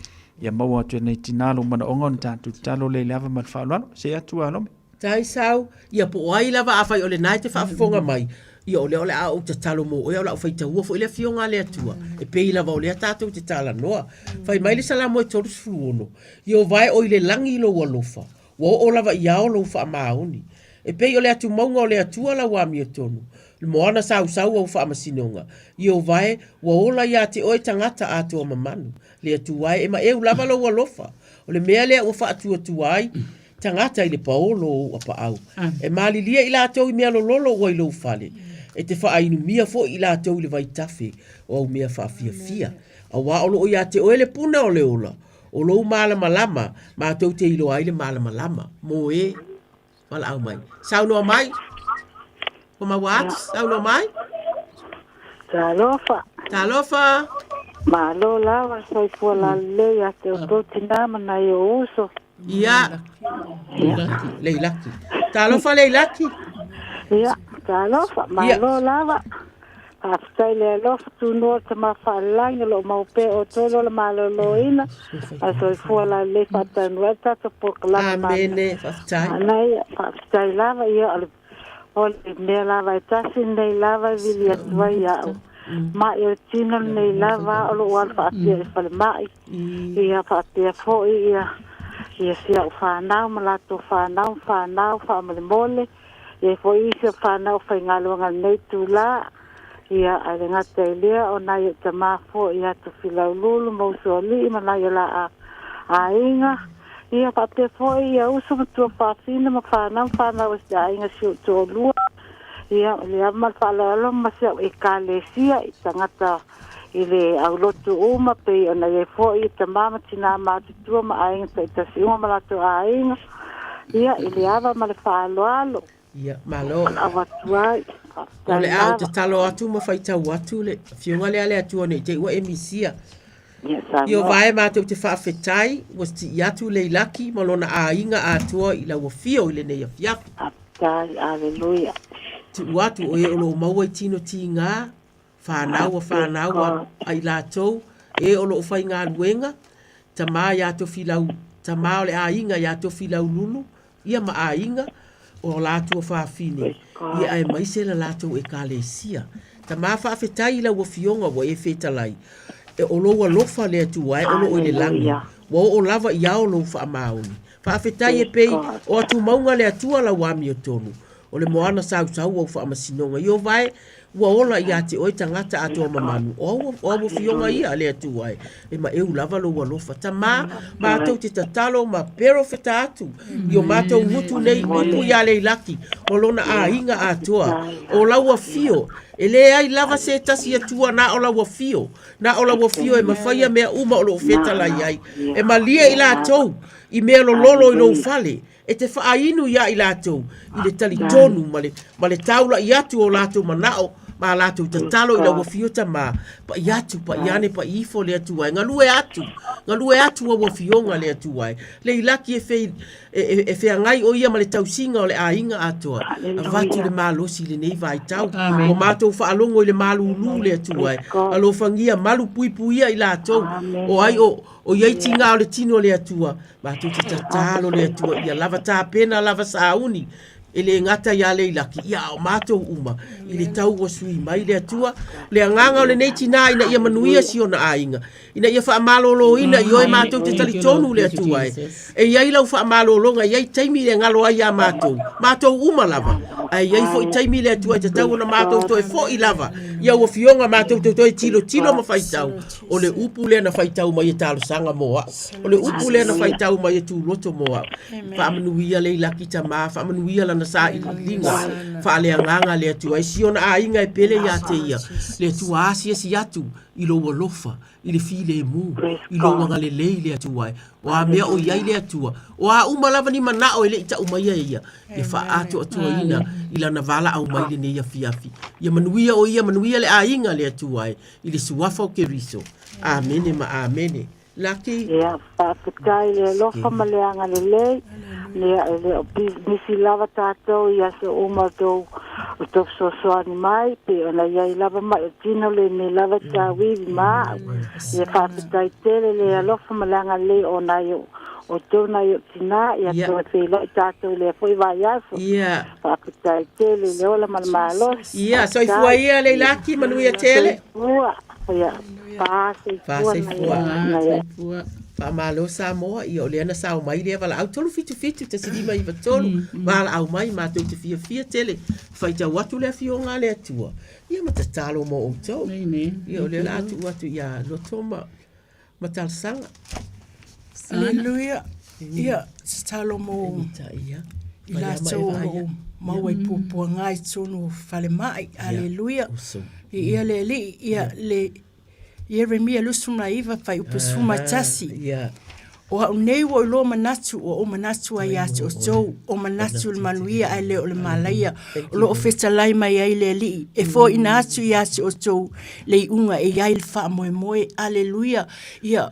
ia maua atu e nei tinā lou manaoga ona tatou tatalo lea i le ava ma le faaaloalo. See atu a Lome. Taisau, ia po o ai lava afai o lena e te faafofoga mai, ia o lea o le a ou tatalo mo oe, o le a ou faitaua foi le Afioga a le Atua, e pei lava o lea tatou te talanoa. Fai mai le Salamo e 36, Ieova e, o i le lagi lou alofa, ua oo lava i ao lou faamaoni. E pei o le atumauga o le Atua lau amiotonu, le moana sausau au faamasinoga. Ieova e, ua ola ia te oe tagata atoa mamanu. Le Atua e, e maeu lava lou alofa, o le mea lea ua faatuatua ai tagata i le paolo o ou apaau. E malilie i latou i mea lololo ua i lou fale, e te faainumia foi i latou i le vaitafe o au mea faafiafia. Auā o lo o ia te oe le puna o le ola, o lou malamalama, matou te iloa ai le malamalama. Moe. Valaau mai. Saunoa mai. Ua maua atu, saunoa mai. Talofa. Talofa. Malo lava le soifua lalelei ia te outou tinā ma nai ou uso. Ia. Leilaki. Talofa Leilaki. Ia, talofa, malo lava. Faafetai le alofa tunoa le Tama Faalelagi o lo o maua pea e outou le ola maloloina ma le soifua lalelei faataunuu ai le tatou polokalame Amene, faafetai. Manaia, faafetai lava ia o le o le mea lava e tasi lenei lava e vili atu ai ia au ma'i o le tino lenei lava o lou alu faapea i le falemai ia faapea foi ia ia si au fanau ma latou fanau ma fanau faamolemole E i ai foi isi o fanau faigaluega i lenei itulā, ia, ae le gata i lea, o nai ou tamā foi ia Tofilaululu ma Usoalii ma nai o la aiga, ia, faapea foi ia uso ma tuafafine ma fanau ma fanau a si aiga si ou toalua, ia, le ava ma le faaaloalo ma si au Ekalesia i tagata i le aulotu uma, pei ona i ai foi tamā ma tinā matutua ma aiga taitasi uma ma latou aiga, ia, i le ava ma le faaaloalo. Ia, malo. Avatu ai. O le a ou tatalo atu ma faitau atu le afioga lea a le Atua ne i te i ua e misia. Ieova e matou te faafetai ua sii atu Leilaki ma lona aiga atoa i lau afio i lenei afiafi. Faafetai, aleluia. Tuu atu o e o lo o maua i tino tigā, Whānau a whānau a i latou e o lo o faigaluega, tamā iā Tofilau, tamā o le aiga iā Tofilaululu, ia ma aiga o latua fafine, ia aemaise la latou ekalesia. Tamā faafetai i lau afioga ua e fetalai, e o lou alofa le Atua e o lo o i le lagi, ua oo lava i ao lou faamaoni. Faafetai e pei o atumauga le Atua lau amiotonu, O le moana sausau au faamasinoga i o vae ua ola ia te oe tagata atoa mamanu o au o au afioga ia a le Atua e e maeu lava lou alofa tamā matou te tatalo ma perofeta atu i o matou gutu nei upu ia Leilaki ma lona aiga atoa o lau afio e leai lava se tasi Atua na o lau afio na o lau afio e mafaia mea uma o loo fetalai ai e malie i latou i mea lololo i lou fale e te faainu iā i latou i le talitonu ma le, ma le taulaʻi atu o latou manaʻo Ma a latou tatalo i lau afio tamā, pa'i atu, pa'i ane, pa'i ifo le Atua e, galue atu, galue atu au afioga le Atua e. Lei laki e fei, e, e, e feagai o ia ma le tausiga o le aiga atoa. Avatu le malosi i lenei vaitau. Ua matou faalogo i le malūlū le Atua e. Alofagia, malu puipuia i latou. O ai o, o i ai tigā o le tino o le Atua, matou te tatalo le Atua ia lava tapena, lava sauni, e le gata iā Leilaki, ia a o matou uma, i le tau ua sui mai le Atua, le agaga o lenei tinā ina ia manuia si ona aiga, ina ia faamaloloina i oe matou te talitonu le Atua e. E i ai lau faamalologa, e i ai taimi e galo ai iā matou, matou uma lava, ae i ai foi taimi le Atua e tatau ona matou toe foi lava i au afioga matou te toe tilotilo ma faitau, o le upu lea na faitau mai e talosaga mo au, o le upu lea na faitau mai e tuloto mo au. Faamanuia Leilaki tamā, faamanuia lana sailiiliga, faaleagaga le Atua, e si ona aiga e pele iā te ia, le Atua asiasi atu i lou alofa, i le filemu, i lou agalelei le Atua e. O a mea o i ai le Atua, o a uma lava ni manao e le i tau maia e ia, ia faaatoatoaina i lana valaau mai lenei afiafi. Ia manuia o ia, manuia le aiga le Atua e, i le suafa o Keriso. Amene ma amene. Laki. Ia, faafetai i le alofa ma le agalelei. Ia, e le o misi lava tatou i aso uma o tou, o tou fesoasoani mai, pei ona i ai lava mai o tino lenei lava e tauivi ma au. Ia, faafetai tele le alofa ma le agalelei o nai o outou nai ou tinā, ia toe feiloai tatou i lea foi vaiaso. Ia. Faafetai tele i le ola ma le malosi. Ia, soifua ia Leilaki, manuia tele. Soifua. Ia, fa soifua nai Soifua. Faamalo Samoa, ia o lea na sao mai lea valaau 377 1593 valaau mai matou te fiafia tele faitau atu le afioga a le Atua ia ma tatalo mo outou. Ia o lea la a tuu atu ia Loto ma ma talosaga. Aleluia. Ia, tatalo mo i latou o lo o maua i puapuaga i totonu o falemai. Aleluia. Viia le Alii. Ia, le Ieremia 29, fuaiupu 11. O au nei ua ou iloa manatu, ua ou manatu ai ia te outou, o manatu o le manuia ae le o le malaia, o lo o fetalai mai ai le Alii, e foaiina atu ia te outou le iuga e i ai le faamoemoe. Aleluia! Ia,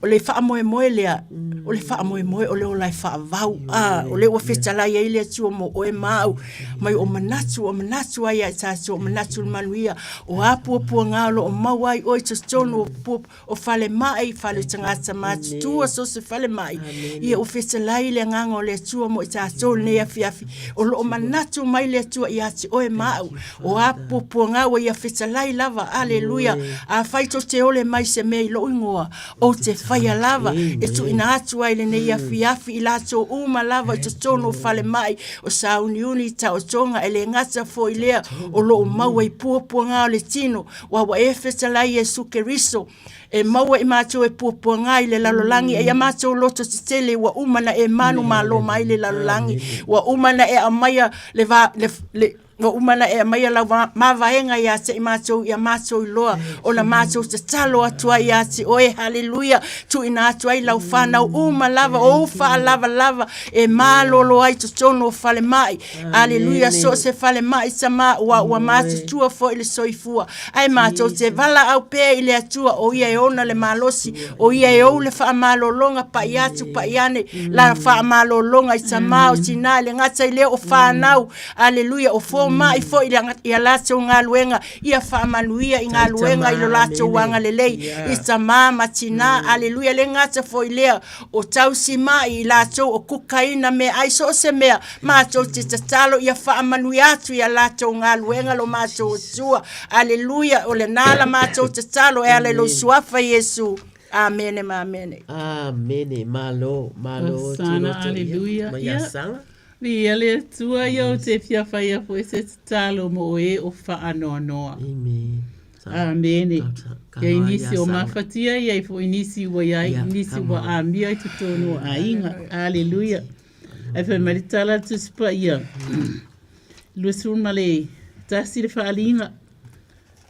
o le faamoemoe lea, o le faamoemoe o le ola e faavau. A, o lea ua fetalai ai le Atua mo oe ma au, mai o manatu, o manatu ai ia i tatou, o manatu o le manuia, o a puapuaga o lo o maua ai oe i totonu o pua, o falemai, fale tagata matutua, so o se falemai. Ia ua fetalai le agaga o le Atua mo i tatou i lenei afiafi. O lo o manatu mai le Atua ia te oe ma au. O a puapuaga ua ia fetalai lava. Aleluia. Afai tou te ole mai se mea i lou igoa, ou te faia lava e tuuina atu ai lenei afiafi i latou uma lava i totonu o falemai o sauniuni i taotoga, e le gata foi lea o lo o maua i puapuaga o le tino, Ua ua e fetalai Iesu Keriso, e maua i matou e puapuaga i le lalolagi, e ia matou loto tetele ua uma na e manumalo mai le lalolagi, ua uma na e aumaia le va, le, le, ua uma na e aumaia lau mavaega ia te i matou ia matou iloa ona matou tatalo atu ai ia te oe, haleluia, tuuina atu ai lau fanau uma lava, o ou faalavalava e malolo ai totonu o falemai, Aleluia, so o se falemai tama ua ua matutua foi le soifua. Ae matou te valaau pea i le Atua o ia e ona le malosi, o ia e ou le faamalologa pai atu pai ane la faamalologa i tama o tina i le gata i lea o fanau. Aleluia, o fomai foi i a latou galuega, ia faamanuia i galuega i lo latou agalelei i tama ma tina. Aleluia, le gata foi lea o tausi mai i latou o kukaina meaai so o se mea, matou te tatalo ia faamanuia atu i a latou galuega lo matou Atua. Aleluia, o lena la matou tatalo e ala i lou Suafa Iesu. Amene ma amene. Amene, malo, malo Hosana, Tuloto, ia, aleluia. mai Ia, Asaga. viia le Atua, ia ou te fia faia foi se tatalo mo oe o faanoanoa. Amen. Amene. Ia i nisi o mafatia, ia i foi nisi ua iai, nisi ua amia i totonu o aiga. Aleluia. Ae fai mai le tala a le Tusi Paia, 21 le faaaliga,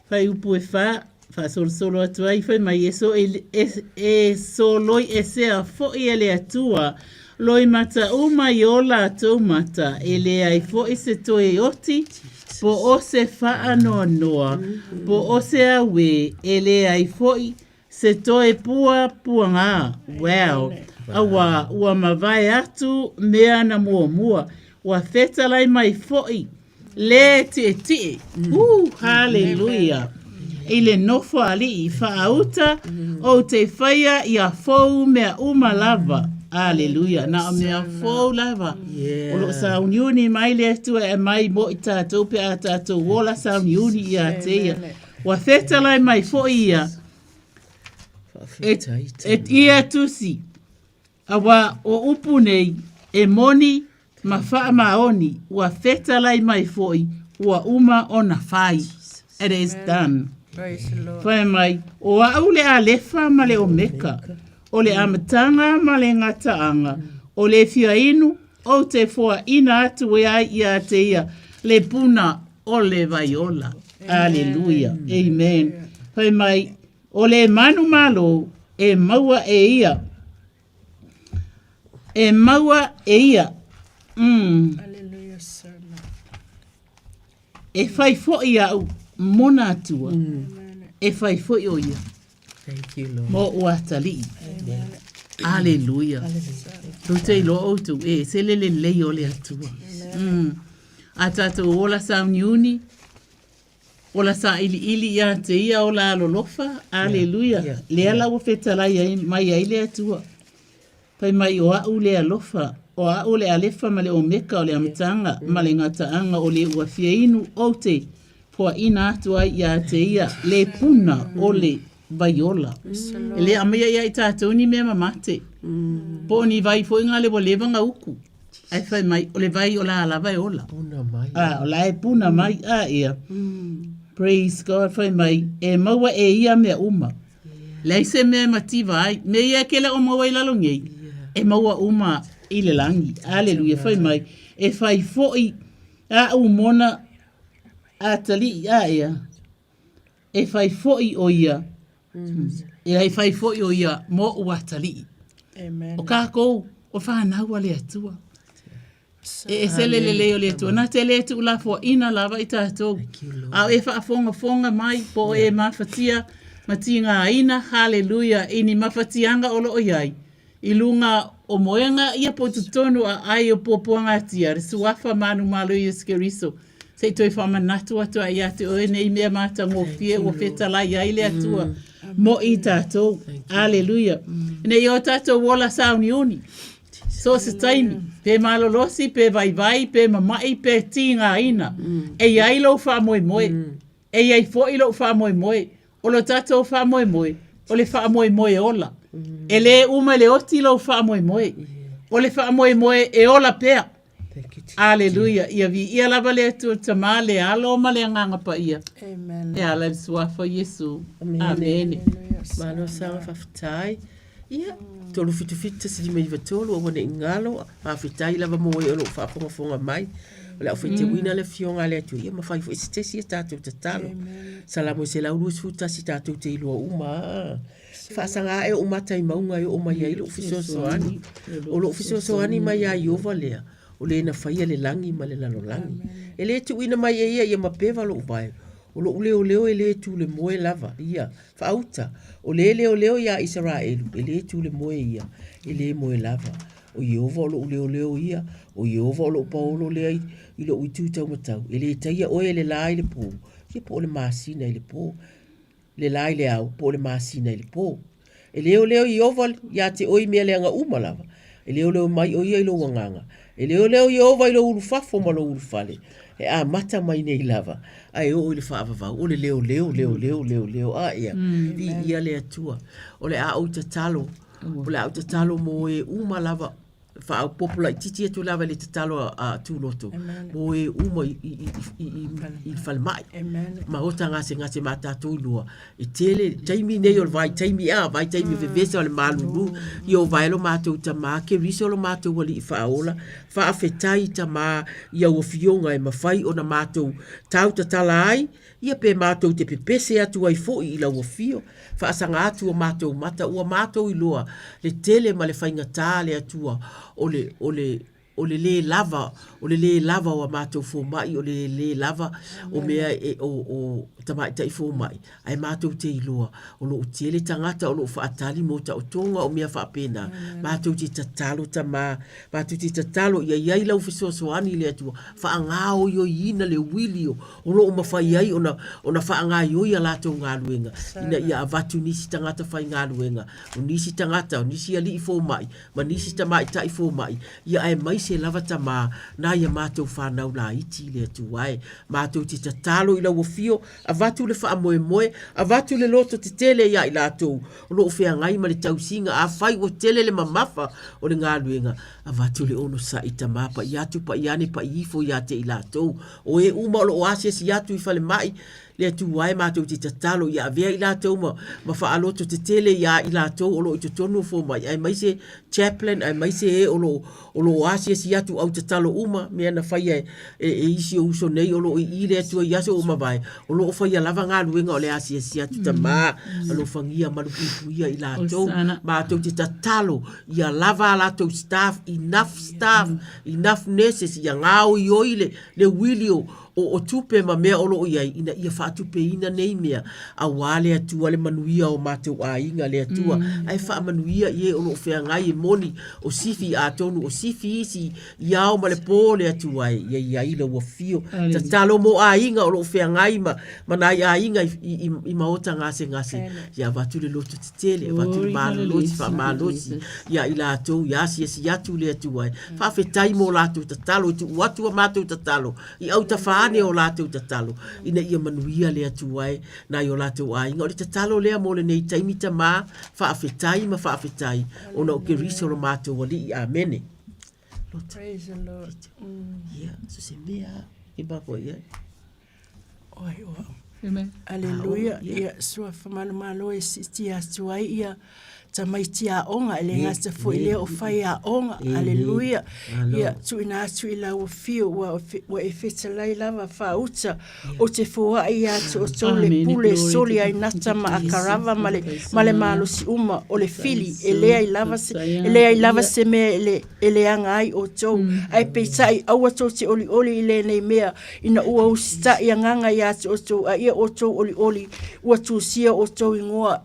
fuaiupu e 4, faasolosolo atu ai, fai mai, e, so, e, e, e soloi esea foi e le Atua. Loimata uma i ō lātou mata, e leai foʻi se toe oti, po o se faanoanoa, po o se auē, e leai foʻi se toe pua puagā. Wow! Auā, ua mavae atu mea na muamua, ua fetalai mai foʻi Le tietie. Woo, hallelujah. I le nofo aliʻi faauta ou te whaia ia fou mea uma lava. Hallelujah. Na o mea fou lava. O loo sauniuni mai le Atua e mai mo i tātou pe a tātou ola sauniuni ia te ia. Ua fetalai mai foi ia. E ia tusi. Auā o upu nei, e moni ma faamaoni, ua fetalai mai foi, ua uma ona fai. It is done. Fai mai, o a'u le Alefa ma le Omeka, o le amataga ma le gataaga, o le fia inu, ou te foaina atu e ai ia te ia le puna o le vaiola. Aleluia. Amen. Fai mai, O le manumalo e maua e ia. E maua e ia. Mm. E whai foʻi a'u mona atua. E whai foʻi o ia. Thank you, Lord. Mo ua atalii. Aleluia. Tou te iloa outou e se le lelei o le Atua. Mm. A tatou ola sauniuni, Ola saʻiliʻili ia te ia ola alolofa, aleluia, lea la ua fetalai ai mai ai le Atua. Fai mai o aʻu le alofa, o aʻu le Alefa ma le Omeka o le amataga ma le gataaga o le ua fia inu ou te foaina atu ai ia te ia le puna o le vai ola. E le aumaia ia i tatou ni mea mamate, po o ni vai foi nga le ua leva nga uku. Ae fai mai, o le vai o la lava e ola. Puna mai. A, o la e puna mai, a ia. Praise God, fai mai, e maua e ia mea uma. Leai se mea e mativa ai. Mea ia e kele o maua i lalo nei, e maua uma i le lagi. Aleluia, fai mai, e fai foʻi aʻu mona atalii, a ia. E fai foʻi o ia, e fai foʻi o ia mo ua atalii. O kākou, o whanau a le Atua. E ese le lelei o le Atua. Na te le tuulafoaina lava i tātou. A o e faafogafoga mai, po o e mafatia ma tigaina, haleluia, i ni mafatiaga o loo iai. I luga o moega ia po totonu a ai o puapuagatia, le suafa manumalo Iesu Keriso. Se i toe faamanatu atu ai ia te oe nei mea matagofie ua fetalai ai le Atua mo i tatou. Aleluia. Ina ia o tatou ola sauniuni. So o se taimi, pe malolosi, pe vaivai, pe mamaʻi, pe tigaina, e i ai lou faamoemoe. E i ai foʻi loʻu faamoemoe. O lo tatou faamoemoe, o le faamoemoe ola. E lē uma i le oti lou faamoemoe. O le faamoemoe e ola pea. Aleluia. Ia viia lava le Atua Tamā, le Alo ma le Agaga Paia. E ala i le Suafa o Iesu. Amene. Malo saga faafetai. Ia, 377 159 aua ne i galo, faafetai lava mo e o loo faafogafoga mai. O le a faitauina le afioga a le Atua, ia ma fai foi se tesi a tatou tatalo. Salamo 121 tatou te iloa uma a. Faasaga ae ou mata i mauga e oo mai ai lou fesoasoani. O lou fesoasoani mai ia Ieova lea, o le na faia le lagi ma le lalolagi. E le tuuina mai e ia ia mapeva lou vae, o lou leoleo e le tu le moe lava, ia, faauta, o le leoleo iā Isaraelu, e le tu le moe ia, e le moe lava. O Ieova o lou leoleo ia, o Ieova o lou paolo lea i, i lou itu taumatau, e le taia oe e le lā i le pō, ia po o le masina i le pō. le lā i le ao, po o le masina i le pō. E leoleo Ieova iā te oe i mea leaga uma lava. E leoleo mai ʻo ia i lou agaga. E leoleo Ieova i lou ulufafo ma lou ulufale. E amata mai nei lava, a e oo i le faavavau, o le leoleo, leoleo, leoleo, a ia, viia le Atua. O le a ou tatalo, o le a ou tatalo mō e uma lava faaopoopo laitiiti atu lava i le tatalo a Tuloto mo e uma i le falemai ma ota gasegase ma tatou iloa e tele taimi nei o le vaitaimi a vaitaimi o vevesa o le malulu ia o vae lo matou tamā Keriso lo matou alii faaola faafetai tamā i au afioga e mafai ona matou tau tatala ai. Ia pe mātou te pepese atu ai foʻi i lau afio, faasaga atu o mātou mata, ua mātou iloa le tele ma le faigata le Atua o le, o le, o le lē lava, o le lē lava o a mātou fomai, o le lē lava o mea e, o, o tamaitai fomai, ae mātou te iloa, o loo tele tagata o loo faatali mo taotoga o mea faapena. Mātou te tatalo Tamā, mātou te tatalo ia i ai lau fesoasoani le Atua, faagaoioiina le uili o, o loo mafai ai ona, ona faagaoioi a latou galuega, ina ia avatu nisi tagata faigaluega, o nisi tagata, o nisi alii fomai, ma nisi tamaitai fomai, ia aemaise lava Tamā, na ia mātou whānau laiti i le Atua e. Mātou te tatalo i lau afio, avatu le faamoemoe, avatu le loto tetele iā i latou o lo o feagai ma le tausiga, afai ua tele le mamafa o le galuega, avatu le onosai Tamā, paʻi atu, paʻi ane, paʻi ifo iā te i latou. O e uma o lo o asiasi atu i falemai, le Atua e, matou te tatalo ia avea i latou ma, ma faaloto tetele iā i latou o lo o i totonu o fomai, aemaise chaplain, aemaise e o lo o, o lo o asiasi atu au tatalo uma, mea na faia e, e, e isi o uso nei o lo o i i le Atua i aso ua mavae, o lo o faia lava galuega o le asiasi atu Tamā, alofagia malupuipuia i latou, matou te tatalo ia lava a latou staff, enough staff, enough nurses, ia gaoioi le, le uili o, o, o tupe ma mea o lo o i ai, ina ia faatupeina nei mea, auā le Atua le manuia o matou aiga, le Atua, ae faamanuia i e o lo o feagai e moni o sifi atonu o sifi isi i ao ma le pō le Atua e, ia i ai lau afio. Tatalo mo aiga o lo o feagai ma, ma nai aiga i, i, i, i maota gasegase, ia avatu le loto tetele, avatu le malolosi, faamalosi ia i latou, ia asiasi atu le Atua e. Faafetai mo latou tatalo, i tuu atu a matou tatalo, i autafa ane o latou tatalo, ina ia manuia le Atua e nai o latou aiga. O le tatalo lea mo lenei taimi, Tamā, faafetai ma faafetai, ona o Keriso lo matou Alii. Amene. Loto. Praise the Lord. Ia, so se mea e mafua i ai. Oi, o au. Amen. Aleluia. Ia, suafa malomalo e siitia atu ai ia tamaiti aoga, e le gata foi lea o faiaoga. Aleluia. Ia, tuuina atu i lau afio, ua, ua e fetalai lava faauta, o te foai ia te outou le pule soli ai nata ma akarava ma le, ma le malosi uma o le fili, e leai lava se, e leai lava se mea e le, e leaga ai outou. Ae peitai, aua tou te olioli i lenei mea, ina ua usitai agaga ia te outou, a ia outou olioli, ua tusia outou igoa,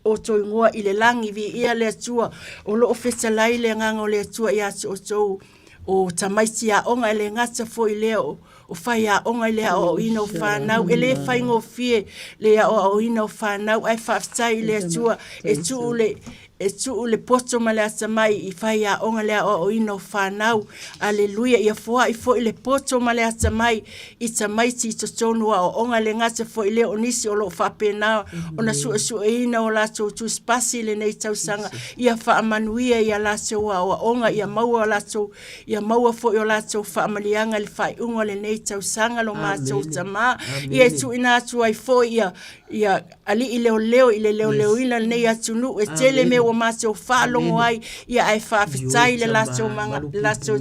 outou igoa i le lagi, viia le Atua, o lo o fetalai le agaga o le Atua ia te outou, o tamaiti aoga, e le gata foi lea o, o faiaoga i le aoaoina o fanau, e le faigofie le aoaoina o fanau, ae faafetai i le Atua e tuu le, E tuu le poto ma le atamai i faiaoga le aoaoina o fanau. Aleluia! Ia foai foi le poto ma le atamai i tamaiti i totonu o aoaoga, e le gata foi lea o nisi o lo o faapena ona suesueina o latou tusipasi i lenei tausaga. Ia faamanuia i a latou aoaoga, ia maua latou, ia maua foi o latou faamaliaga i le faaiuga o lenei tausaga, lo matou Tama. Ia e tuuina atu ai foi ia, ia alii leoleo i le leoleoina lenei atunuu e tele mea ua matou faalogo ai ia ae faafetai i le latou latou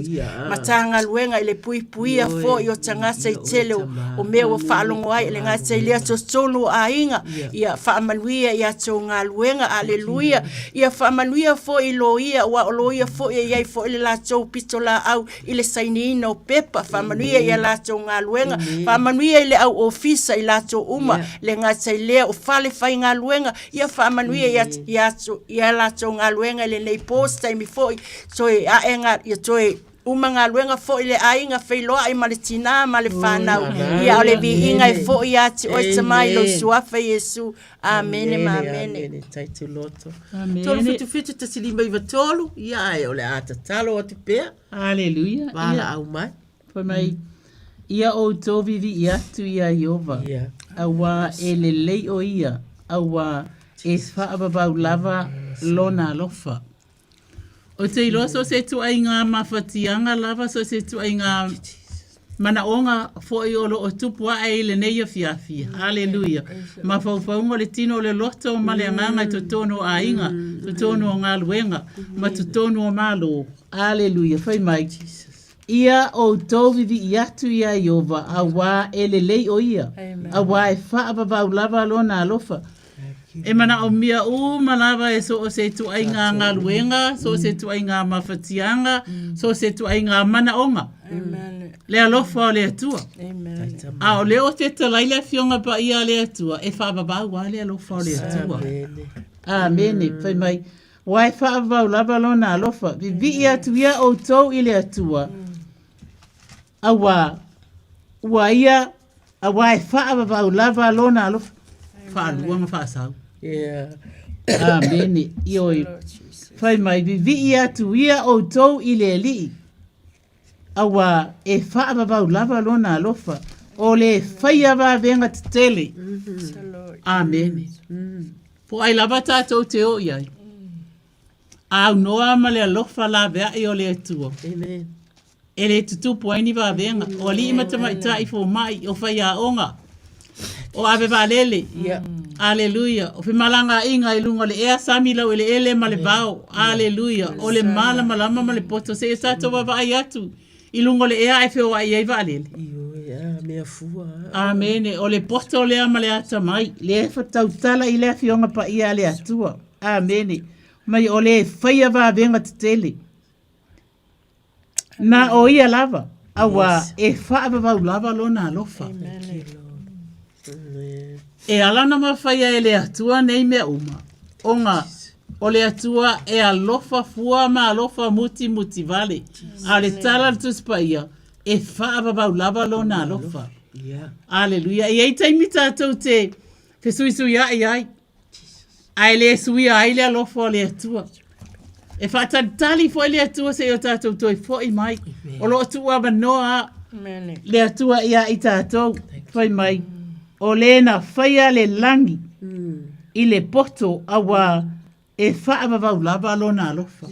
Matagaluega i le puipuia foi o tagata i tele o mea ua faalogo ai e le gata i lea totonu o aiga ia faamanuia i a outou galuega aleluia ia faamanuia foi i loia aua o loia foi e i ai foi le latou pitolaau i le sainiina o pepa, faamanuia i a latou galuega, faamanuia i le au ofisa i latou uma, le gata i lea o fale faigaluega, ia faamanuia i a, i a, i a latou galuega i lenei po, se taimi foi, toe ae, ia toe uma galuega foi le aiga feiloai ma le tinā ma le fanau. Ia o le viiga e foi ia te oe Tama i lou Suafa Iesu. Amene ma amene. Amene, taitu loto. 377 159, ia ae o le a tatalo atu pea. Aleluia. Valaau mai. Fai mai, ia outou vivii atu iā Ieova, auā e lelei ʻo ia, auā e faavavau lava lona alofa. Ou te iloa so o se ituaiga mafatiaga lava, so o se ituaiga manaoga foi o lo o tupu ae i lenei afiafi. Haleluia. Mafaufauga o le tino o le loto ma le agaga i totonu o aiga, totonu o galuega, ma totonu o Malo. Haleluia. Fai mai. Ia ʻoutou viviʻi atu iā Ieova, auā e lelei ʻo ia, auā e faʻavavau lava lona alofa. E manaʻomia uma lava e so o se ituaiga galuega, so o se ituaiga mafatiaga, so o se ituaiga manaʻoga. Le alofa o le Atua. A o le o te talai le afioga paia a le Atua, e faavavau a le alofa o le Atua. Amene. Fai mai, Ua e faavavau lava lona alofa, viviʻi atu ia ʻoutou i le Atua, auā, ua ia, auā e faavavau lava lona alofa. Faalua ma faasau. Yeah. Amene. Ioe. Fai mai, viviʻi atu ia ʻoutou i le Alii, auā e faavavau lava lona alofa, o le faia vavega tetele. Amene. Po ai lava tātou te o i ai. Au noa ma le alofa laveaʻi o le Atua. Amen. E le tutupu ai ni vavenga. O alii ma tamaitai fomai, o faiaoga, o ave vaalele. Yeah. Aleluia. O femalagaaiga i luga o le ea sami laueleele ma le vao. Aleluia. O le malamalama ma le poto seia tatou vaavaai atu i luga o le ea ae feoai ai vaalele. Ioe, a, mea fua. Amene. O le poto lea ma le atamai, lea e fatautala i le Afioga Paia a le Atua. Amene. Mai o le faia vavega tetele. Na o ia lava, auā e faavavau lava lona alofa. E ala ona mafaia e le Atua nei mea uma, ona o le Atua e alofa fua ma alofa mutimuti vale, a o le tala a le Tusi Paia, e faavavau lava lona alofa. Aleluia. E i ai taimi tatou te fesuisuiaʻi ai, Ae le suia ai le alofa o le Atua. E faatalitali foi le Atua seia o tatou toe foʻi mai. O lo o tuuavanoa a le Atua ia i tatou. Fai mai, o le na faia le lagi i le poto auā e faavavau lava lona alofa.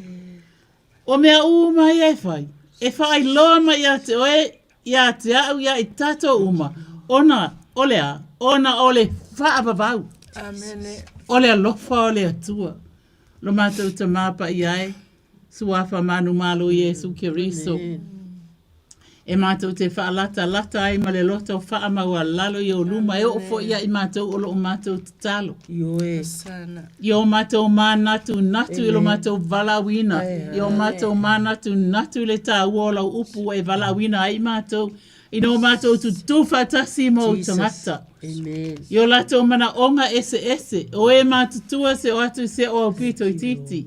O mea uma ia e fai, e faailoa mai ia te oe, ia te au, ia i tatou uma, ona o le a? Ona o le faavavau. Amene. O le alofa o le Atua. Lo matou Tamā Paia e, Suafa manumalo Iesu Keriso. E matou te faalatalata ai ma le loto faamaualalo i ou luma e oo foi ia i matou o lo o matou tatalo. Ioe. I o matou manatunatu i lo matou valaauina, i o matou manatunatu i le taua o lau upu ua e valaauina ai i matou, ina ua matou tutū faatasi ma ou tagata. I o latou manaoga eseese, o e matutua se o atu i se o aupito itiiti,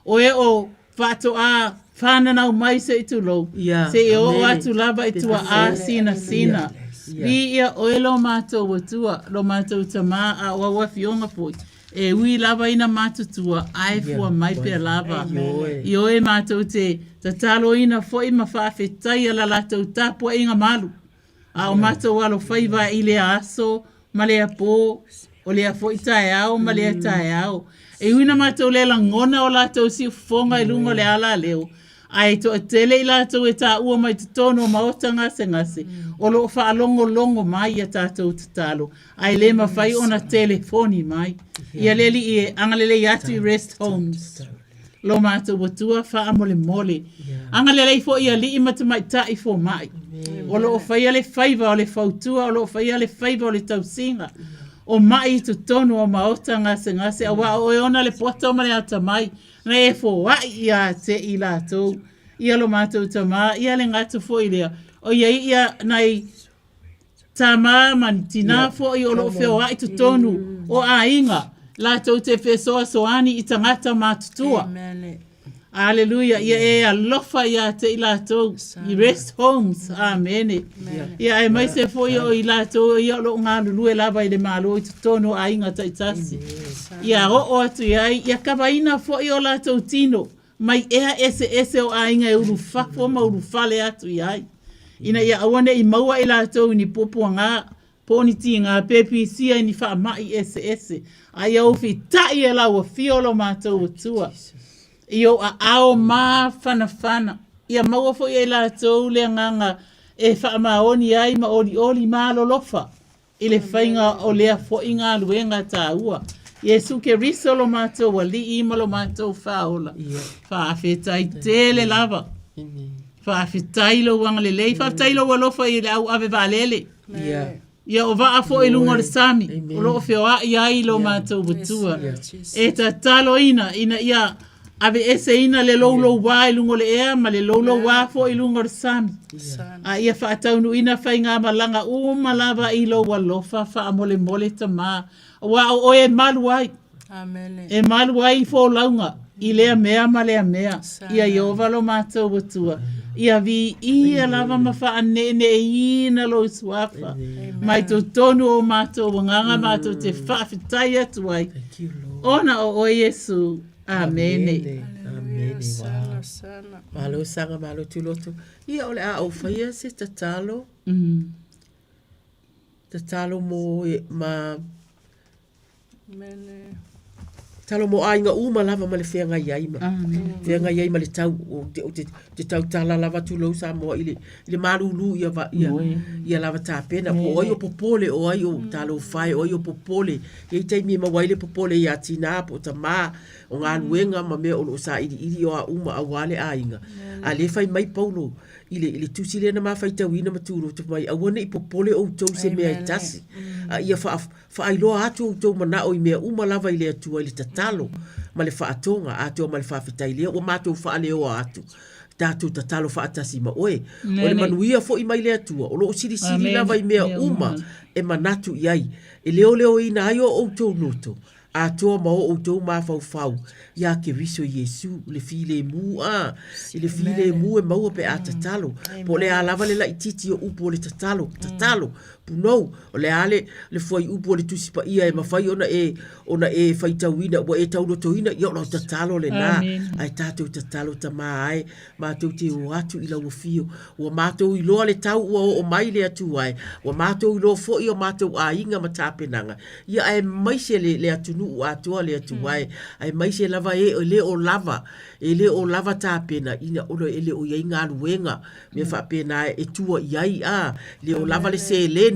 o e o Faatoa whananau mai se i tulou, Yeah, se i oo amene. atu lava i tua a sinasina. Viia oe lo matou Atua, lo matou Tamā, a o au afioga foi, e ui lava ina matutua, ae fua mai pea lava. Ioe. Ioe matou te tataloina foi ma faafetaia la latou tapuaiga malu. A o matou alofaiva i lea aso ma lea pō, o lea foi taeao ma lea taeao. E ui ina matou le lagona o latou siufofoga i luga o le alaleo, ae toatele i latou e taua mai totonu o maota gasegase, o lo o faalogologo mai i a tatou tatalo, ae le mafai ona telefoni mai. Ia le Alii e, agalelei atu i Rest Homes. Lo matou Atua faamolemole. Agalelei foi i alii ma tamaitai fomai. O lo o faia le faiva o le fautua, o lo o faia le faiva o le tausiga o mai i totonu o maota gasegase, auā o oe ona le poto ma le atamai, na e foai ia te i latou. Ia lo matou Tamā, ia le gata foi lea, o ia ia nai Tamā ma ni tinā foi o lo o feoai totonu o aiga latou te fesoasoani i tagata matutua. Aleluia. Ia e alofa ia te i latou i rest homes. Amene. Ia aemaise foi o i latou ia o lo o galulue lava i le Malo i totonu o aiga taitasi. Ia oo atu i ai, ia kavaina foi o latou tino mai ea eseese o aiga e ulufafo ma ulufale atu i ai, ina ia aua ne i maua i latou i ni puapuagā, po o ni tigā pe pisia i ni faamaʻi eseese, a ia ufitaʻi e lau afio lo matou Atua i ou aao mafanafana, ia maua foi e i latou le agaga e faamaoni ai ma olioli ma alolofa i le faiga o lea foi galuega taua. Iesu Keriso lo matou Alii ma lo matou Faaola. Faafetai tele lava. Faafetai lou agalelei, faafetai lou alofa i le au ave vaalele. Ia. Ia o vaa foi i luga o le sami, o lo o feoai ai lo matou Atua. E tataloina ina ia aveeseina le loulouā i luga o le ea ma le loulouā foi i luga o le sami. A ia faataunuuina faigamalaga uma lava i lou alofa faamolemole Tamā, aua o oe e malu ai. E malu ai i folauga i lea mea ma lea mea. Ia Ieova lo matou Atua, ia viia lava ma faaneeneeina lou suafa mai totonu o matou agaga matou te faafetai atu ai, ona o oe Iesu. Amene. Amene. Malo saga, malo tuloto. Ia o le a ou faia se tatalo. Tatalo mo ma Talo mo aiga uma lava ma le feagai ai ma feagai ai ma le tau o te, o te, te tautala lava tulou Samoa i le, i le malūlū ia, va, ia, ia lava tapena. Po o ai o popole, o ai o talofa e, o ai o popole. E i ai taimi e maua ai le popole iā tinā po o tamā, o galuega ma mea o lo o sailiili o a uma auā le aiga. A lea e fai mai Paulo i le, i le tusi lea na ma faitauina ma tuloto mai, aua ne i popole outou i se mea e tasi, a ia faa, Faailoa atu outou manao i mea uma lava i le Atua i le tatalo ma le faatoga, atoa ma le faafetai lea ua matou faaleoa atu, tatou tatalo faatasi ma oe. O le manuia foi mai le Atua, o lo o silisili lava i mea uma e manatu i ai, e leoleoina ai o outou loto, atoa ma o outou mafaufau iā Keriso Iesu, le filemu, a, i le filemu e maua pe a tatalo. Po o le a lava le laitiiti o upu o le tatalo, tatalo, Punou, o le a le, le fuaiupu o le Tusi Paia e mafai ona e, ona e faitauina, ua e taulotoina, ia o lau tatalo lenā. Ae tatou tatalo Tamā ae, matou te o atu i lau afio. Ua matou iloa le tau ua oo mai le Atua e, ua matou iloa foi o matou aiga ma tapenaga, ia aemaise le, le atunuu atoa le Atua e, aemaise lava e, e le o lava, e le o lava tapena ina ona e le o i ai galuega mea faapena e tua i ai, a, le o lava le seleni,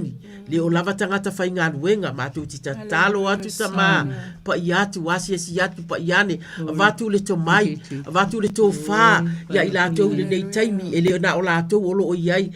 le o lava tagata faigaluega, matou te tatalo atu tamā, paia atu, asiasi atu, paia ane, avatu le tomai, avatu le tofā ia i latou i lenei taimi, e le na o latou o lo o i ai,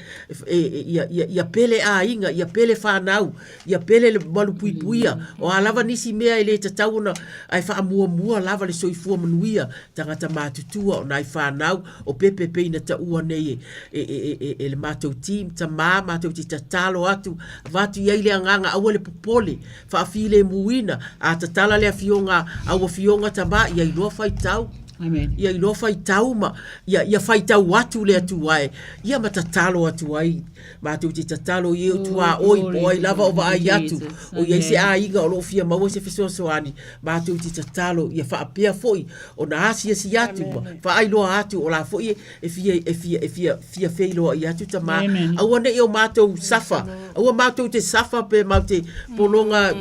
ia, ia, ia pele aiga, ia pele fanau, ia pele le malupuipuia, o a lava nisi mea e le tatau ona, ae faamuamua lava le soifua manuia, tagata matutua, o nai fanau, o pepe pei na taua nei e, e, e, e, e le matou team, tamā matou te tatalo atu, avatu i ai le agaga aua le popole, faafilemuina, a tatala le afioga, au afioga tamā, ia iloa faitau. Amen. Ia iloa faitau ma, ia, ia faitau atu le Atua e, ia ma tatalo atu ai. Matou te tatalo i e o tuaoi, po o ai lava o vaai atu, o i ai se aiga o lo o fia maua se fesoasoani, matou te tatalo ia faapea foi ona asiasi atu ma faailoa atu o la foi e fia e fia e fia fia feiloai atu tamā. Aua ne i o matou safa, aua matou te safa pe matou te pologa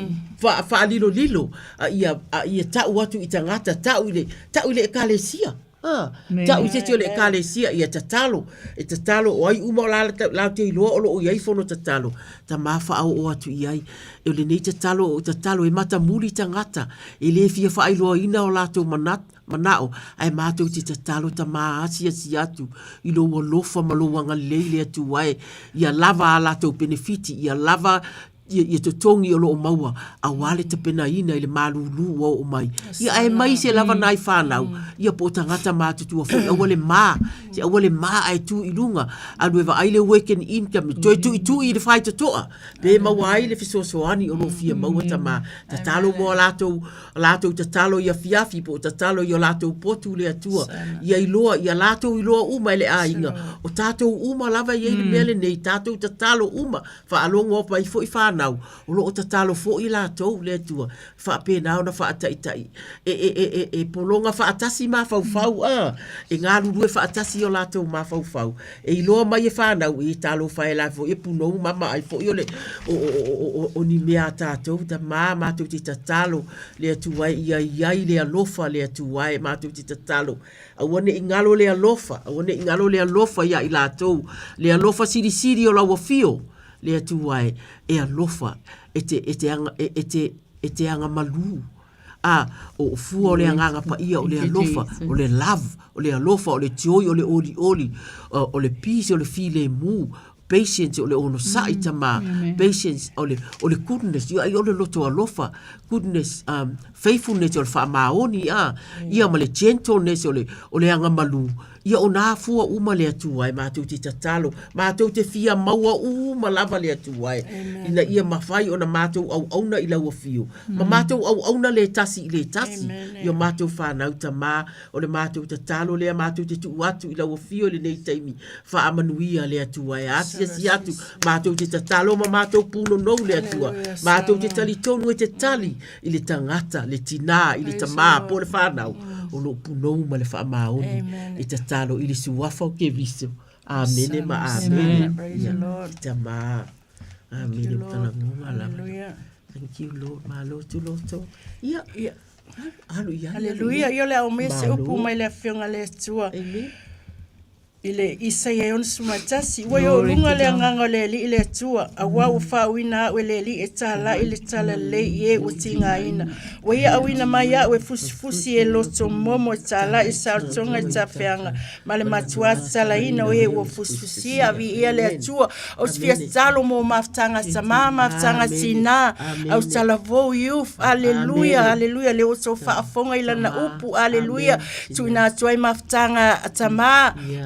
faalilolilo, a ia a ia tau atu i tagata, tau i le tau i le ekalesia. A, tau i se isi o le ekalesia, ia tatalo, e tatalo, o ai uma o la, latou te iloa o lo o i ai fono tatalo, tamā faaoo atu i ai. O lenei tatalo, o tatalo e matamuli tagata, e le fia faailoaina o latou manao, ae matou te tatalo tamā asiasi atu i lou alofa ma lou agalelei le Atua e, ia lava a latou penefiti, ia lava ia, ia totogi o lo o maua auā le tapenaina i le malūlū ua oo mai. Ia aemaise lava nai fanau, ia po o tagata matutua foi, aua le mā, se aua le mā ae tu i luga, alu e vaai le Work and Income, toe tuitui i le faitotoa, pe maua ai le fesoasoani o lo o fia maua tamā. Tatalo mo a latou, latou tatalo i afiafi po o tatalo i o latou potu le Atua, ia iloa, ia latou iloa uma e le aiga, o tatou uma lava e i ai le mea lenei, tatou tatalo uma, Faalogo mai foi fanau, o lo o tatalo foi latou le Atua, faapena ona faataitai e, e, e, e, e pologa faatasi mafaufau, a, e galulue faatasi o latou mafaufau. E iloa mai e fanau, e talofa e la foi e punou mama ai foi o le, o, o, o, o, o ni mea a tatou, tamā matou te tatalo le Atua e ia i ai le alofa le Atua e matou te tatalo. Aua ne i galo le alofa, aua ne i galo le alofa iā i latou, le alofa silisili o lau afio, le Atua e, e alofa, e te, e te aga, e, e te, e te agamalū. A, o fua o le agaga paia, o le alofa, o le love, o le alofa, o le joy, o le olioli, o le peace, o le filemu, patience, o le onosai tama, patience, o le, o le goodness, ia, o le loto alofa, goodness, um, faithfulness, o le faamaoni, a, ia ma le gentleness, o le, o le agamalu, ia o nā fua uma le Atua e mātou te tatalo, mātou te fia maua uma lava le Atua e, ina ia mafai ona mātou auauna i lau afio, ma mātou auauna le tasi i le tasi, i o mātou whānau tamā, O le mātou tatalo lea mātou te tuu atu i lau afio i lenei taimi, faamanuia le Atua e asiasi atu, mātou te tatalo ma mātou pūnonou le Atua, mātou te talitonu e te tali i le tagata, le tinā, i le tamā, po o le whānau, o loo punou ma le faamaoni e tatalo i le suafa o Keriso. Amene ma amene. Ia, tamā. Amene o talagoga lava. Thank you, Lord. Malo tuloto. Ia. Ia. Alu i ai. Aleluia. Ia o le a omai se upu mai le Afioga a le Atua. Amen. I le Isaia e 61, Ua i ou luga le agaga o le Alii le Atua, auā ua faauuina au e le Alii e tāla'i le talalelei i e ua tigaina. Ua ia auina mai au e fusifusi e loto momo e tāla'i saolotoga i tafeaga, ma le matuā tatalaina o e ua fusifusia, viia le Atua. Ou te fia tatalo mo mafutaga tamā, mafutaga tinā, au talavou youth, aleluia, aleluia, lea ua outou faafofoga i lana upu, aleluia, tuuina atu ai mafutaga tamā,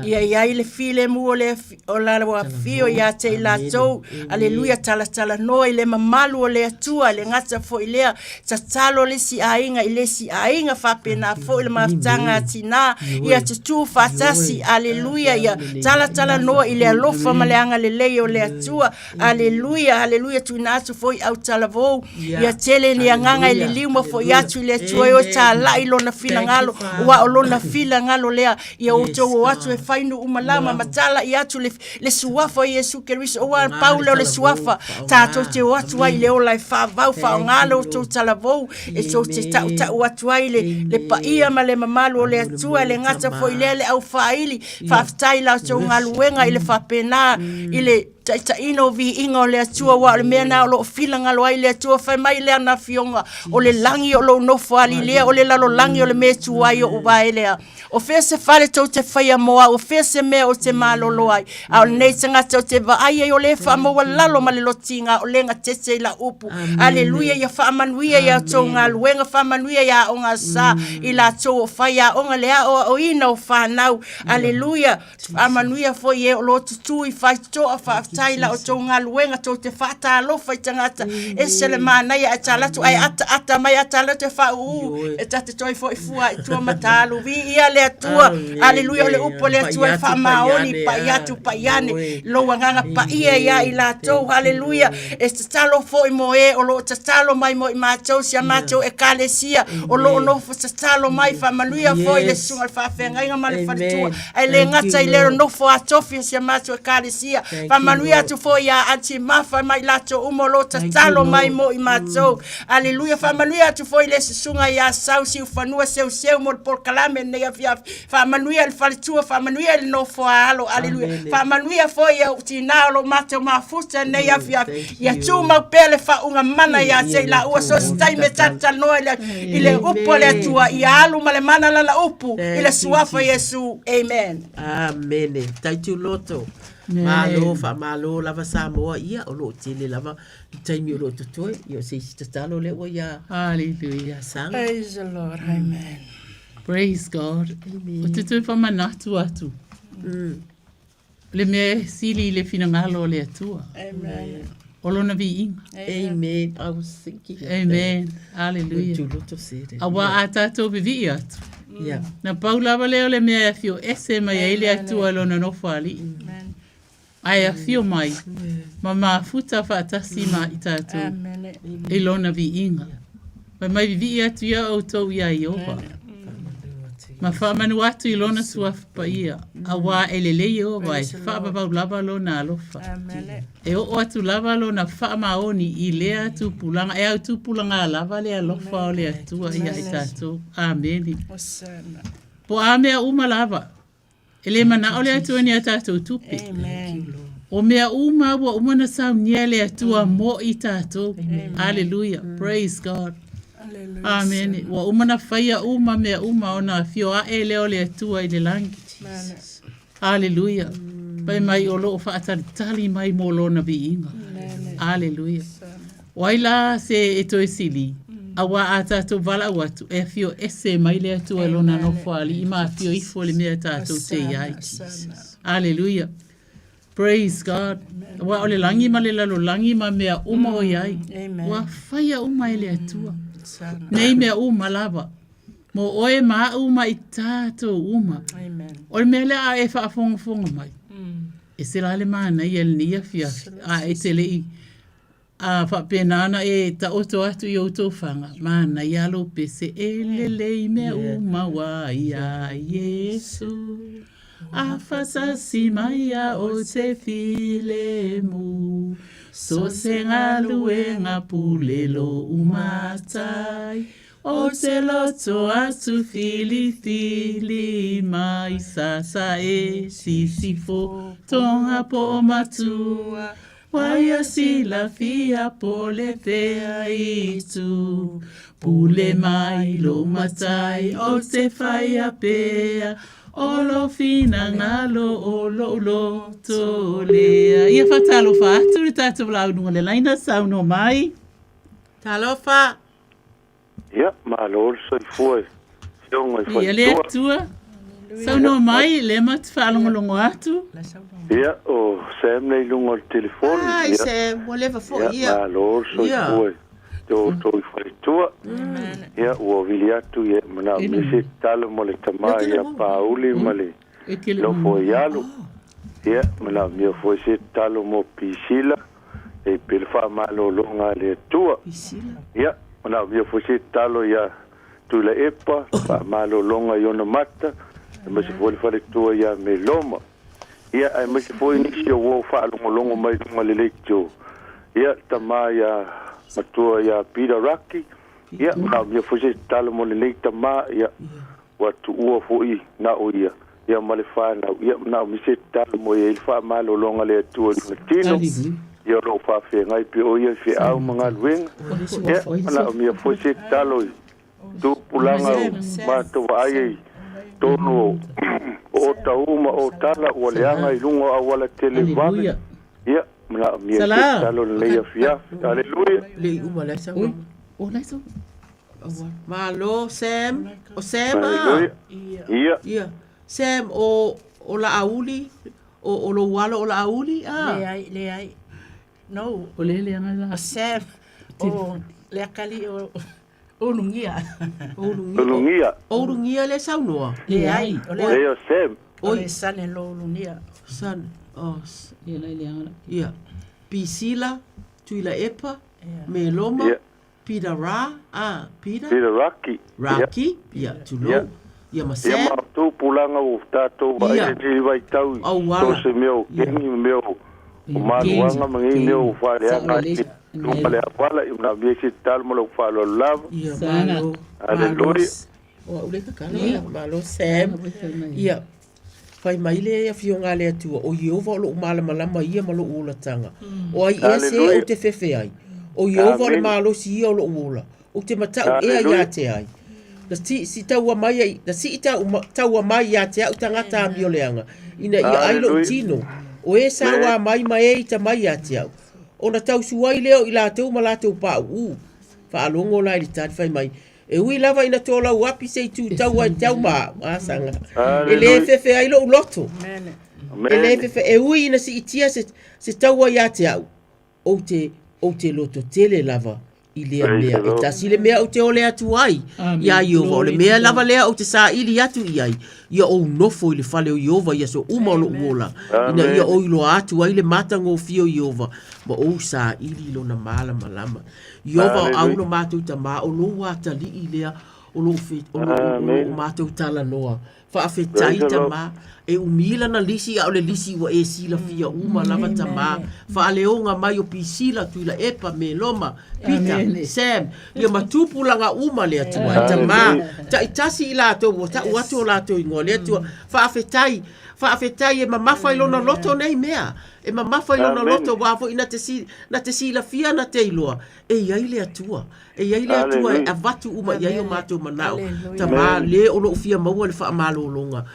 ia i ai le filemu o le o la afio ia te i latou, aleluia, talatalanoa i le mamalu o le Atua, e le gata foi lea, tatalo le isi aiga i le isi aiga, faapena foi le mafutaga a tinā, ia tutū faatasi, aleluia, ia talatalanoa i le alofa ma le agalelei o le Atua, aleluia, aleluia, tuuina atu foi au talavou, ia tele ni agaga e liliu ma foi atu i le Atua e o e tāla'i lona finagalo, aua o lona finagalo lea, ia outou o atu e fai nuu malama ma tala'i atu le le suafa o Iesu Keriso, aua pau lea o le suafa tatou te o atu ai i le ola e faavau, faaaoga lo outou talavou e tou te tautau atu ai le, le paia ma le mamalu o le Atua, e le gata foi i lea le aufaili. Faafetai i la outou galuega i le faapena i le taitaiina o viiga o le Atua, aua o le mea lena o lo o finagalo ai le Atua. Fai mai le ana Afioga, o le lagi o lou nofoalii lea, o le lalolagi o le mea e tu ai ou vae lea. O fea se fale tou te faia mo au, o fea se mea ou te malolo ai? A o lenei tagata ou te vaai ai o lē faamaualalo ma le lotiga o lē gatete i lau upu. Aleluia, ia faamanuia i a outou galuega, faamanuia i aoga sa i latou o fai aoga le aoaoina o fanau. Aleluia. Faamanuia foi i e o lo o tutū i faitotoa, faafetai i la outou galuega tou te faatalofa i tagata, ese le manaia ae talatu ae ataata mai a talatu e faauu e ta te toe foi fua i tua ma talu. Viia le Atua, aleluia, o le upu a le Atua e faamaoni, pai atu, pai ane, lou agaga paia ia i latou, aleluia, e tatalo foi mo e o lo o tatalo mai mo i matou, si a matou ekalesia o lo o nofo tatalo mai, faamanuia foi le susuga i le faafeagaiga ma le faletua. Ae le gata i lea nofo a tofi o si a matou ekalesia. Faamanuia atu foi ia Aunty Mafa ma i latou uma o lo o tatalo mai mo i matou. Aleluia. Faamanuia atu foi le susuga ia Sau Siufanua Seuseu mo le polokalame lenei afiafi. Faamanuia i le faletua, faamanuia i le nofo a alo. Aleluia. Faamanuia foi i ou tinā o lo o matou mafuta lenei afiafi. Ia tumau pea le faauuga mana ia te i laua so o se taimi e talatalanoa i le, i le upu a le Atua, ia alu ma le mana lana upu i le suafa o Iesu. Amen. Amene. Thank you Loto. Malo, faamalo lava Samoa. Ia, o lo o tele lava le taimi o lo o totoe. Ia, o se isi tatalo lea ua ia. Hallelujah. Ia Saga. Praise the Lord. Amen. Praise God. Amen. O te toe whamanatu atu. Le mea e sili i le finagalo o le Atua. Amen. O lona viiga. Amen. I was thinking of Amen. that. Hallelujah. When Tuloto said it. Auā a tātou vivii atu. Yeah. Na pau lava lea o le mea e afio ese mai ai le Atua i lona nofo alii. Ae afio mai ma mafuta faatasi ma i tātou i lona viiga. Fai mai vivii atu ia outou iā Ieova. Ma faamanu atu i lona suafa paia, auā e lelei Ieova e faavavau lava lona alofa. E oo atu lava lona faamaoni i lea tupulaga, e au tupulaga lava le alofa o le Atua ia i tatou. Amene. Po o a mea uma lava, e le manao le Atua i ni a tatou tupe. O mea uma ua uma ona saunia e le Atua mo i tatou. Aleluia. Praise God. Amene. Ua uma na faia uma mea uma ona afio aʻe lea o le Atua i le lagi. Aleluia. Fai mai o loo faatalitali mai mo lona viiga. Aleluia. O ai la se e toe sili, auā a tatou valaau atu, e afio ese mai le Atua i lona nofoalii ma afio ifo i le mea tatou te i ai. Aleluia. Praise God. Aua o le lagi ma le lalolagi ma mea uma o i ai, ua faia uma e le Atua. Nei mea uma lava, mo oe ma aʻu ma i tatou uma. O le mea lea a e faafogafoga mai, ese la le manaia i lenei afiafi, a e te le i A faapena ona e taoto atu i outou faga, manaia lou pese e lelei mea uma ua iā Iesu. A faatasi mai ia o te filemu, so se galuega pule lou matai, o te loto atu filifili mai Sasae, Sisifo, Tonga po o Matua. Ua ia silafia po le fea itu, Pule mai lou matai o te whaia pea, O lo finagalo o lou loto lea. Ia faatalofa atu le tatou launuga le laina saunoa mai. Talofa. Ia, malo le soifua i Afioga i Ia le Faletua. Atua. Saunoa mai, lea matou te faalogologo atu. Ia, o Sam lea i luga o le telefoni. Ai, Ia, Sam, ua leva foi ia, ia. malo le Ia. soifua i te outou i Faletua. Ia, ua vili atu ia manaomia se tatalo mo le tama ia Pauli ma le nofo i alu. Ia, manaomia foi se tatalo mo Pisila. E pei le faamalologa a le Atua. Ia, manaomia foi se tatalo ia Tuilaepa, faamalologa i ona mata, aemaise foi le faletua ia Meloma. Ia, aemaise foi nisi o uo faalogologo mai luga le leitio. Ia, le tama ia matua ia Peter Raki. Ia, manaomia foi se tatalo mo lenei tama. Ia, ua tuua foi na o ia, ia ma le fanau, ia manaomia se tatalo mo ia i le faamalologa a le Atua i lona tino, ia o lo o faafeagai pea o ia i feau ma galuega, ia manaomia foi se tatalo i tupulaga o matou vaai ai i totonu o Otahuhu ma Otala ua leaga i luga o auala tele vave, ia manaomia se tatalo i lenei afiafi. Aleluia. Malo Sam, o Sam a. Ia. Ia. Sam o o Laauli, o o lou alo o Laauli a. Leai, leai. No. O le leaga la. O Sam o le akalii o Ulugia. Ulugia. Ulugia. O Ulugia le saunoa. Leai. O le o Sam. O le son in law Ulugia. Son. Oh. Ia la leaga la. Ia. Pisila, Tuilaepa, Meloma. Ia. Peter Ra, ah, Peter? Peter Raki. Raki, ia, tulou. Ia. Ia ma Ia Sam. ma outou pulaga ua tatou vaai Ia. i lenei vaitau i Auala. so se mea o kengi ma mea o o maluaga ma nei mea o faaleaga ai i luga o le auala, ia manaomia se tatalo ma lou faaaloalo lava. Ia, malo. Aleluia. O au le kakala, ia, malo Sam. Ia, fai mai le afioga a le Atua, o Ieova o lou malamalama ia ma lou olataga. O ai ea se ou te fefe ai? O Ieova o le malosi ia o lou ola. Ou te matau ea ia te ai. Na si, si taua mai ai, na sii tau, taua mai ia te au tagata amioleaga, ina ia ai lou tino. O e sauā mai ma e ita mai ia te au. Ona tausu ai lea o i latou ma latou paʻuʻū. Faalogo la i le tali fai mai, E ui lava ina tolau api se i tu taua i te au ma au, a saga. E le fefe ai lou loto. E le fefe, e ui ina siitia se, se taua ia te au, ou te, ou te loto tele lava i lea mea. E tasi le mea ou te ole atu ai iā Ieova, o le mea lava lea ou te saili atu i ai, ia ou nofo i le fale o Ieova i aso uma o lou ola, ina ia ou iloa atu ai le matagofie o Ieova, ma ou saili i lona malamalama. Ieova o au lo matou Tamā, o lou atalii lea o lou fe, o lou, o lou matou talanoa. Faafetai Tamā, e umi lana lisi a o le lisi ua e silafia uma lava Tamā. Faaleoga mai o Pisila, Tuilaepa, Meloma, Pita, Sam, ia ma tupulaga uma le Atua. E Tamā, taitasi i latou ua tau atu o latou ingoa le Atua. Faafetai, faafetai e mamafa i lona loto nei mea. E mamafa i lona loto aua foi na te si, na te silafia na te iloa e i ai le Atua. E i ai le Atua e avatu uma i ai o matou manao. Tamā le o loo fia maua le faamalologa.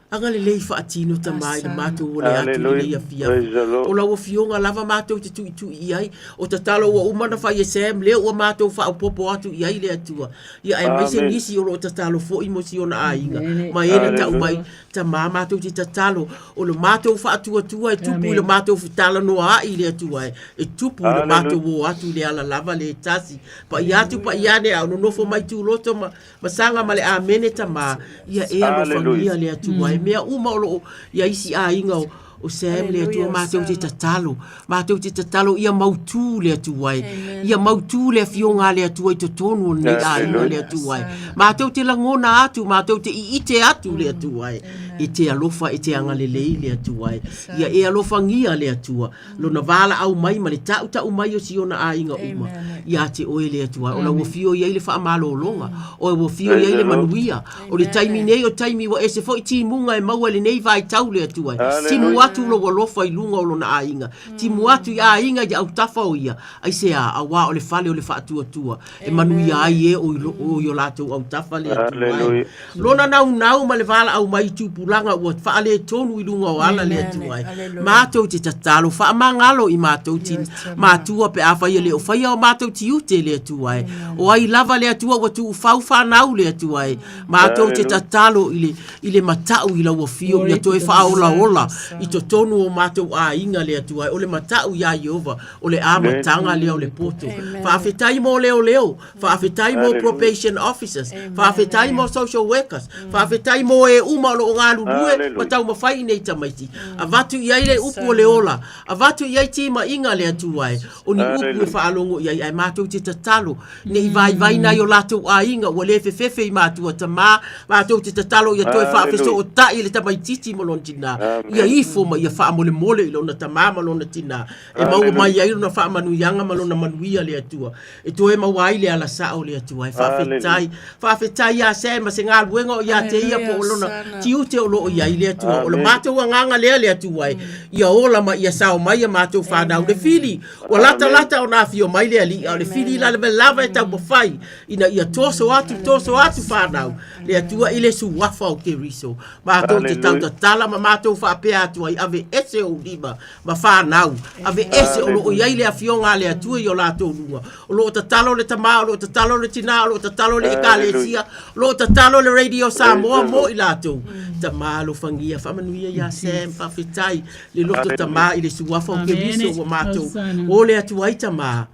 Agalelei faatino Tamā i le matou ole atu i lenei afiafi. O lau Afioga lava matou te tuitui i ai. O tatalo ua uma ona fai e Sam lea ua matou faaopoopo atu i ai le Atua. Ia aemaise nisi o lo o tatalo foi mo si ona aiga ma e na tau mai Tamā matou te tatalo o le matou faatuatua e tupu i le matou fetalanoaai i le Atua e, e tupu i le matou o atu i le ala lava le tasi. Paia atu paia ane a o nonofo mai tuloto ma ma saga ma le amene Tamā ia e alofagia le Atua e mea uma o lo o ia isi aiga o o Sam le Atua matou te tatalo matou te tatalo ia mautū le Atua e ia mautū le afioga a le Atua i totonu o lenei aiga le Atua e matou te lagona atu matou te iite atu le Atua e e te alofa e te agalelei le Atua e ia e alofagia le Atua lona valaau mai ma le tautau mai o si ona aiga uma ia te oe le Atua. O lau afio i ai le faamalologa, o lau afio i ai le manuia. O le taimi nei o taimi ua ese foi timuga e maua i lenei vaitau le Atua. Timu atu lou alofa i luga o lona aiga, timu atu i aiga i autafa o ia, aisea, auā o le fale o le faatuatua e manuia ai e o i o latou autafa le Atua e. Lona naunau ma le valaau mai i tupulaga ua faaletonu i luga o ala le Atua e. Matou te tatalo faamagalo i matou ti matua pe afai e le o faia o matou tiute le Atua e. O ai lava le Atua ua tuufau fanau le Atua e. Matou te tatalo i le i le matau i lau afio ia toe faaolaola i totonu o matou aiga le Atua e. O le matau iā Ieova o le amataga lea o le poto. Faafetai mo leoleo Faafetai mo probation officers, faafetai mo social workers, faafetai mo e uma o lo o galulue ma taumafai i nei tamaiti. Avatu i ai le upu o le ola, avatu i ai timaiga a le Atua e, o ni upu e faalogo i ai, ae matou te tatalo ne i vaivai nai o latou aiga ua le fefefe i matua tama, matou te tatalo ia toe faafesootai le tamaitiiti ma lona tina, ia ifo ma ia faamolemole i lona tama ma lona tina, e maua mai ai lona faamanuiaga ma lona manuia le Atua. E toe maua ai le ala sao le Atua e faafetai. Faafetai ia Sam ma se galuega o ia te ia po o lona tiute o lo o i ai le Atua. O le matou agaga lea le Atua e, ia ola ma ia sao mai a matou fanau le fili. Ua latalata ona afio mai le Alii, a o le fili lava e taumafai ina ia toso atu, toso atu fanau le Atua i le suafa o Keriso. Matou te tautatala ma matou faapea atu ai, aveese ou lima ma fanau, aveese o lo o i ai le Afioga a le Atua i o latou luga. O lo o tatalo le tama, o lo o tatalo le tina, o lo o tatalo le Ekalesia, o lo o tatalo le Radio Samoa mo i latou. Tama alofagia, faamanuia ia Sam, faafetai le loto tama i le suafa o Keriso ua matou ole atu ai tama.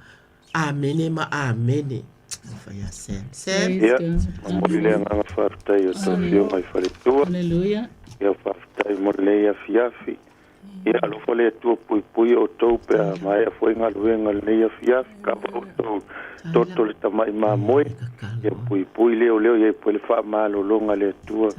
Amene ma amene. Alofa ia Sam. Sam. Ia, momoli le agaga faafetai o tou afioga i faletua. Hallelujah. Ia faafetai mo lenei afiafi. Ia alofa le Atua puipui outou pe a maea foi galuega i lenei afiafi, kava outou toto le tamai mamoe, ia puipui leoleo ia iai le faamalologa a le Atua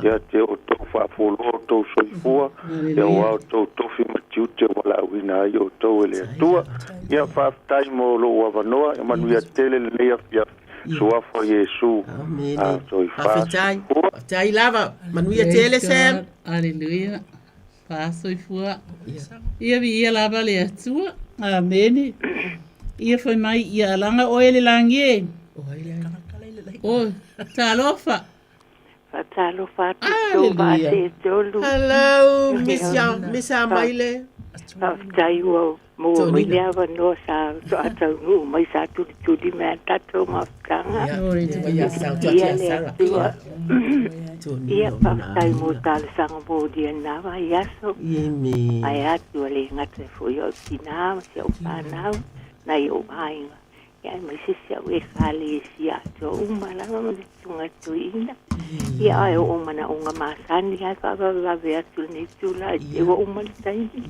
ia te outou, faafoloa outou soifua, ia aua outou tofi ma tiute ua valaauina ai outou e le Atua. Ia faafetai mo lou avanoa, ia manuia tele lenei afiafi, Suafa o Iesu, a soifua. Faafetai, faafetai lava, manuia tele Sam. Hallelujah. Faasoifua. Ia viia lava le Atua. Amene. Ia fai mai, ia alaga oe le lagi e. O, talofa. Faatalofa atu i tou vaatetolu. Hello, Miss Ya, Miss Amaile. Faafetai ua maua mai le avanoa sa faatoa taunuu mai sa tulituli mai a tatou mafutaga. Ia le Atua. Ia faafetai mo talosaga molia i lena vaiaso. Ae atu ua le gata foi o au tinā ma si au fanau, nai ou aiga, ia aemaise si au Ekalesia atoa uma lava ma le Susuga Toeaina. Ia ae o ou manaoga masani lava e faavavevave atu i lenei itula i te i ua uma le taimi.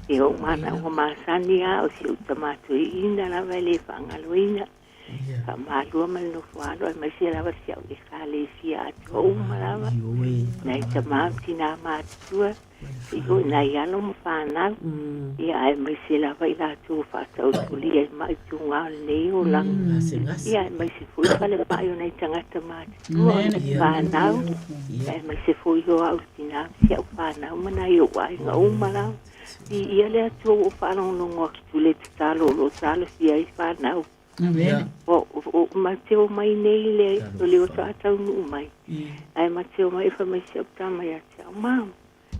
Ia o ou manaoga masani lava o si ou tama toeaina lava e le faagaloina. Faamalua ma le nofo alo aemaise lava si au Ekalesia atoa uma lava, nai tama ma tina matutua, seia oo i nai alo ma fanau, ia aemaise lava i latou o faataotolia i mai tuga o lenei olaga, ia aemaise foi falemai o nai tagata matutua o nai fanau, ia aemaise foi o au tina ma si au fanau ma nai ou aiga uma lava. Viia le Atua ua ou faalogologo atu i le tatalo o lo o talosia ai fanau. Amen. O, o, ma te o mai nei le, o le oto a taunuu mai. Ae ma te o mai fai mai si au tama ia te au, Mom,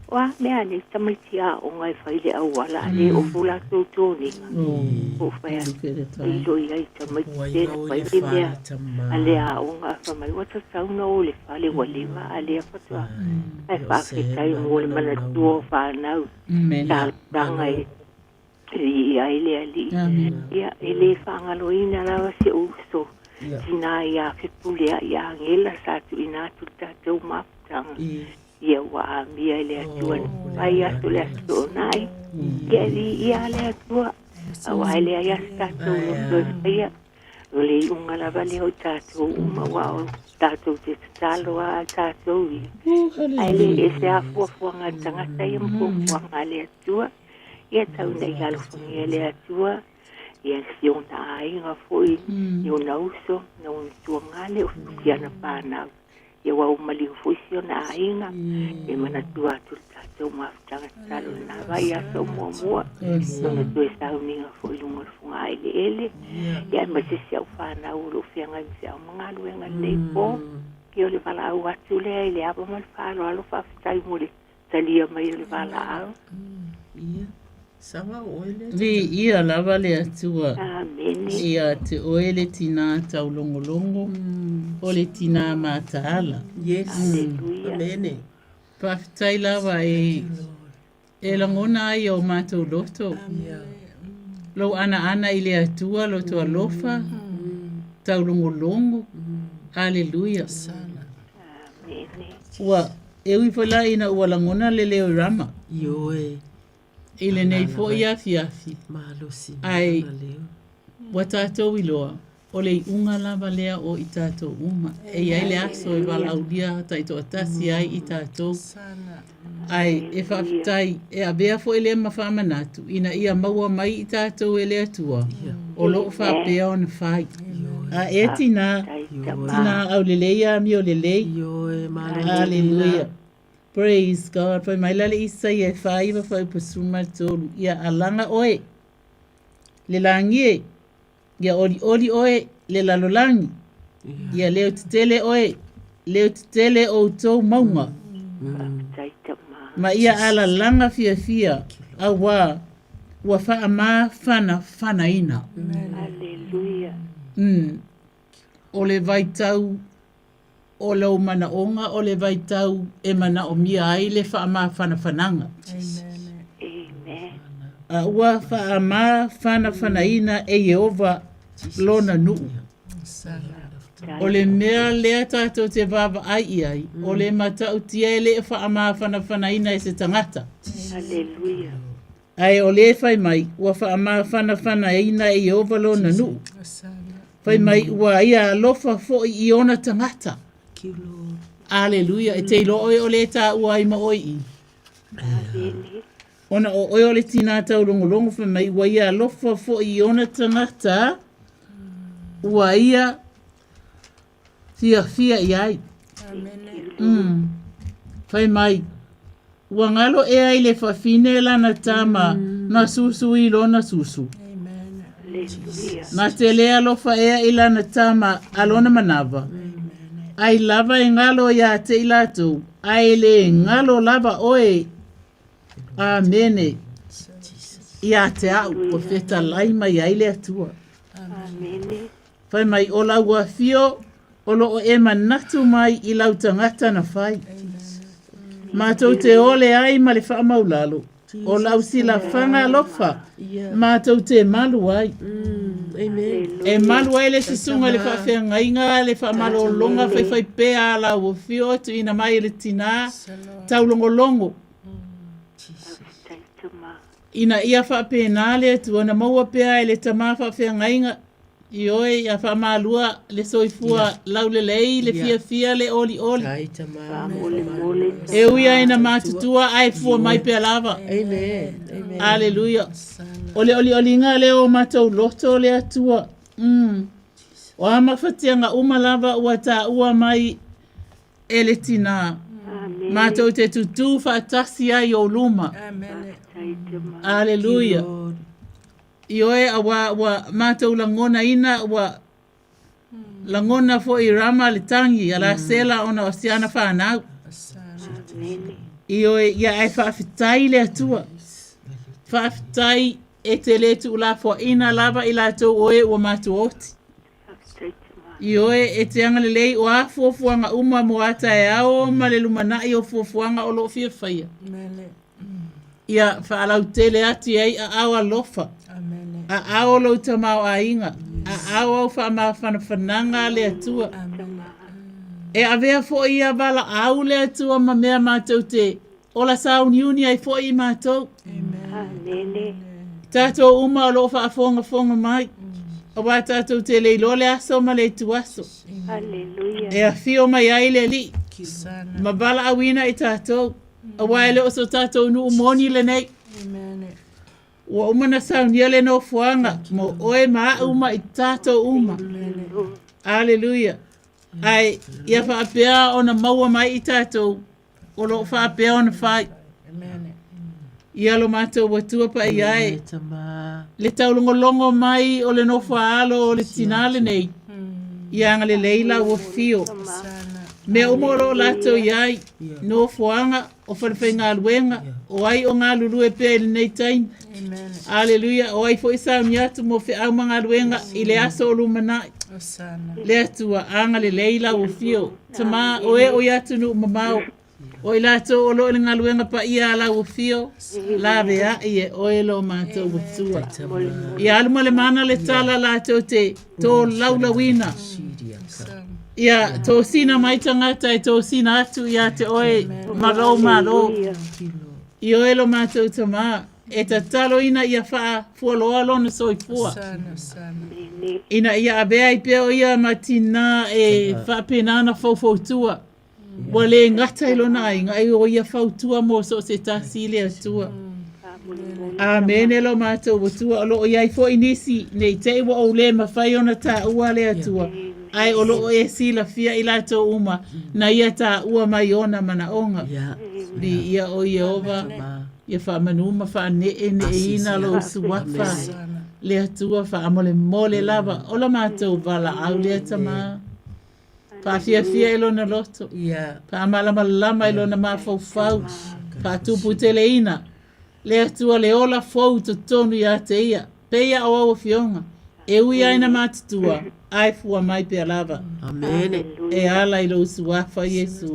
o a mea nei tamaiti aoga e fai i le auala a le ofu latou toniga. Ua ou fai atu, e ilo i ai tamaiti te na fai le mea a le aoga a fai mai ua tatau na o i le fale ua leva a lea faatoa ae faafetai mo le manatua o fanau talosaga e viia ai le Alii. Ia, e le faagaloina lava si ou uso tinā ia Fepuleai Agela sa tuuina atu i le tatou mafutaga. Ia ua amia e le Atua na fai atu le Aso Toonai. Ia e viia le Atua, aua e leai lava se tatou loto e faia. O le iuga lava lea o i tatou uma, aua o tatou te tatalo lava tatou ia. Ae le ese lava fuafuaga a le tagata ia ma fuafuaga a le Atua. Ia tau ina ia alofagia e le Atua ia si ona aiga foi, i ona uso, na ona tuagale, o si ana fanau. Ia ua maliu foi si ona aiga, e manatua atu le tatou mafutaga tatalo i lena vaiaso muamua, lona toe sauniga foi i luga o le fogaeleele, ia aemaise si au fanau o lo o feagai ma feau ma galuega i lenei po. Ia o le valaau atu lea i le ava ma le faaaloalo, faafetai mo le talia mai o le valaau. Ia, saga o oe lea. Viia lava le Atua. Amene. Ia te oe le tinā taulogologo, o le tinā mataala. Yes. Aleluia. Amene. Faafetai lava e e lagona ai o matou loto. Lou anaana i le Atua, loto alofa, taulogologo. Aleluia. Amene. Ua E ui foi la ina ua lagona le leo i Rama. Ioe. I lenei foi afiafi. Malosi Ae lona leo. ua tatou iloa, o le iuga lava lea o i tatou uma. E i ai le aso e valaaulia taitoatasi ai i tatou. Ae e faafetai, e avea foi lea ma faamanatu ina ia maua mai i tatou e le Atua o lo o faapea ona fai. A e tinā, tinā aulelei amio lelei. Aleluia. Praise God. Fai mai la le Isaia e 49 fuaiupu 13, Ia alaga oe, le lagi e, ia olioli oe, le lalolagi, ia leo tetele oe, leo tetele outou mauga. Ma ia alalaga fiafia, auā ua faamafanafanaina. Aleluia. O le vaitau o lou manaoga o le vaitau e manaomia ai le faamafanafanaga. Amen. A ua faamafanafanaina e Ieova lona nuu. O le mea lea tatou te vaavaai i ai, o le matautia e le faamafanafanaina e se tagata. Aleluia. Ae o lea e fai mai, ua faamafanafanaina e Ieova lona nuu. Fai mai, ua ia alofa foi i ona tagata. Aleluia. E te iloa oe o lea e taua ai ma oe i i. Ona o oe o le tinā taulogologo, fai mai, ua ia alofa foi i ona tagata, ua ia fiafia i ai. Fai mai, ua galo ea i le fafine lana tama na susu i lona susu. Na te le alofa ea i lana tama a lona manava. Ai lava e galo iā te i latou, ae le galo lava oe. Amene. Iā te au, o fetalai mai ai le Atua. Amene. Fai mai, o lau afio o lo o e manatu mai i lau tagata na fai. Matou te ole ai ma le faamaulalo, o lau silafaga alofa, matou te malu ai. E malu ai le susuga i le faafeagaiga, le faamalologa faifaipea a lau afio tuuina mai e le tinā taulogologo. Ina ia faapena le Atua na maua pea e le tama faafeagaiga Ioe, ia faamalua le soifua laulelei, le fiafia, le olioli. E ui lava ina matutua ae fua mai pea lava. Aleluia. O le olioliga lea o matou loto le Atua. O a mafatiaga uma lava ua taua mai e le tinā. Matou te tutū faatasi ai i ou luma. Aleluia. Ioe, auā ua matou lagonaina ua lagona foi i Rama le tagi a Lasela ona o si ana fanau. Ioe, ia ae faafetai le Atua. Faafetai e te le tuulafoaina lava i latou o e ua matou oti. Ioe, e te agalelei o a fuafuaga uma mo a taeao ma le lumanai o fuafuaga o lo o fia faia. Ia faalautele atu i ai aao alofa, aao o lou tamaoaiga, aao au faamafanafanaga a le Atua. E avea foi ia valaau le Atua ma mea matou te ola sauniuni ai foi i matou. Tatou uma o lo o faafogafoga mai, auā tatou te le iloa le aso ma le ituaso. E afio mai ai le Alii ma valaauina i tatou. Auā e le o so tatou nuu moni lenei. Ua uma na saunia le nofoaga mo oe ma au ma i tatou uma. Aleluia. Ae ia faapea ona maua mai i tatou o lo o faapea ona fai. Ia lo matou Atua paia e, le taulogologo mai o le nofoaalo o le tinā lenei, ia agalelei lau afio. Mea uma o lo o latou i ai, nofoaga o falefaigaluega, o ai o galulue pea i lenei taimi. Aleluia, o ai foi sauni atu mo feau ma galuega i le aso o lumanai. Le Atua, agalelei lau afio. Tama, o e o i atunuu mamao, o i latou o lo o i le galuega paia a lau afio, laveai e oe lo matou Atua. Ia alu ma le mana le tala latou te tolaulauina. Ia tosina mai tagata e tosina atu ia te oe ma lou malo. I oe lo matou Tama, e tataloina ia faafualoa lona soifua. Ina ia avea ai pea o ia ma tinā e faapena ona faufautua. Ua le gata i lona aiga, ai o ia fautua mo so o se tasi i le Atua. Amene lo matou Atua, o lo o i ai foi nisi, ne i te i ua ou le mafai ona taua le Atua, ae o lo o e silafia i latou uma na ia taua mai ona manaoga. Viia o Ieova, ia faamanu ma faaneeneeina lou suafa, le Atua faamolemole lava o la matou valaau lea Tama. Faafiafia i lona loto, faamalamalama i lona mafaufau, faatuputeleina le Atua le ola fou i totonu ia te ia, peia o au afioga, e ui ai na matutua, ae fua mai pea lava. Amene. E ala i lou suafa Iesu.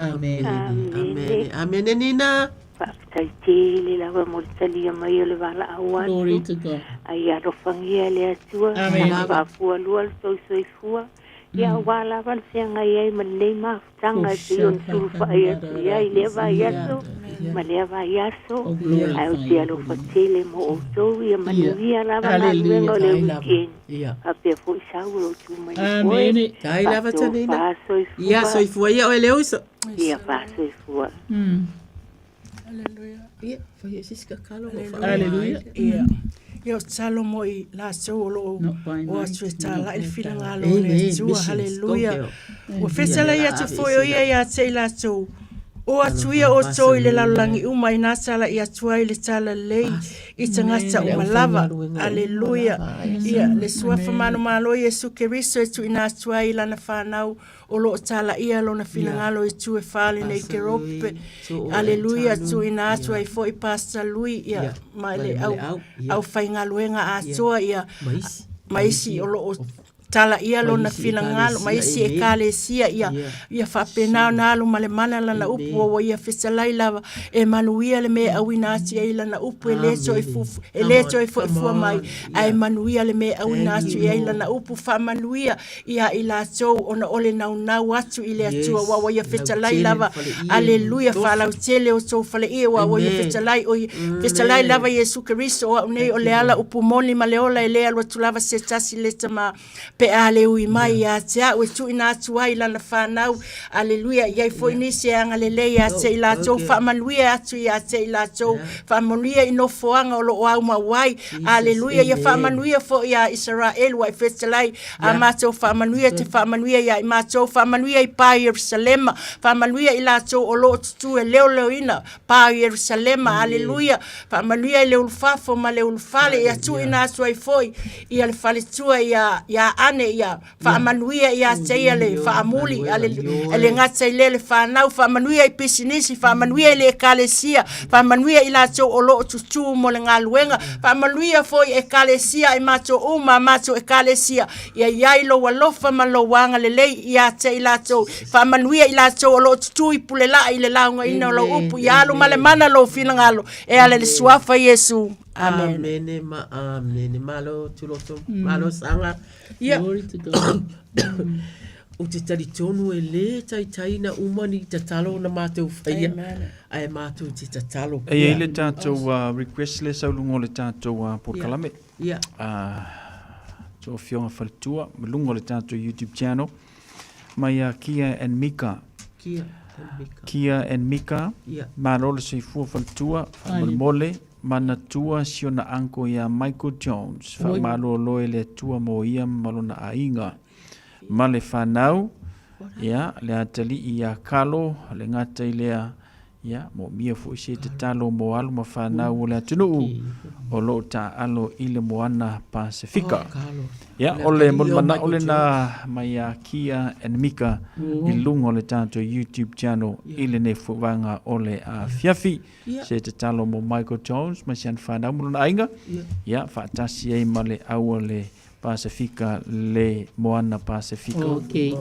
Amene. Amene. Amene Nina. Faafetai tele lava mo le talia mai o le valaau atu. Glory to God. Ai alofagia e le Atua. Amene. Faafualua le tou soifua. Ia aua lava le feagai ai ma lenei mafutaga e pei ona sulufai atu i ai i lea vaiaso ma lea vaiaso, ae ou te alofa tele mo outou, ia manuia lava galuega o le weekend, faapea foi sau o lou tu mai le foe, faatofa soifua. Ia soifua ia oe le uso. Ia faasoifua. Hallelujah. Ia, fai se isi tatalo o wha. Hallelujah. Ia. Ia o tatalo mo i latou o lo o o atu e tālaʻi le finagalo o le Atua. Hallelujah. Ua fetalai atu foi o ia ia te i latou. O atu ia outou i le lalolagi uma inā talaʻi atu ai le talalelei i tagata uma lava. Aleluia. Ia, le Suafa manumalo o Iesu Keriso e tuuina atu ai i lana fanau o lo o talaia lona finagalo i tu e wha lenei kerope. Aleluia, tuuina atu ai foi Pastor Lui ia, ma le au, au faigaluega atoa ia, ma isi o lo o talaia lona finagalo, ma isi ekalesia ia, ia faapena ona alu ma le mana lana upu, ua ia fetalai lava e manuia le mea e auina atu i ai lana upu e le toe fufu, e le toe foi fua mai, ae manuia le mea e auina atu i ai lana upu, faamanuia ia i latou ona o le naunau atu i le Atua, aua ua ia fetalai lava, aleluia, faalautele o tou faleie, aua ua ia fetalai, o ia fetalai lava Iesu Keriso, o au nei o le ala upu moni ma le ola, e le alu atu lava se tasi le Tama. Pe a le ui mai ia te a'u e tuuina atu ai lana fanau. Aleluia, i ai foi nisi e agalelei ia te i latou, faamanuia atu ia te i latou, faamanuia i nofoaga o lo o aumau ai. Aleluia, ia faamanuia foi ia Isaraelu ua e fetalai, a matou faamanuia te faamanuia ia i matou, faamanuia i pa o Ierusalema, faamanuia i latou o lo o tutū e leoleoina pa o Ierusalema. Aleluia, faamanuia i le ulufafo ma le ulufale, ia tuuina atu ai foi ia le faletua ia ia Ane, ia Faamanuia ia te ia le faamuli, e le gata i lea le fanau, faamanuia i pisinisi, faamanuia i le ekalesia, faamanuia i latou o lo o tutū mo le galuega, faamanuia foi i ekalesia i matou uma a matou ekalesia, ia i ai lou alofa ma lou agalelei ia te i latou, faamanuia i latou o lo o tutū i pulelaa i le laugaina o lou upu, ia alu ma le mana lou finagalo, e ala i le suafa Iesu. Amene. Amene ma amene. Malo tuloto, malo saga. Ia. Glory to God. Ou te talitonu e lē taitai na uma ni tatalo na matou faia, ae matou te tatalo E i ai le tatou request lea sau luga o le tatou polokalame. Ia. Tou afioga faletua ma luga o le tatou YouTube channel mai ia Kia and Mika. Kia and Mika. Kia and Mika. Ia. Malo le soifua faletua, faamolemole. Manatua si ona uncle ia Michael Jones, faamalolo e le Atua mo ia ma lona aiga. Ma le fanau, ia, le atalii ia Kalo, le gata i lea, ia, moomia foi se tatalo mo alo ma fanau o le atunuu o lo o taaalo i le moana Pasefika. Ia, o le molimanaʻo lena mai ia Kia and Mika i luga o le tatou YouTube channel i lenei foi vaega o le afiafi. Se tatalo mo Michael Jones ma si ana fanau ma lona aiga. Ia, faatasi ai ma le au o le Pasefika, le Moana Pasefika. Okay.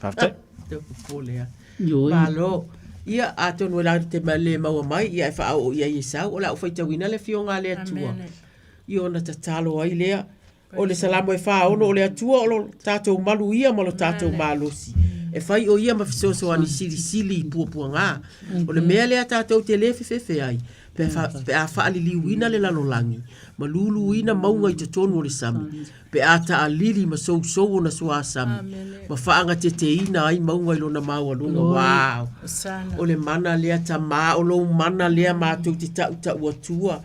Faafetai. Tau popole a. Ioi. Malo. Ia, atonu e latou te le maua mai, ia e faaoo i ai e sau. O le a ou faitauina le Afioga a le Atua. Ia ona tatalo ai lea. O le Salamo e 46, o le Atua o lo tatou malu ia ma lo tatou malosi. E fai o ia ma fesoasoani silisili i puapuaga. O le mea lea tatou te lē fefefe ai, pe a, pe a faaliliuina le lalolagi, ma luluina mauga i totonu o le sami, pe a taalili ma sousou ona suasami, ma faagateteina ai mauga i lona maualuga. Wow! O le mana lea, Tamā, o lou mana lea matou te tautau atua.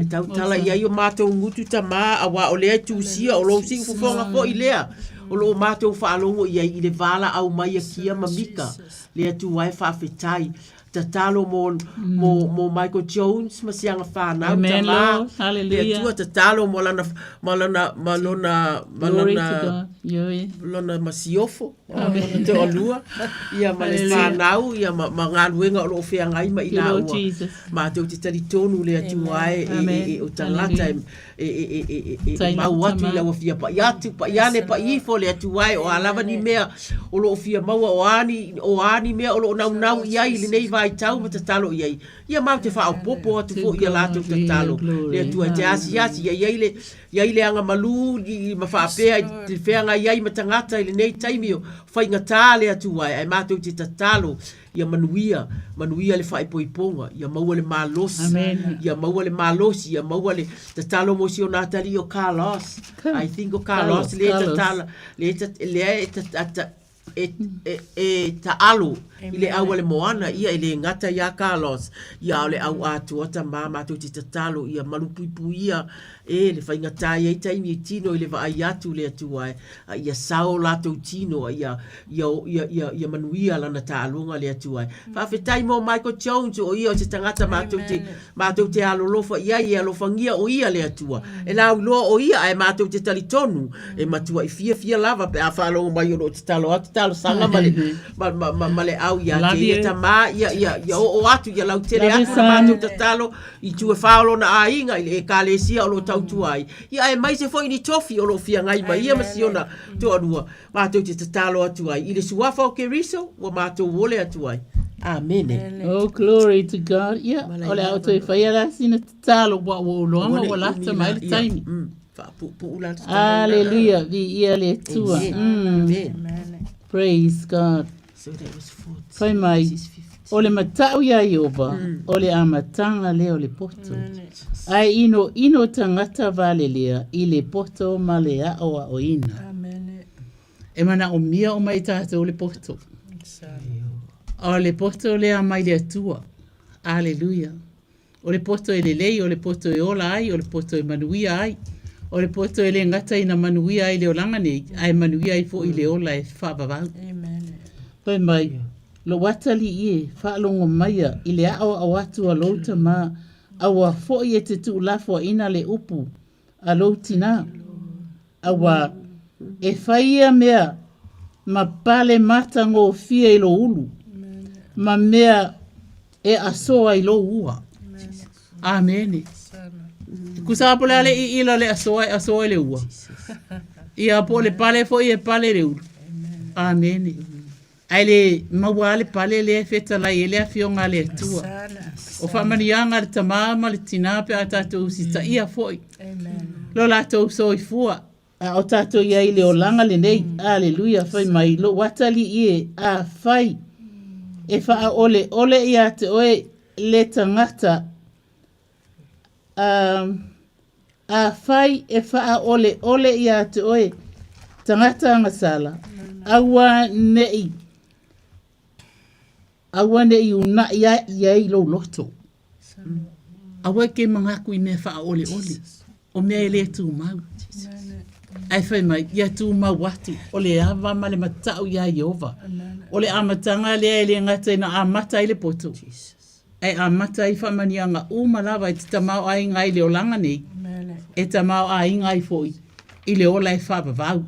E tautala i ai o matou gutu tamā, auā o lea e tusia, o lou siufofoga foi lea, o lo o matou faalogo i ai i le valaau mai a Kia ma Mika, le Atua e faafetai. Tatalo mo, mo, mo Michael Jones ma si ana fanau, Amen, tamā, Lord. le Hallelujah. Atua, tatalo mo lana, ma lana, ma lona, ma Glory to lona, God. Ioe. lona masiofo, lona toalua, ia ma le fanau, ia ma, ma galuega o lo o feagai ma i Thank you, Lord laua. Jesus. Matou te talitonu le Atua e, e, e, o tagata e, e, e, e, e, e mau atu i lau afia paʻi atu, paʻi ane, paʻi ifo le Atua e, o a lava ni mea o lo o fia maua, o a ni, o a ni mea o lo o naunau i ai i lenei vaitau ma tatalo i ai. Ia matou te faaopoopo atu foi i a latou tatalo. Le Atua e te asiasi, ia i ai le, i ai le agamalu i, ma faapea i te feagai ai ma tagata i lenei taimi o faigata le Atua e, ae matou te tatalo Ia manuia, manuia le faaipoipoga, ia maua le malosi, Amen. ia maua le malosi, ia maua le tatalo mo si ona atalii o Carlos. I think o Carlos, Carlos, le Carlos. tatala, le tat, lea e tat, ata, e, e, e taalo i le au a le moana, ia e le gata iā Carlos, ia a o le au atoa tamā matou te tatalo, ia malupuipuia e le faigata i ai taimi e tino i le vaai atu le Atua e, a ia sao latou tino, a ia ia, ia, ia, ia manuia lana taaloga le Atua e. Faafetai mo Michael Jones, o ia o se tagata matou te, matou te alolofa i ai, e alofagia o ia le Atua. E lauiloa o ia, ae matou te talitonu, e matuai fiafia lava pe a faalogo mai o lo o tatalo atu talosaga ma le, ma, ma, ma, ma le au ia Love te ia you. tamā, ia, ia, ia oo atu, ia lautele Love you, atu le matou son. tatalo i tu e whā o lona aiga i le ekalesia o lo o tautua ai. Ia aemaise foi ni tofi o lo o feagai ma ia ma si ona toalua. Mātou te tatalo atu ai. I le suafa o Keriso, ua mātou ole atu ai. Amene. Oh, glory to God. Ia, o le a outou e faia la sina tatalo, ua ua uloa ma ua lata mai le taimi. Faapuupuu la le tatalo. Hallelujah, viia le Atua. Amen. Praise God. So that was 14. Fai mai, o le matau iā Ieova, o le amataga lea o le poto. Ae inoino tagata valelea i le poto ma le aʻoaʻoina. E manaʻomia uma e tatou le poto. O le poto lea mai le Atua. Aleluia. O le poto e lelei, o le poto e ola ai, o le poto e manuia ai. O le poto e le gata ina manuia ai le olaga nei, ae manuia ai foi le ola e faavavau. Fai mai, lou atalii e, faalogo maia i le aʻoaʻo atu a lou tamā, aua foi e te tuulafoaiina le upu a lou tinā. Auā, e fai ia mea ma pale matagofie i lou ulu, ma mea e asoa i lou ua. Amene. Kusa po le ale i ila le asoa e asoa i le ua. Ia po le pale foi e pale le ulu. Amene. Ae le maua lava le pale lea e fetalai ai le Afioga a le Atua. O faamanuiaga a le Tama ma le Tina pe a tatou usitaia foi lo latou soifua a o tatou i ai i le olaga lenei. Aleluia! Fai mai lou atalii e, afai e faaoleole ia te oe le tagata, Afai e faaoleole ia te oe tagata agasala, aua neʻi aua neʻi unaʻi i ai lou loto. Aua e ke manatu i mea faaoleole, o mea e le tumau. Ae fai mai, ia tumau atu, o le ava ma le mataʻu iā Ieova. O le amataga lea e le gata ina amata ai le poto, Ae amata ai faamanuiaga uma lava e te tamaoaiga ai i le olaga nei, e tamaoaiga ai foi i le ola e faavavau.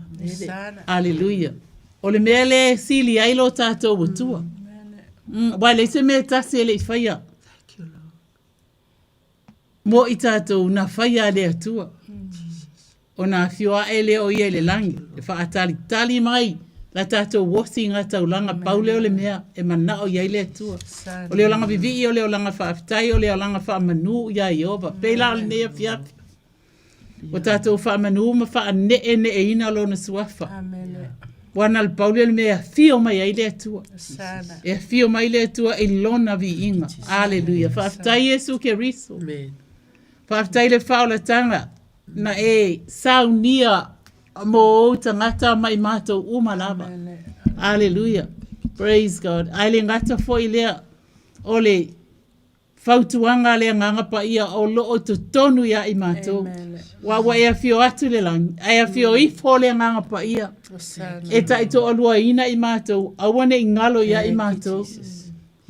Aleluia. O le mea lea e sili ai lo tatou Atua. Aua e leai se mea e tasi e le i faia mo i tatou na faia a le Atua. Ona afio ae lea o ia i le lagi, e faatalitali mai la tatou osi i ngā taulaga, pau lea o le mea e manao i ai le Atua. O le olaga vivii, o le olaga faafetai, o le olaga faamanū iā Ieova. Pei la o lenei afiafi, ua tatou faamanū ma faaneeneeina Lona Suafa. Ua na o le pau lea o le mea e afio mai ai le Atua. E afio mai le Atua i Lona viiga. Aleluia. Faafetai Iesu Keriso. Faafetai le faaolataga. Na e saunia mo ou tagata ma i matou uma lava. Aleluia. Praise God. Ae le gata foi lea o le fautuaga a le Agaga Paia o lo o totonu ia i matou. Ua ua e afio atu i le lagi, ae afio ifo le Agaga Paia e taitoaluaina i matou, aua ne i galo ia i matou.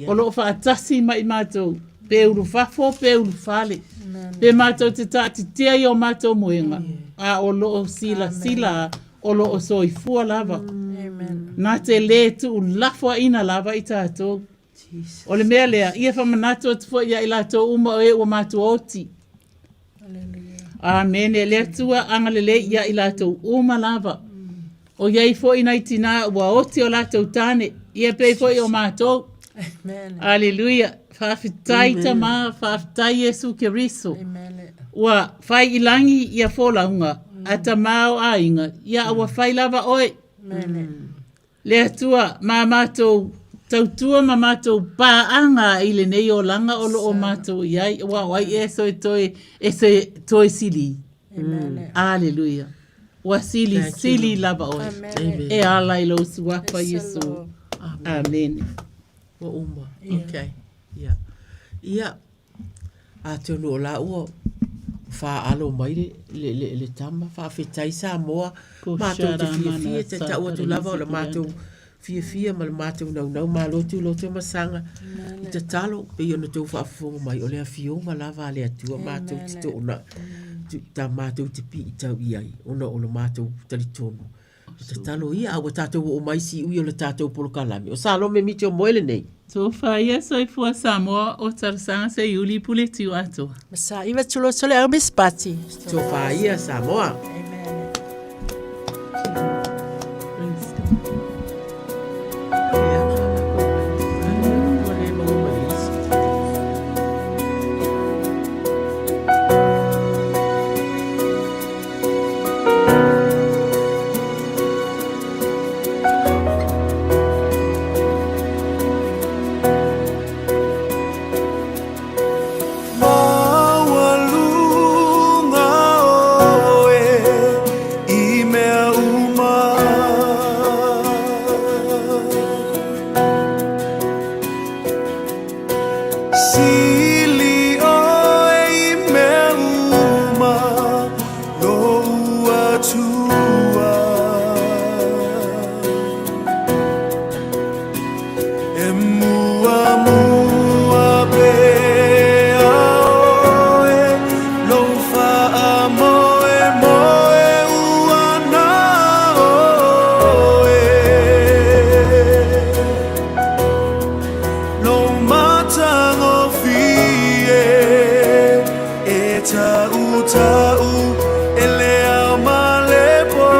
O lo o faatasi ma i matou, pe ulufafo pe ulufale, pe matou te taatitia i o matou moega, a o lo o silasila o lo o soifua lava. Na te lē tuulafoaiina lava i tatou. O le mea lea, ia faamanatu atu foi ia i latou uma o e ua matua oti. Amene. Le Atua agalelei ia i latou uma lava. O i ai foi nai tinā ua oti o latou tāne, ia pei foi o matou. Aleluia. Faafetai Tamā, faafetai Iesu Keriso. Ua fai i lagi ia folauga a Tamā o aiga, ia ua fai lava oe. Le Atua, ma matou tautua ma matou paaga i lenei olaga o lo o matou i ai, aua o ai ea e toe, e se toe sili? Aleluia. Ua sili, sili lava oe. E ala i lou suafa Iesu. Amene. Ua uma. Okay. Yeah. Ia, Atonu o la ua faalo mai le, le, le, le tama, faafetai Samoa, matou te fiafia, te tau atu lava o le matou fiafia ma le matou naunau malo tuloto ma saga i tatalo, pei ona tou faafofoga mai, o le afioga lava a le Atua matou te toona, ta matou te piitau i ai, ona o le matou talitonu. E tatalo ia, a ua tatou oo mai i siui o le tatou polokalame. O Salome Mitchell Moe lenei. Tofa ia soifua Samoa o talosaga se iuli pule tiu atoa. Sa iva tulo tole au Miss Pati. Tofa ia Samoa. Maualuga oe. Muamua pea oe lou faamoemoe ua na oe. Lou matagofie e taʻutaʻu e le ao ma le pō.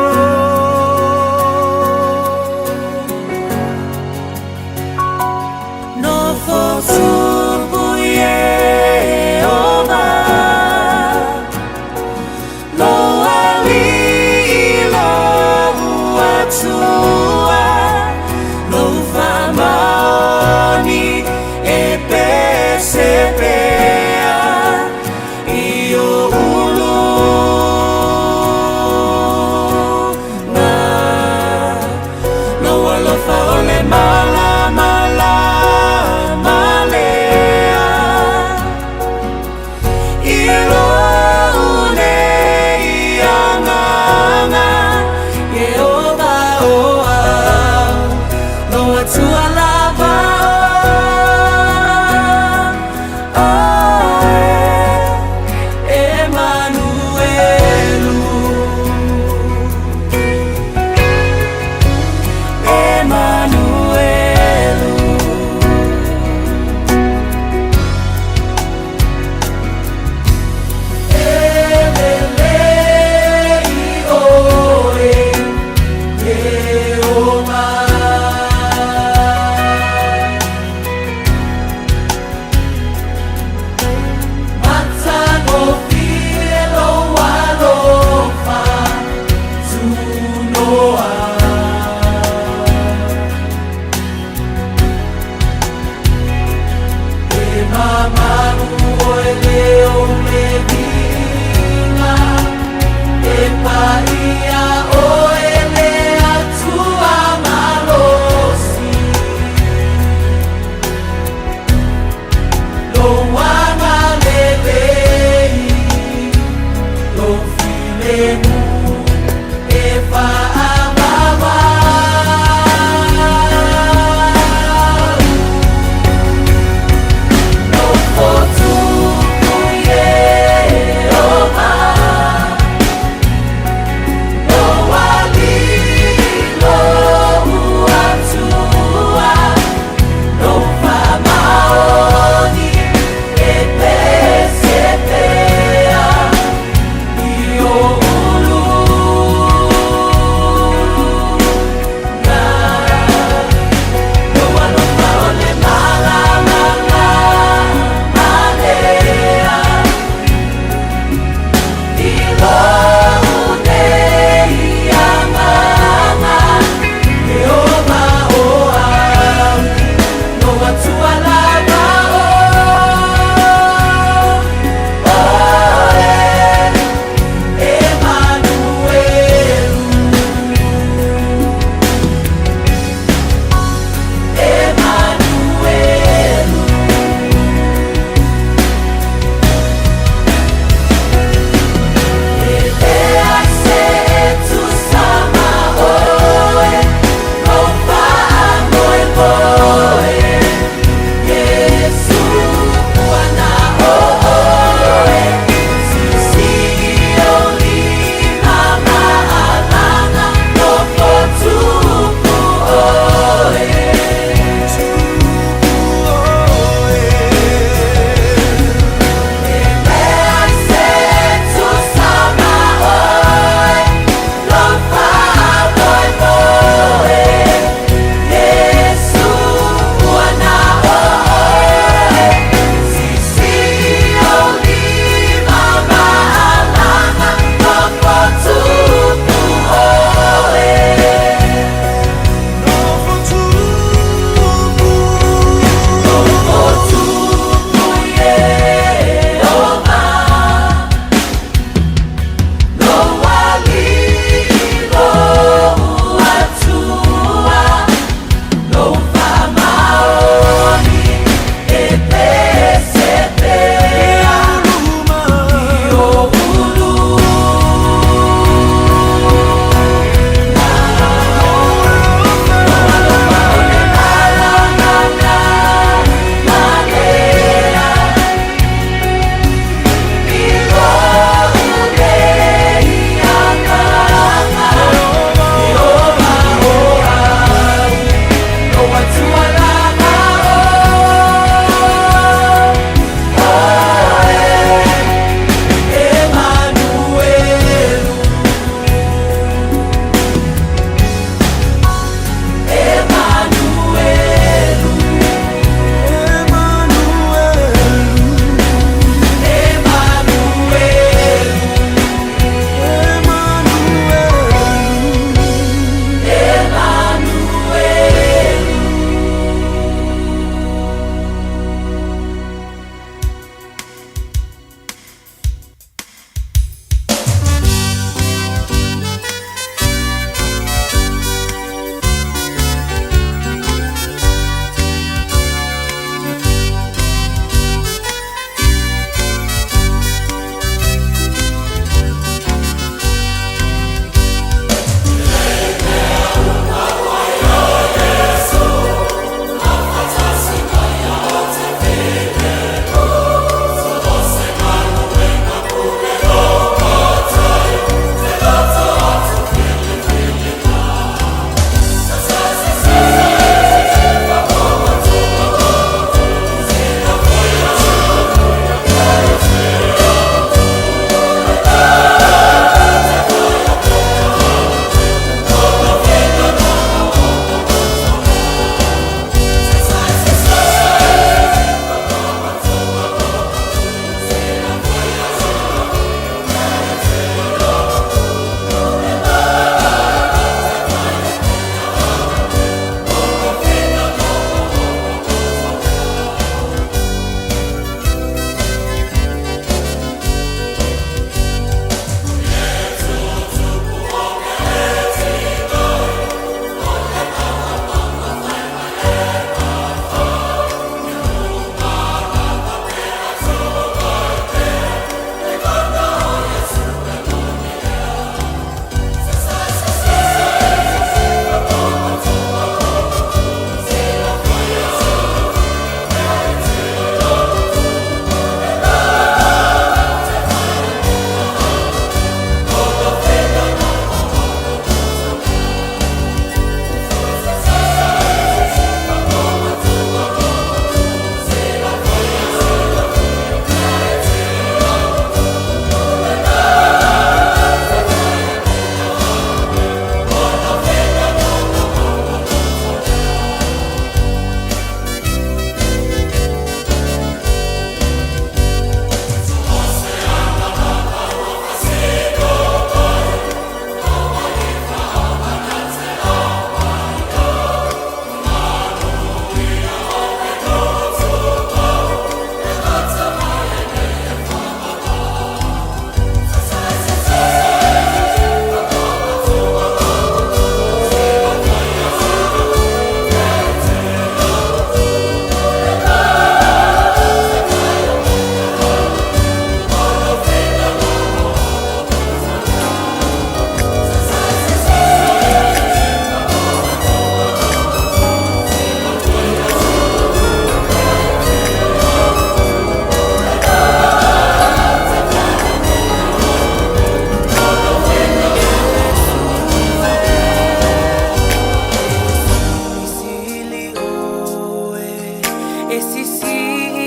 E sisi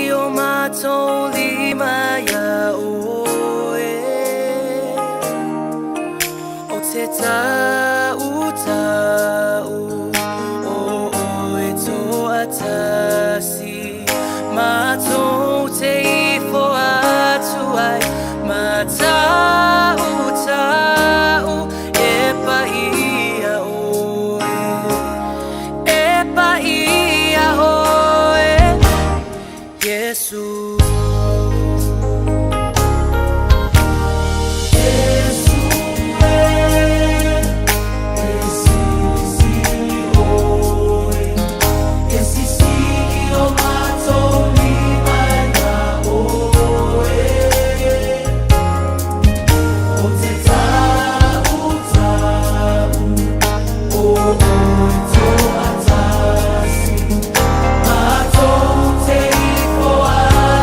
i o mātou lima ia oe. O te tau tau o oe toatasi. Mātou te ifo atu ai, matau tau e paia oe. E paia oe, Yesu. Yesu e, e sisi oe. E sisi o mātou lima ia oe. O te tau tau o oe toatasi. Mātou te ifo atu.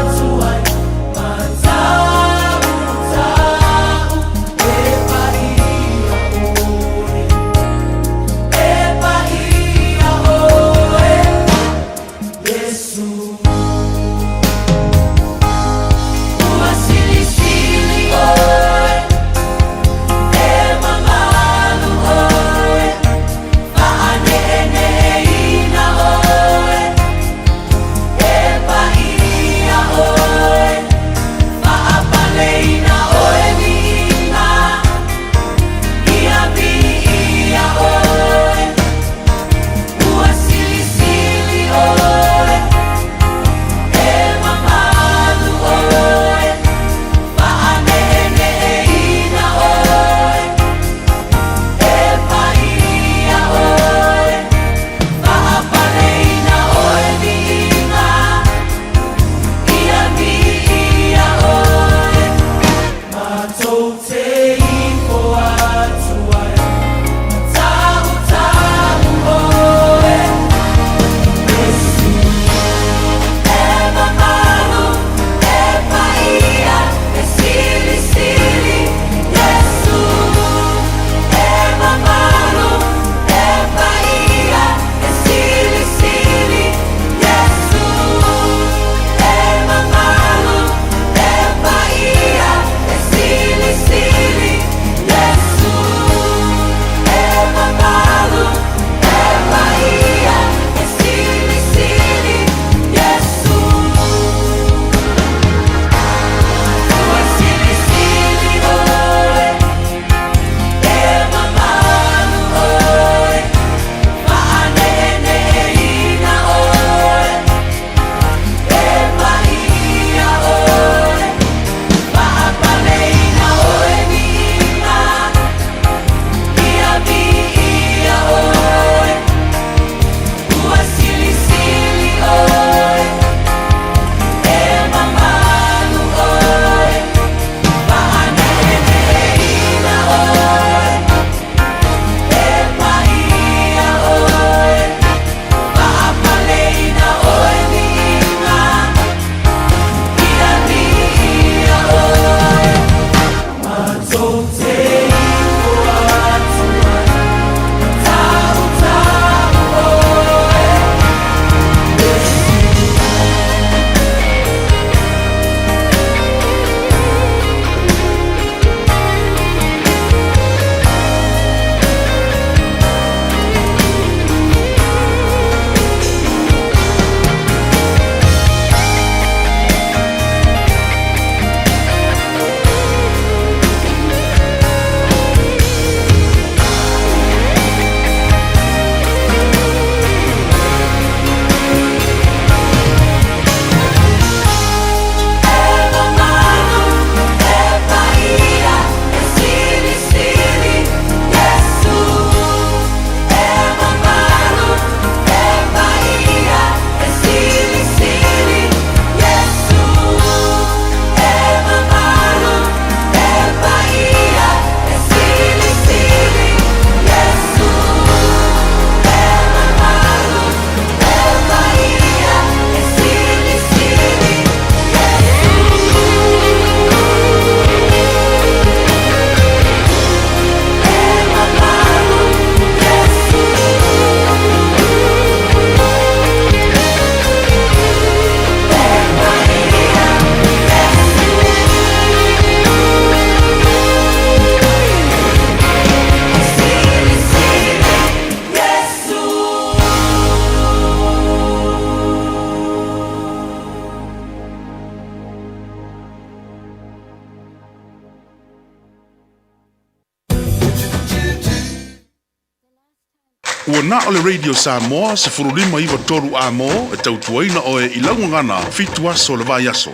na o le Radio Samoa 1593 Amo e tautuaina oe i lau gagana fitu aso o le vaiaso.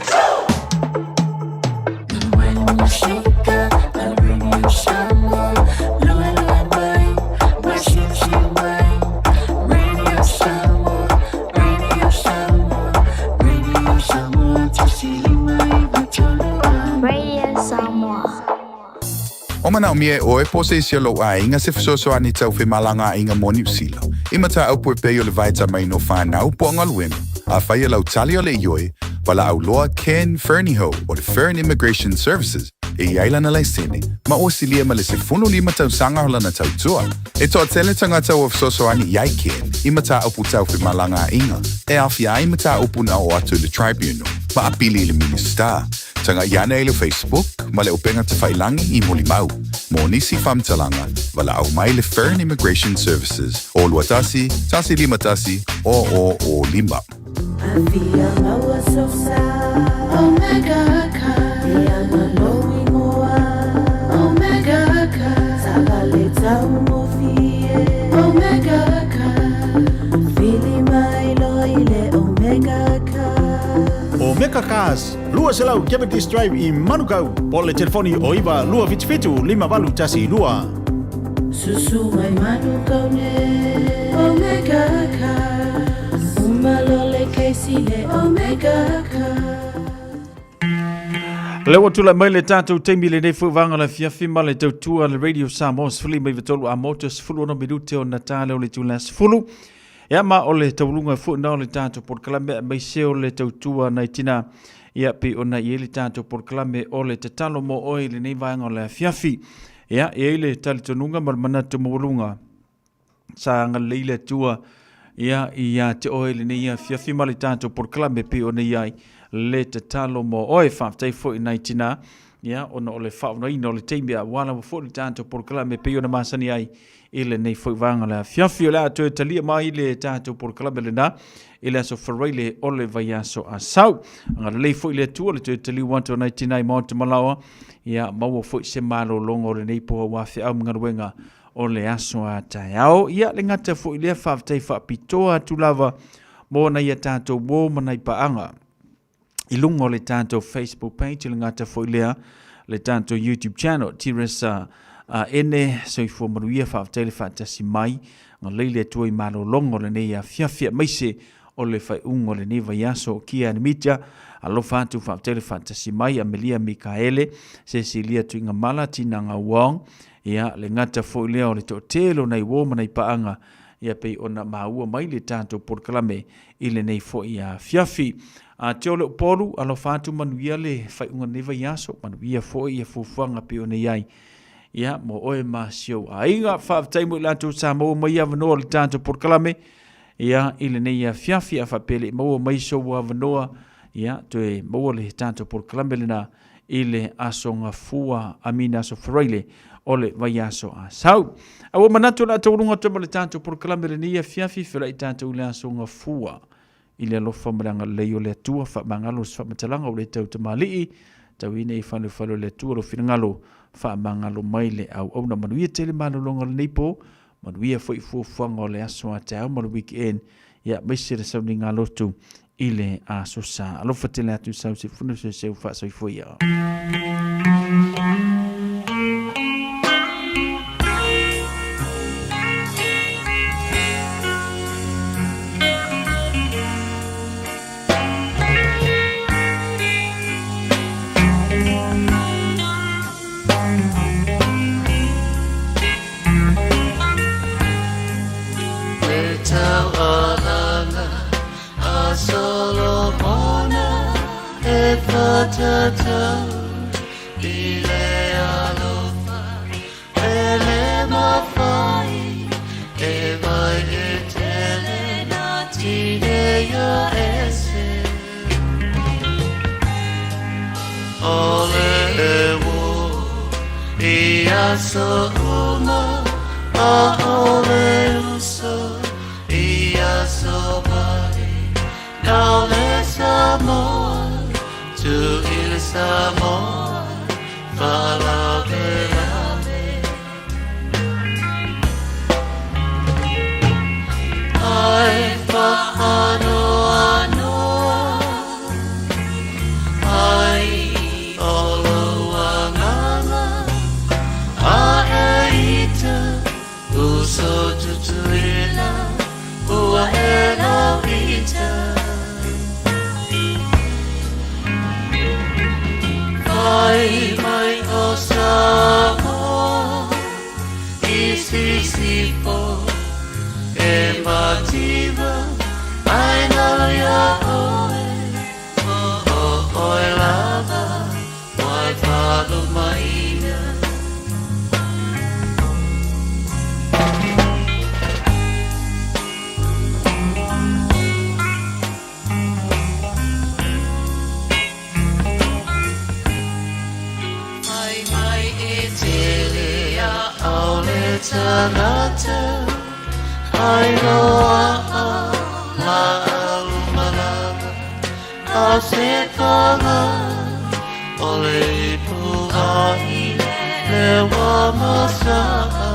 Radio Samoa. O manaʻomia e ʻoe po o se isi o lou ʻaiga se fesoasoani tau femalagaaiga mo Niu Sila. I mataupu e pei o le vaetamaina o fanau po o galuega, afai e lau tali o le ioe, valaau loa Ken Fernihough o le Fern Immigration Services e i ai lana laisene, ma ua silia ma le 15 tausaga o lana tautua. E toatele tagata ua fesoasoani i ai Ken i mataupu tau femalagaaiga e aofia ai mataupu na oo atu i le Tribunal ma apili i le Minisita. Tagaʻi ane i le Facebook ma le upega tafailagi i Molimau. Mo nisi faamatalaga, valaau mai le Fern Immigration Services o 21 151 0005. Afia maua sosa Omega ka E ana lou ingoa Omega ka Taavale taugofie Omega ka Vili mai loa i le Omega ka Omega Cars, 200 Cavendish Drive i Manukau, po o le telefoni o 9 277 5812. Susu mai Manukau nei Omega Cars Uma loa le kesi le Omega Cars. Lea ua tulai mai le tatou taimi lenei foi vaega o le afiafi ma le tautua a le Radio Samoa 13 a motu 16 minute o na lea o le itula 10. Ia ma o le tauluga foi na o le tatou polokalame aemaise o le tautua nai tina ia pei ona i ai le tatou polokalame o le tatalo mo oe i lenei vaega o le afiafi. Ia, e i ai le talitonuga ma le manatu maualuga sa agalelei le Atua ia ia te oe i lenei afiafi ma le tatou polokalame pei ona i ai le tatalo mo oe. Faafetai foi nai tina ia ona o le faaogaina o le taimi aua lava foi le tatou polokalame pei ona masani ai i lenei foi vaega o le afiafi. O le a toe talia mai le tatou polokalame lena i le aso Faraile o le vaiaso a sau. Agalelei foi le Atua le toe taliu atu o nai tina i Maota Malaoa, ia maua foi se malologa o lenei po aua feau ma galuega o le aso a taeao. Ia le gata foi lea faafetai faapitoa atu lava mo nai a tatou uo ma nai paaga i luga o le tatou Facebook page, le gata foi lea le tatou YouTube channel, Teresa Ene, soifua manuia, faafetai le faatasi mai, galei le Atua i malologa o lenei afiafi, aemaise o le faaiuga o lenei vaiaso. Kia Nimitia, alofa atu, faafetai le faatasi mai, Amelia Mikaele, Cecilia Tuigamala, Tina Gauong, ia le gata foi lea o le toatele o nai uo ma nai paaga, ia pei ona maua mai le tatou polokalame i lenei foi afiafi. A te o le Upolu, alofa atu manuia le faaiuga o lenei vaiaso, manuia foi ia fuafuaga pei ona i ai. Ia, mo oe ma si ou aiga. Faafetai mo i latou sa maua mai avanoa o le tatou polokalame. Ia, i lenei afiafi, a faapea e le i maua mai sou avanoa, ia, toe maua le tatou polokalame lena i le aso Gafua, amina aso Faraile o le vaiaso a sau. A ua manatu o le a taualuga atu ai ma le tatou polokalame lenei afiafi, feiloai tatou i le aso Gafua i le alofa ma le agalelei o le Atua, faamagalo se faamatalaga ua le tau tamalii, tauina i falefale o le Atua lou finagalo, faamagalo mai le auauna. Manuia tele malologa o lenei po, manuia foi fuafuaga o le aso a taeao ma le weekend, ia aemaise le sauniga lotu i le aso sa. Alofa tele atu sau se funa se seu faasoifua ia. Le taualaga a Solomona e whatatau i le alofa e le mawhai e vai e tele nā tineia ese. O le e wō i aso uma a o le uso i aso mai nau le Samoa tu i le Samoa whalavelave. tagata ai loa'a la'au malama a se paga o le ipu ahi lewa masa'a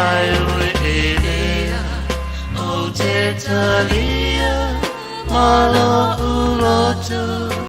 ai ue elea o te talia ma lo'u loto.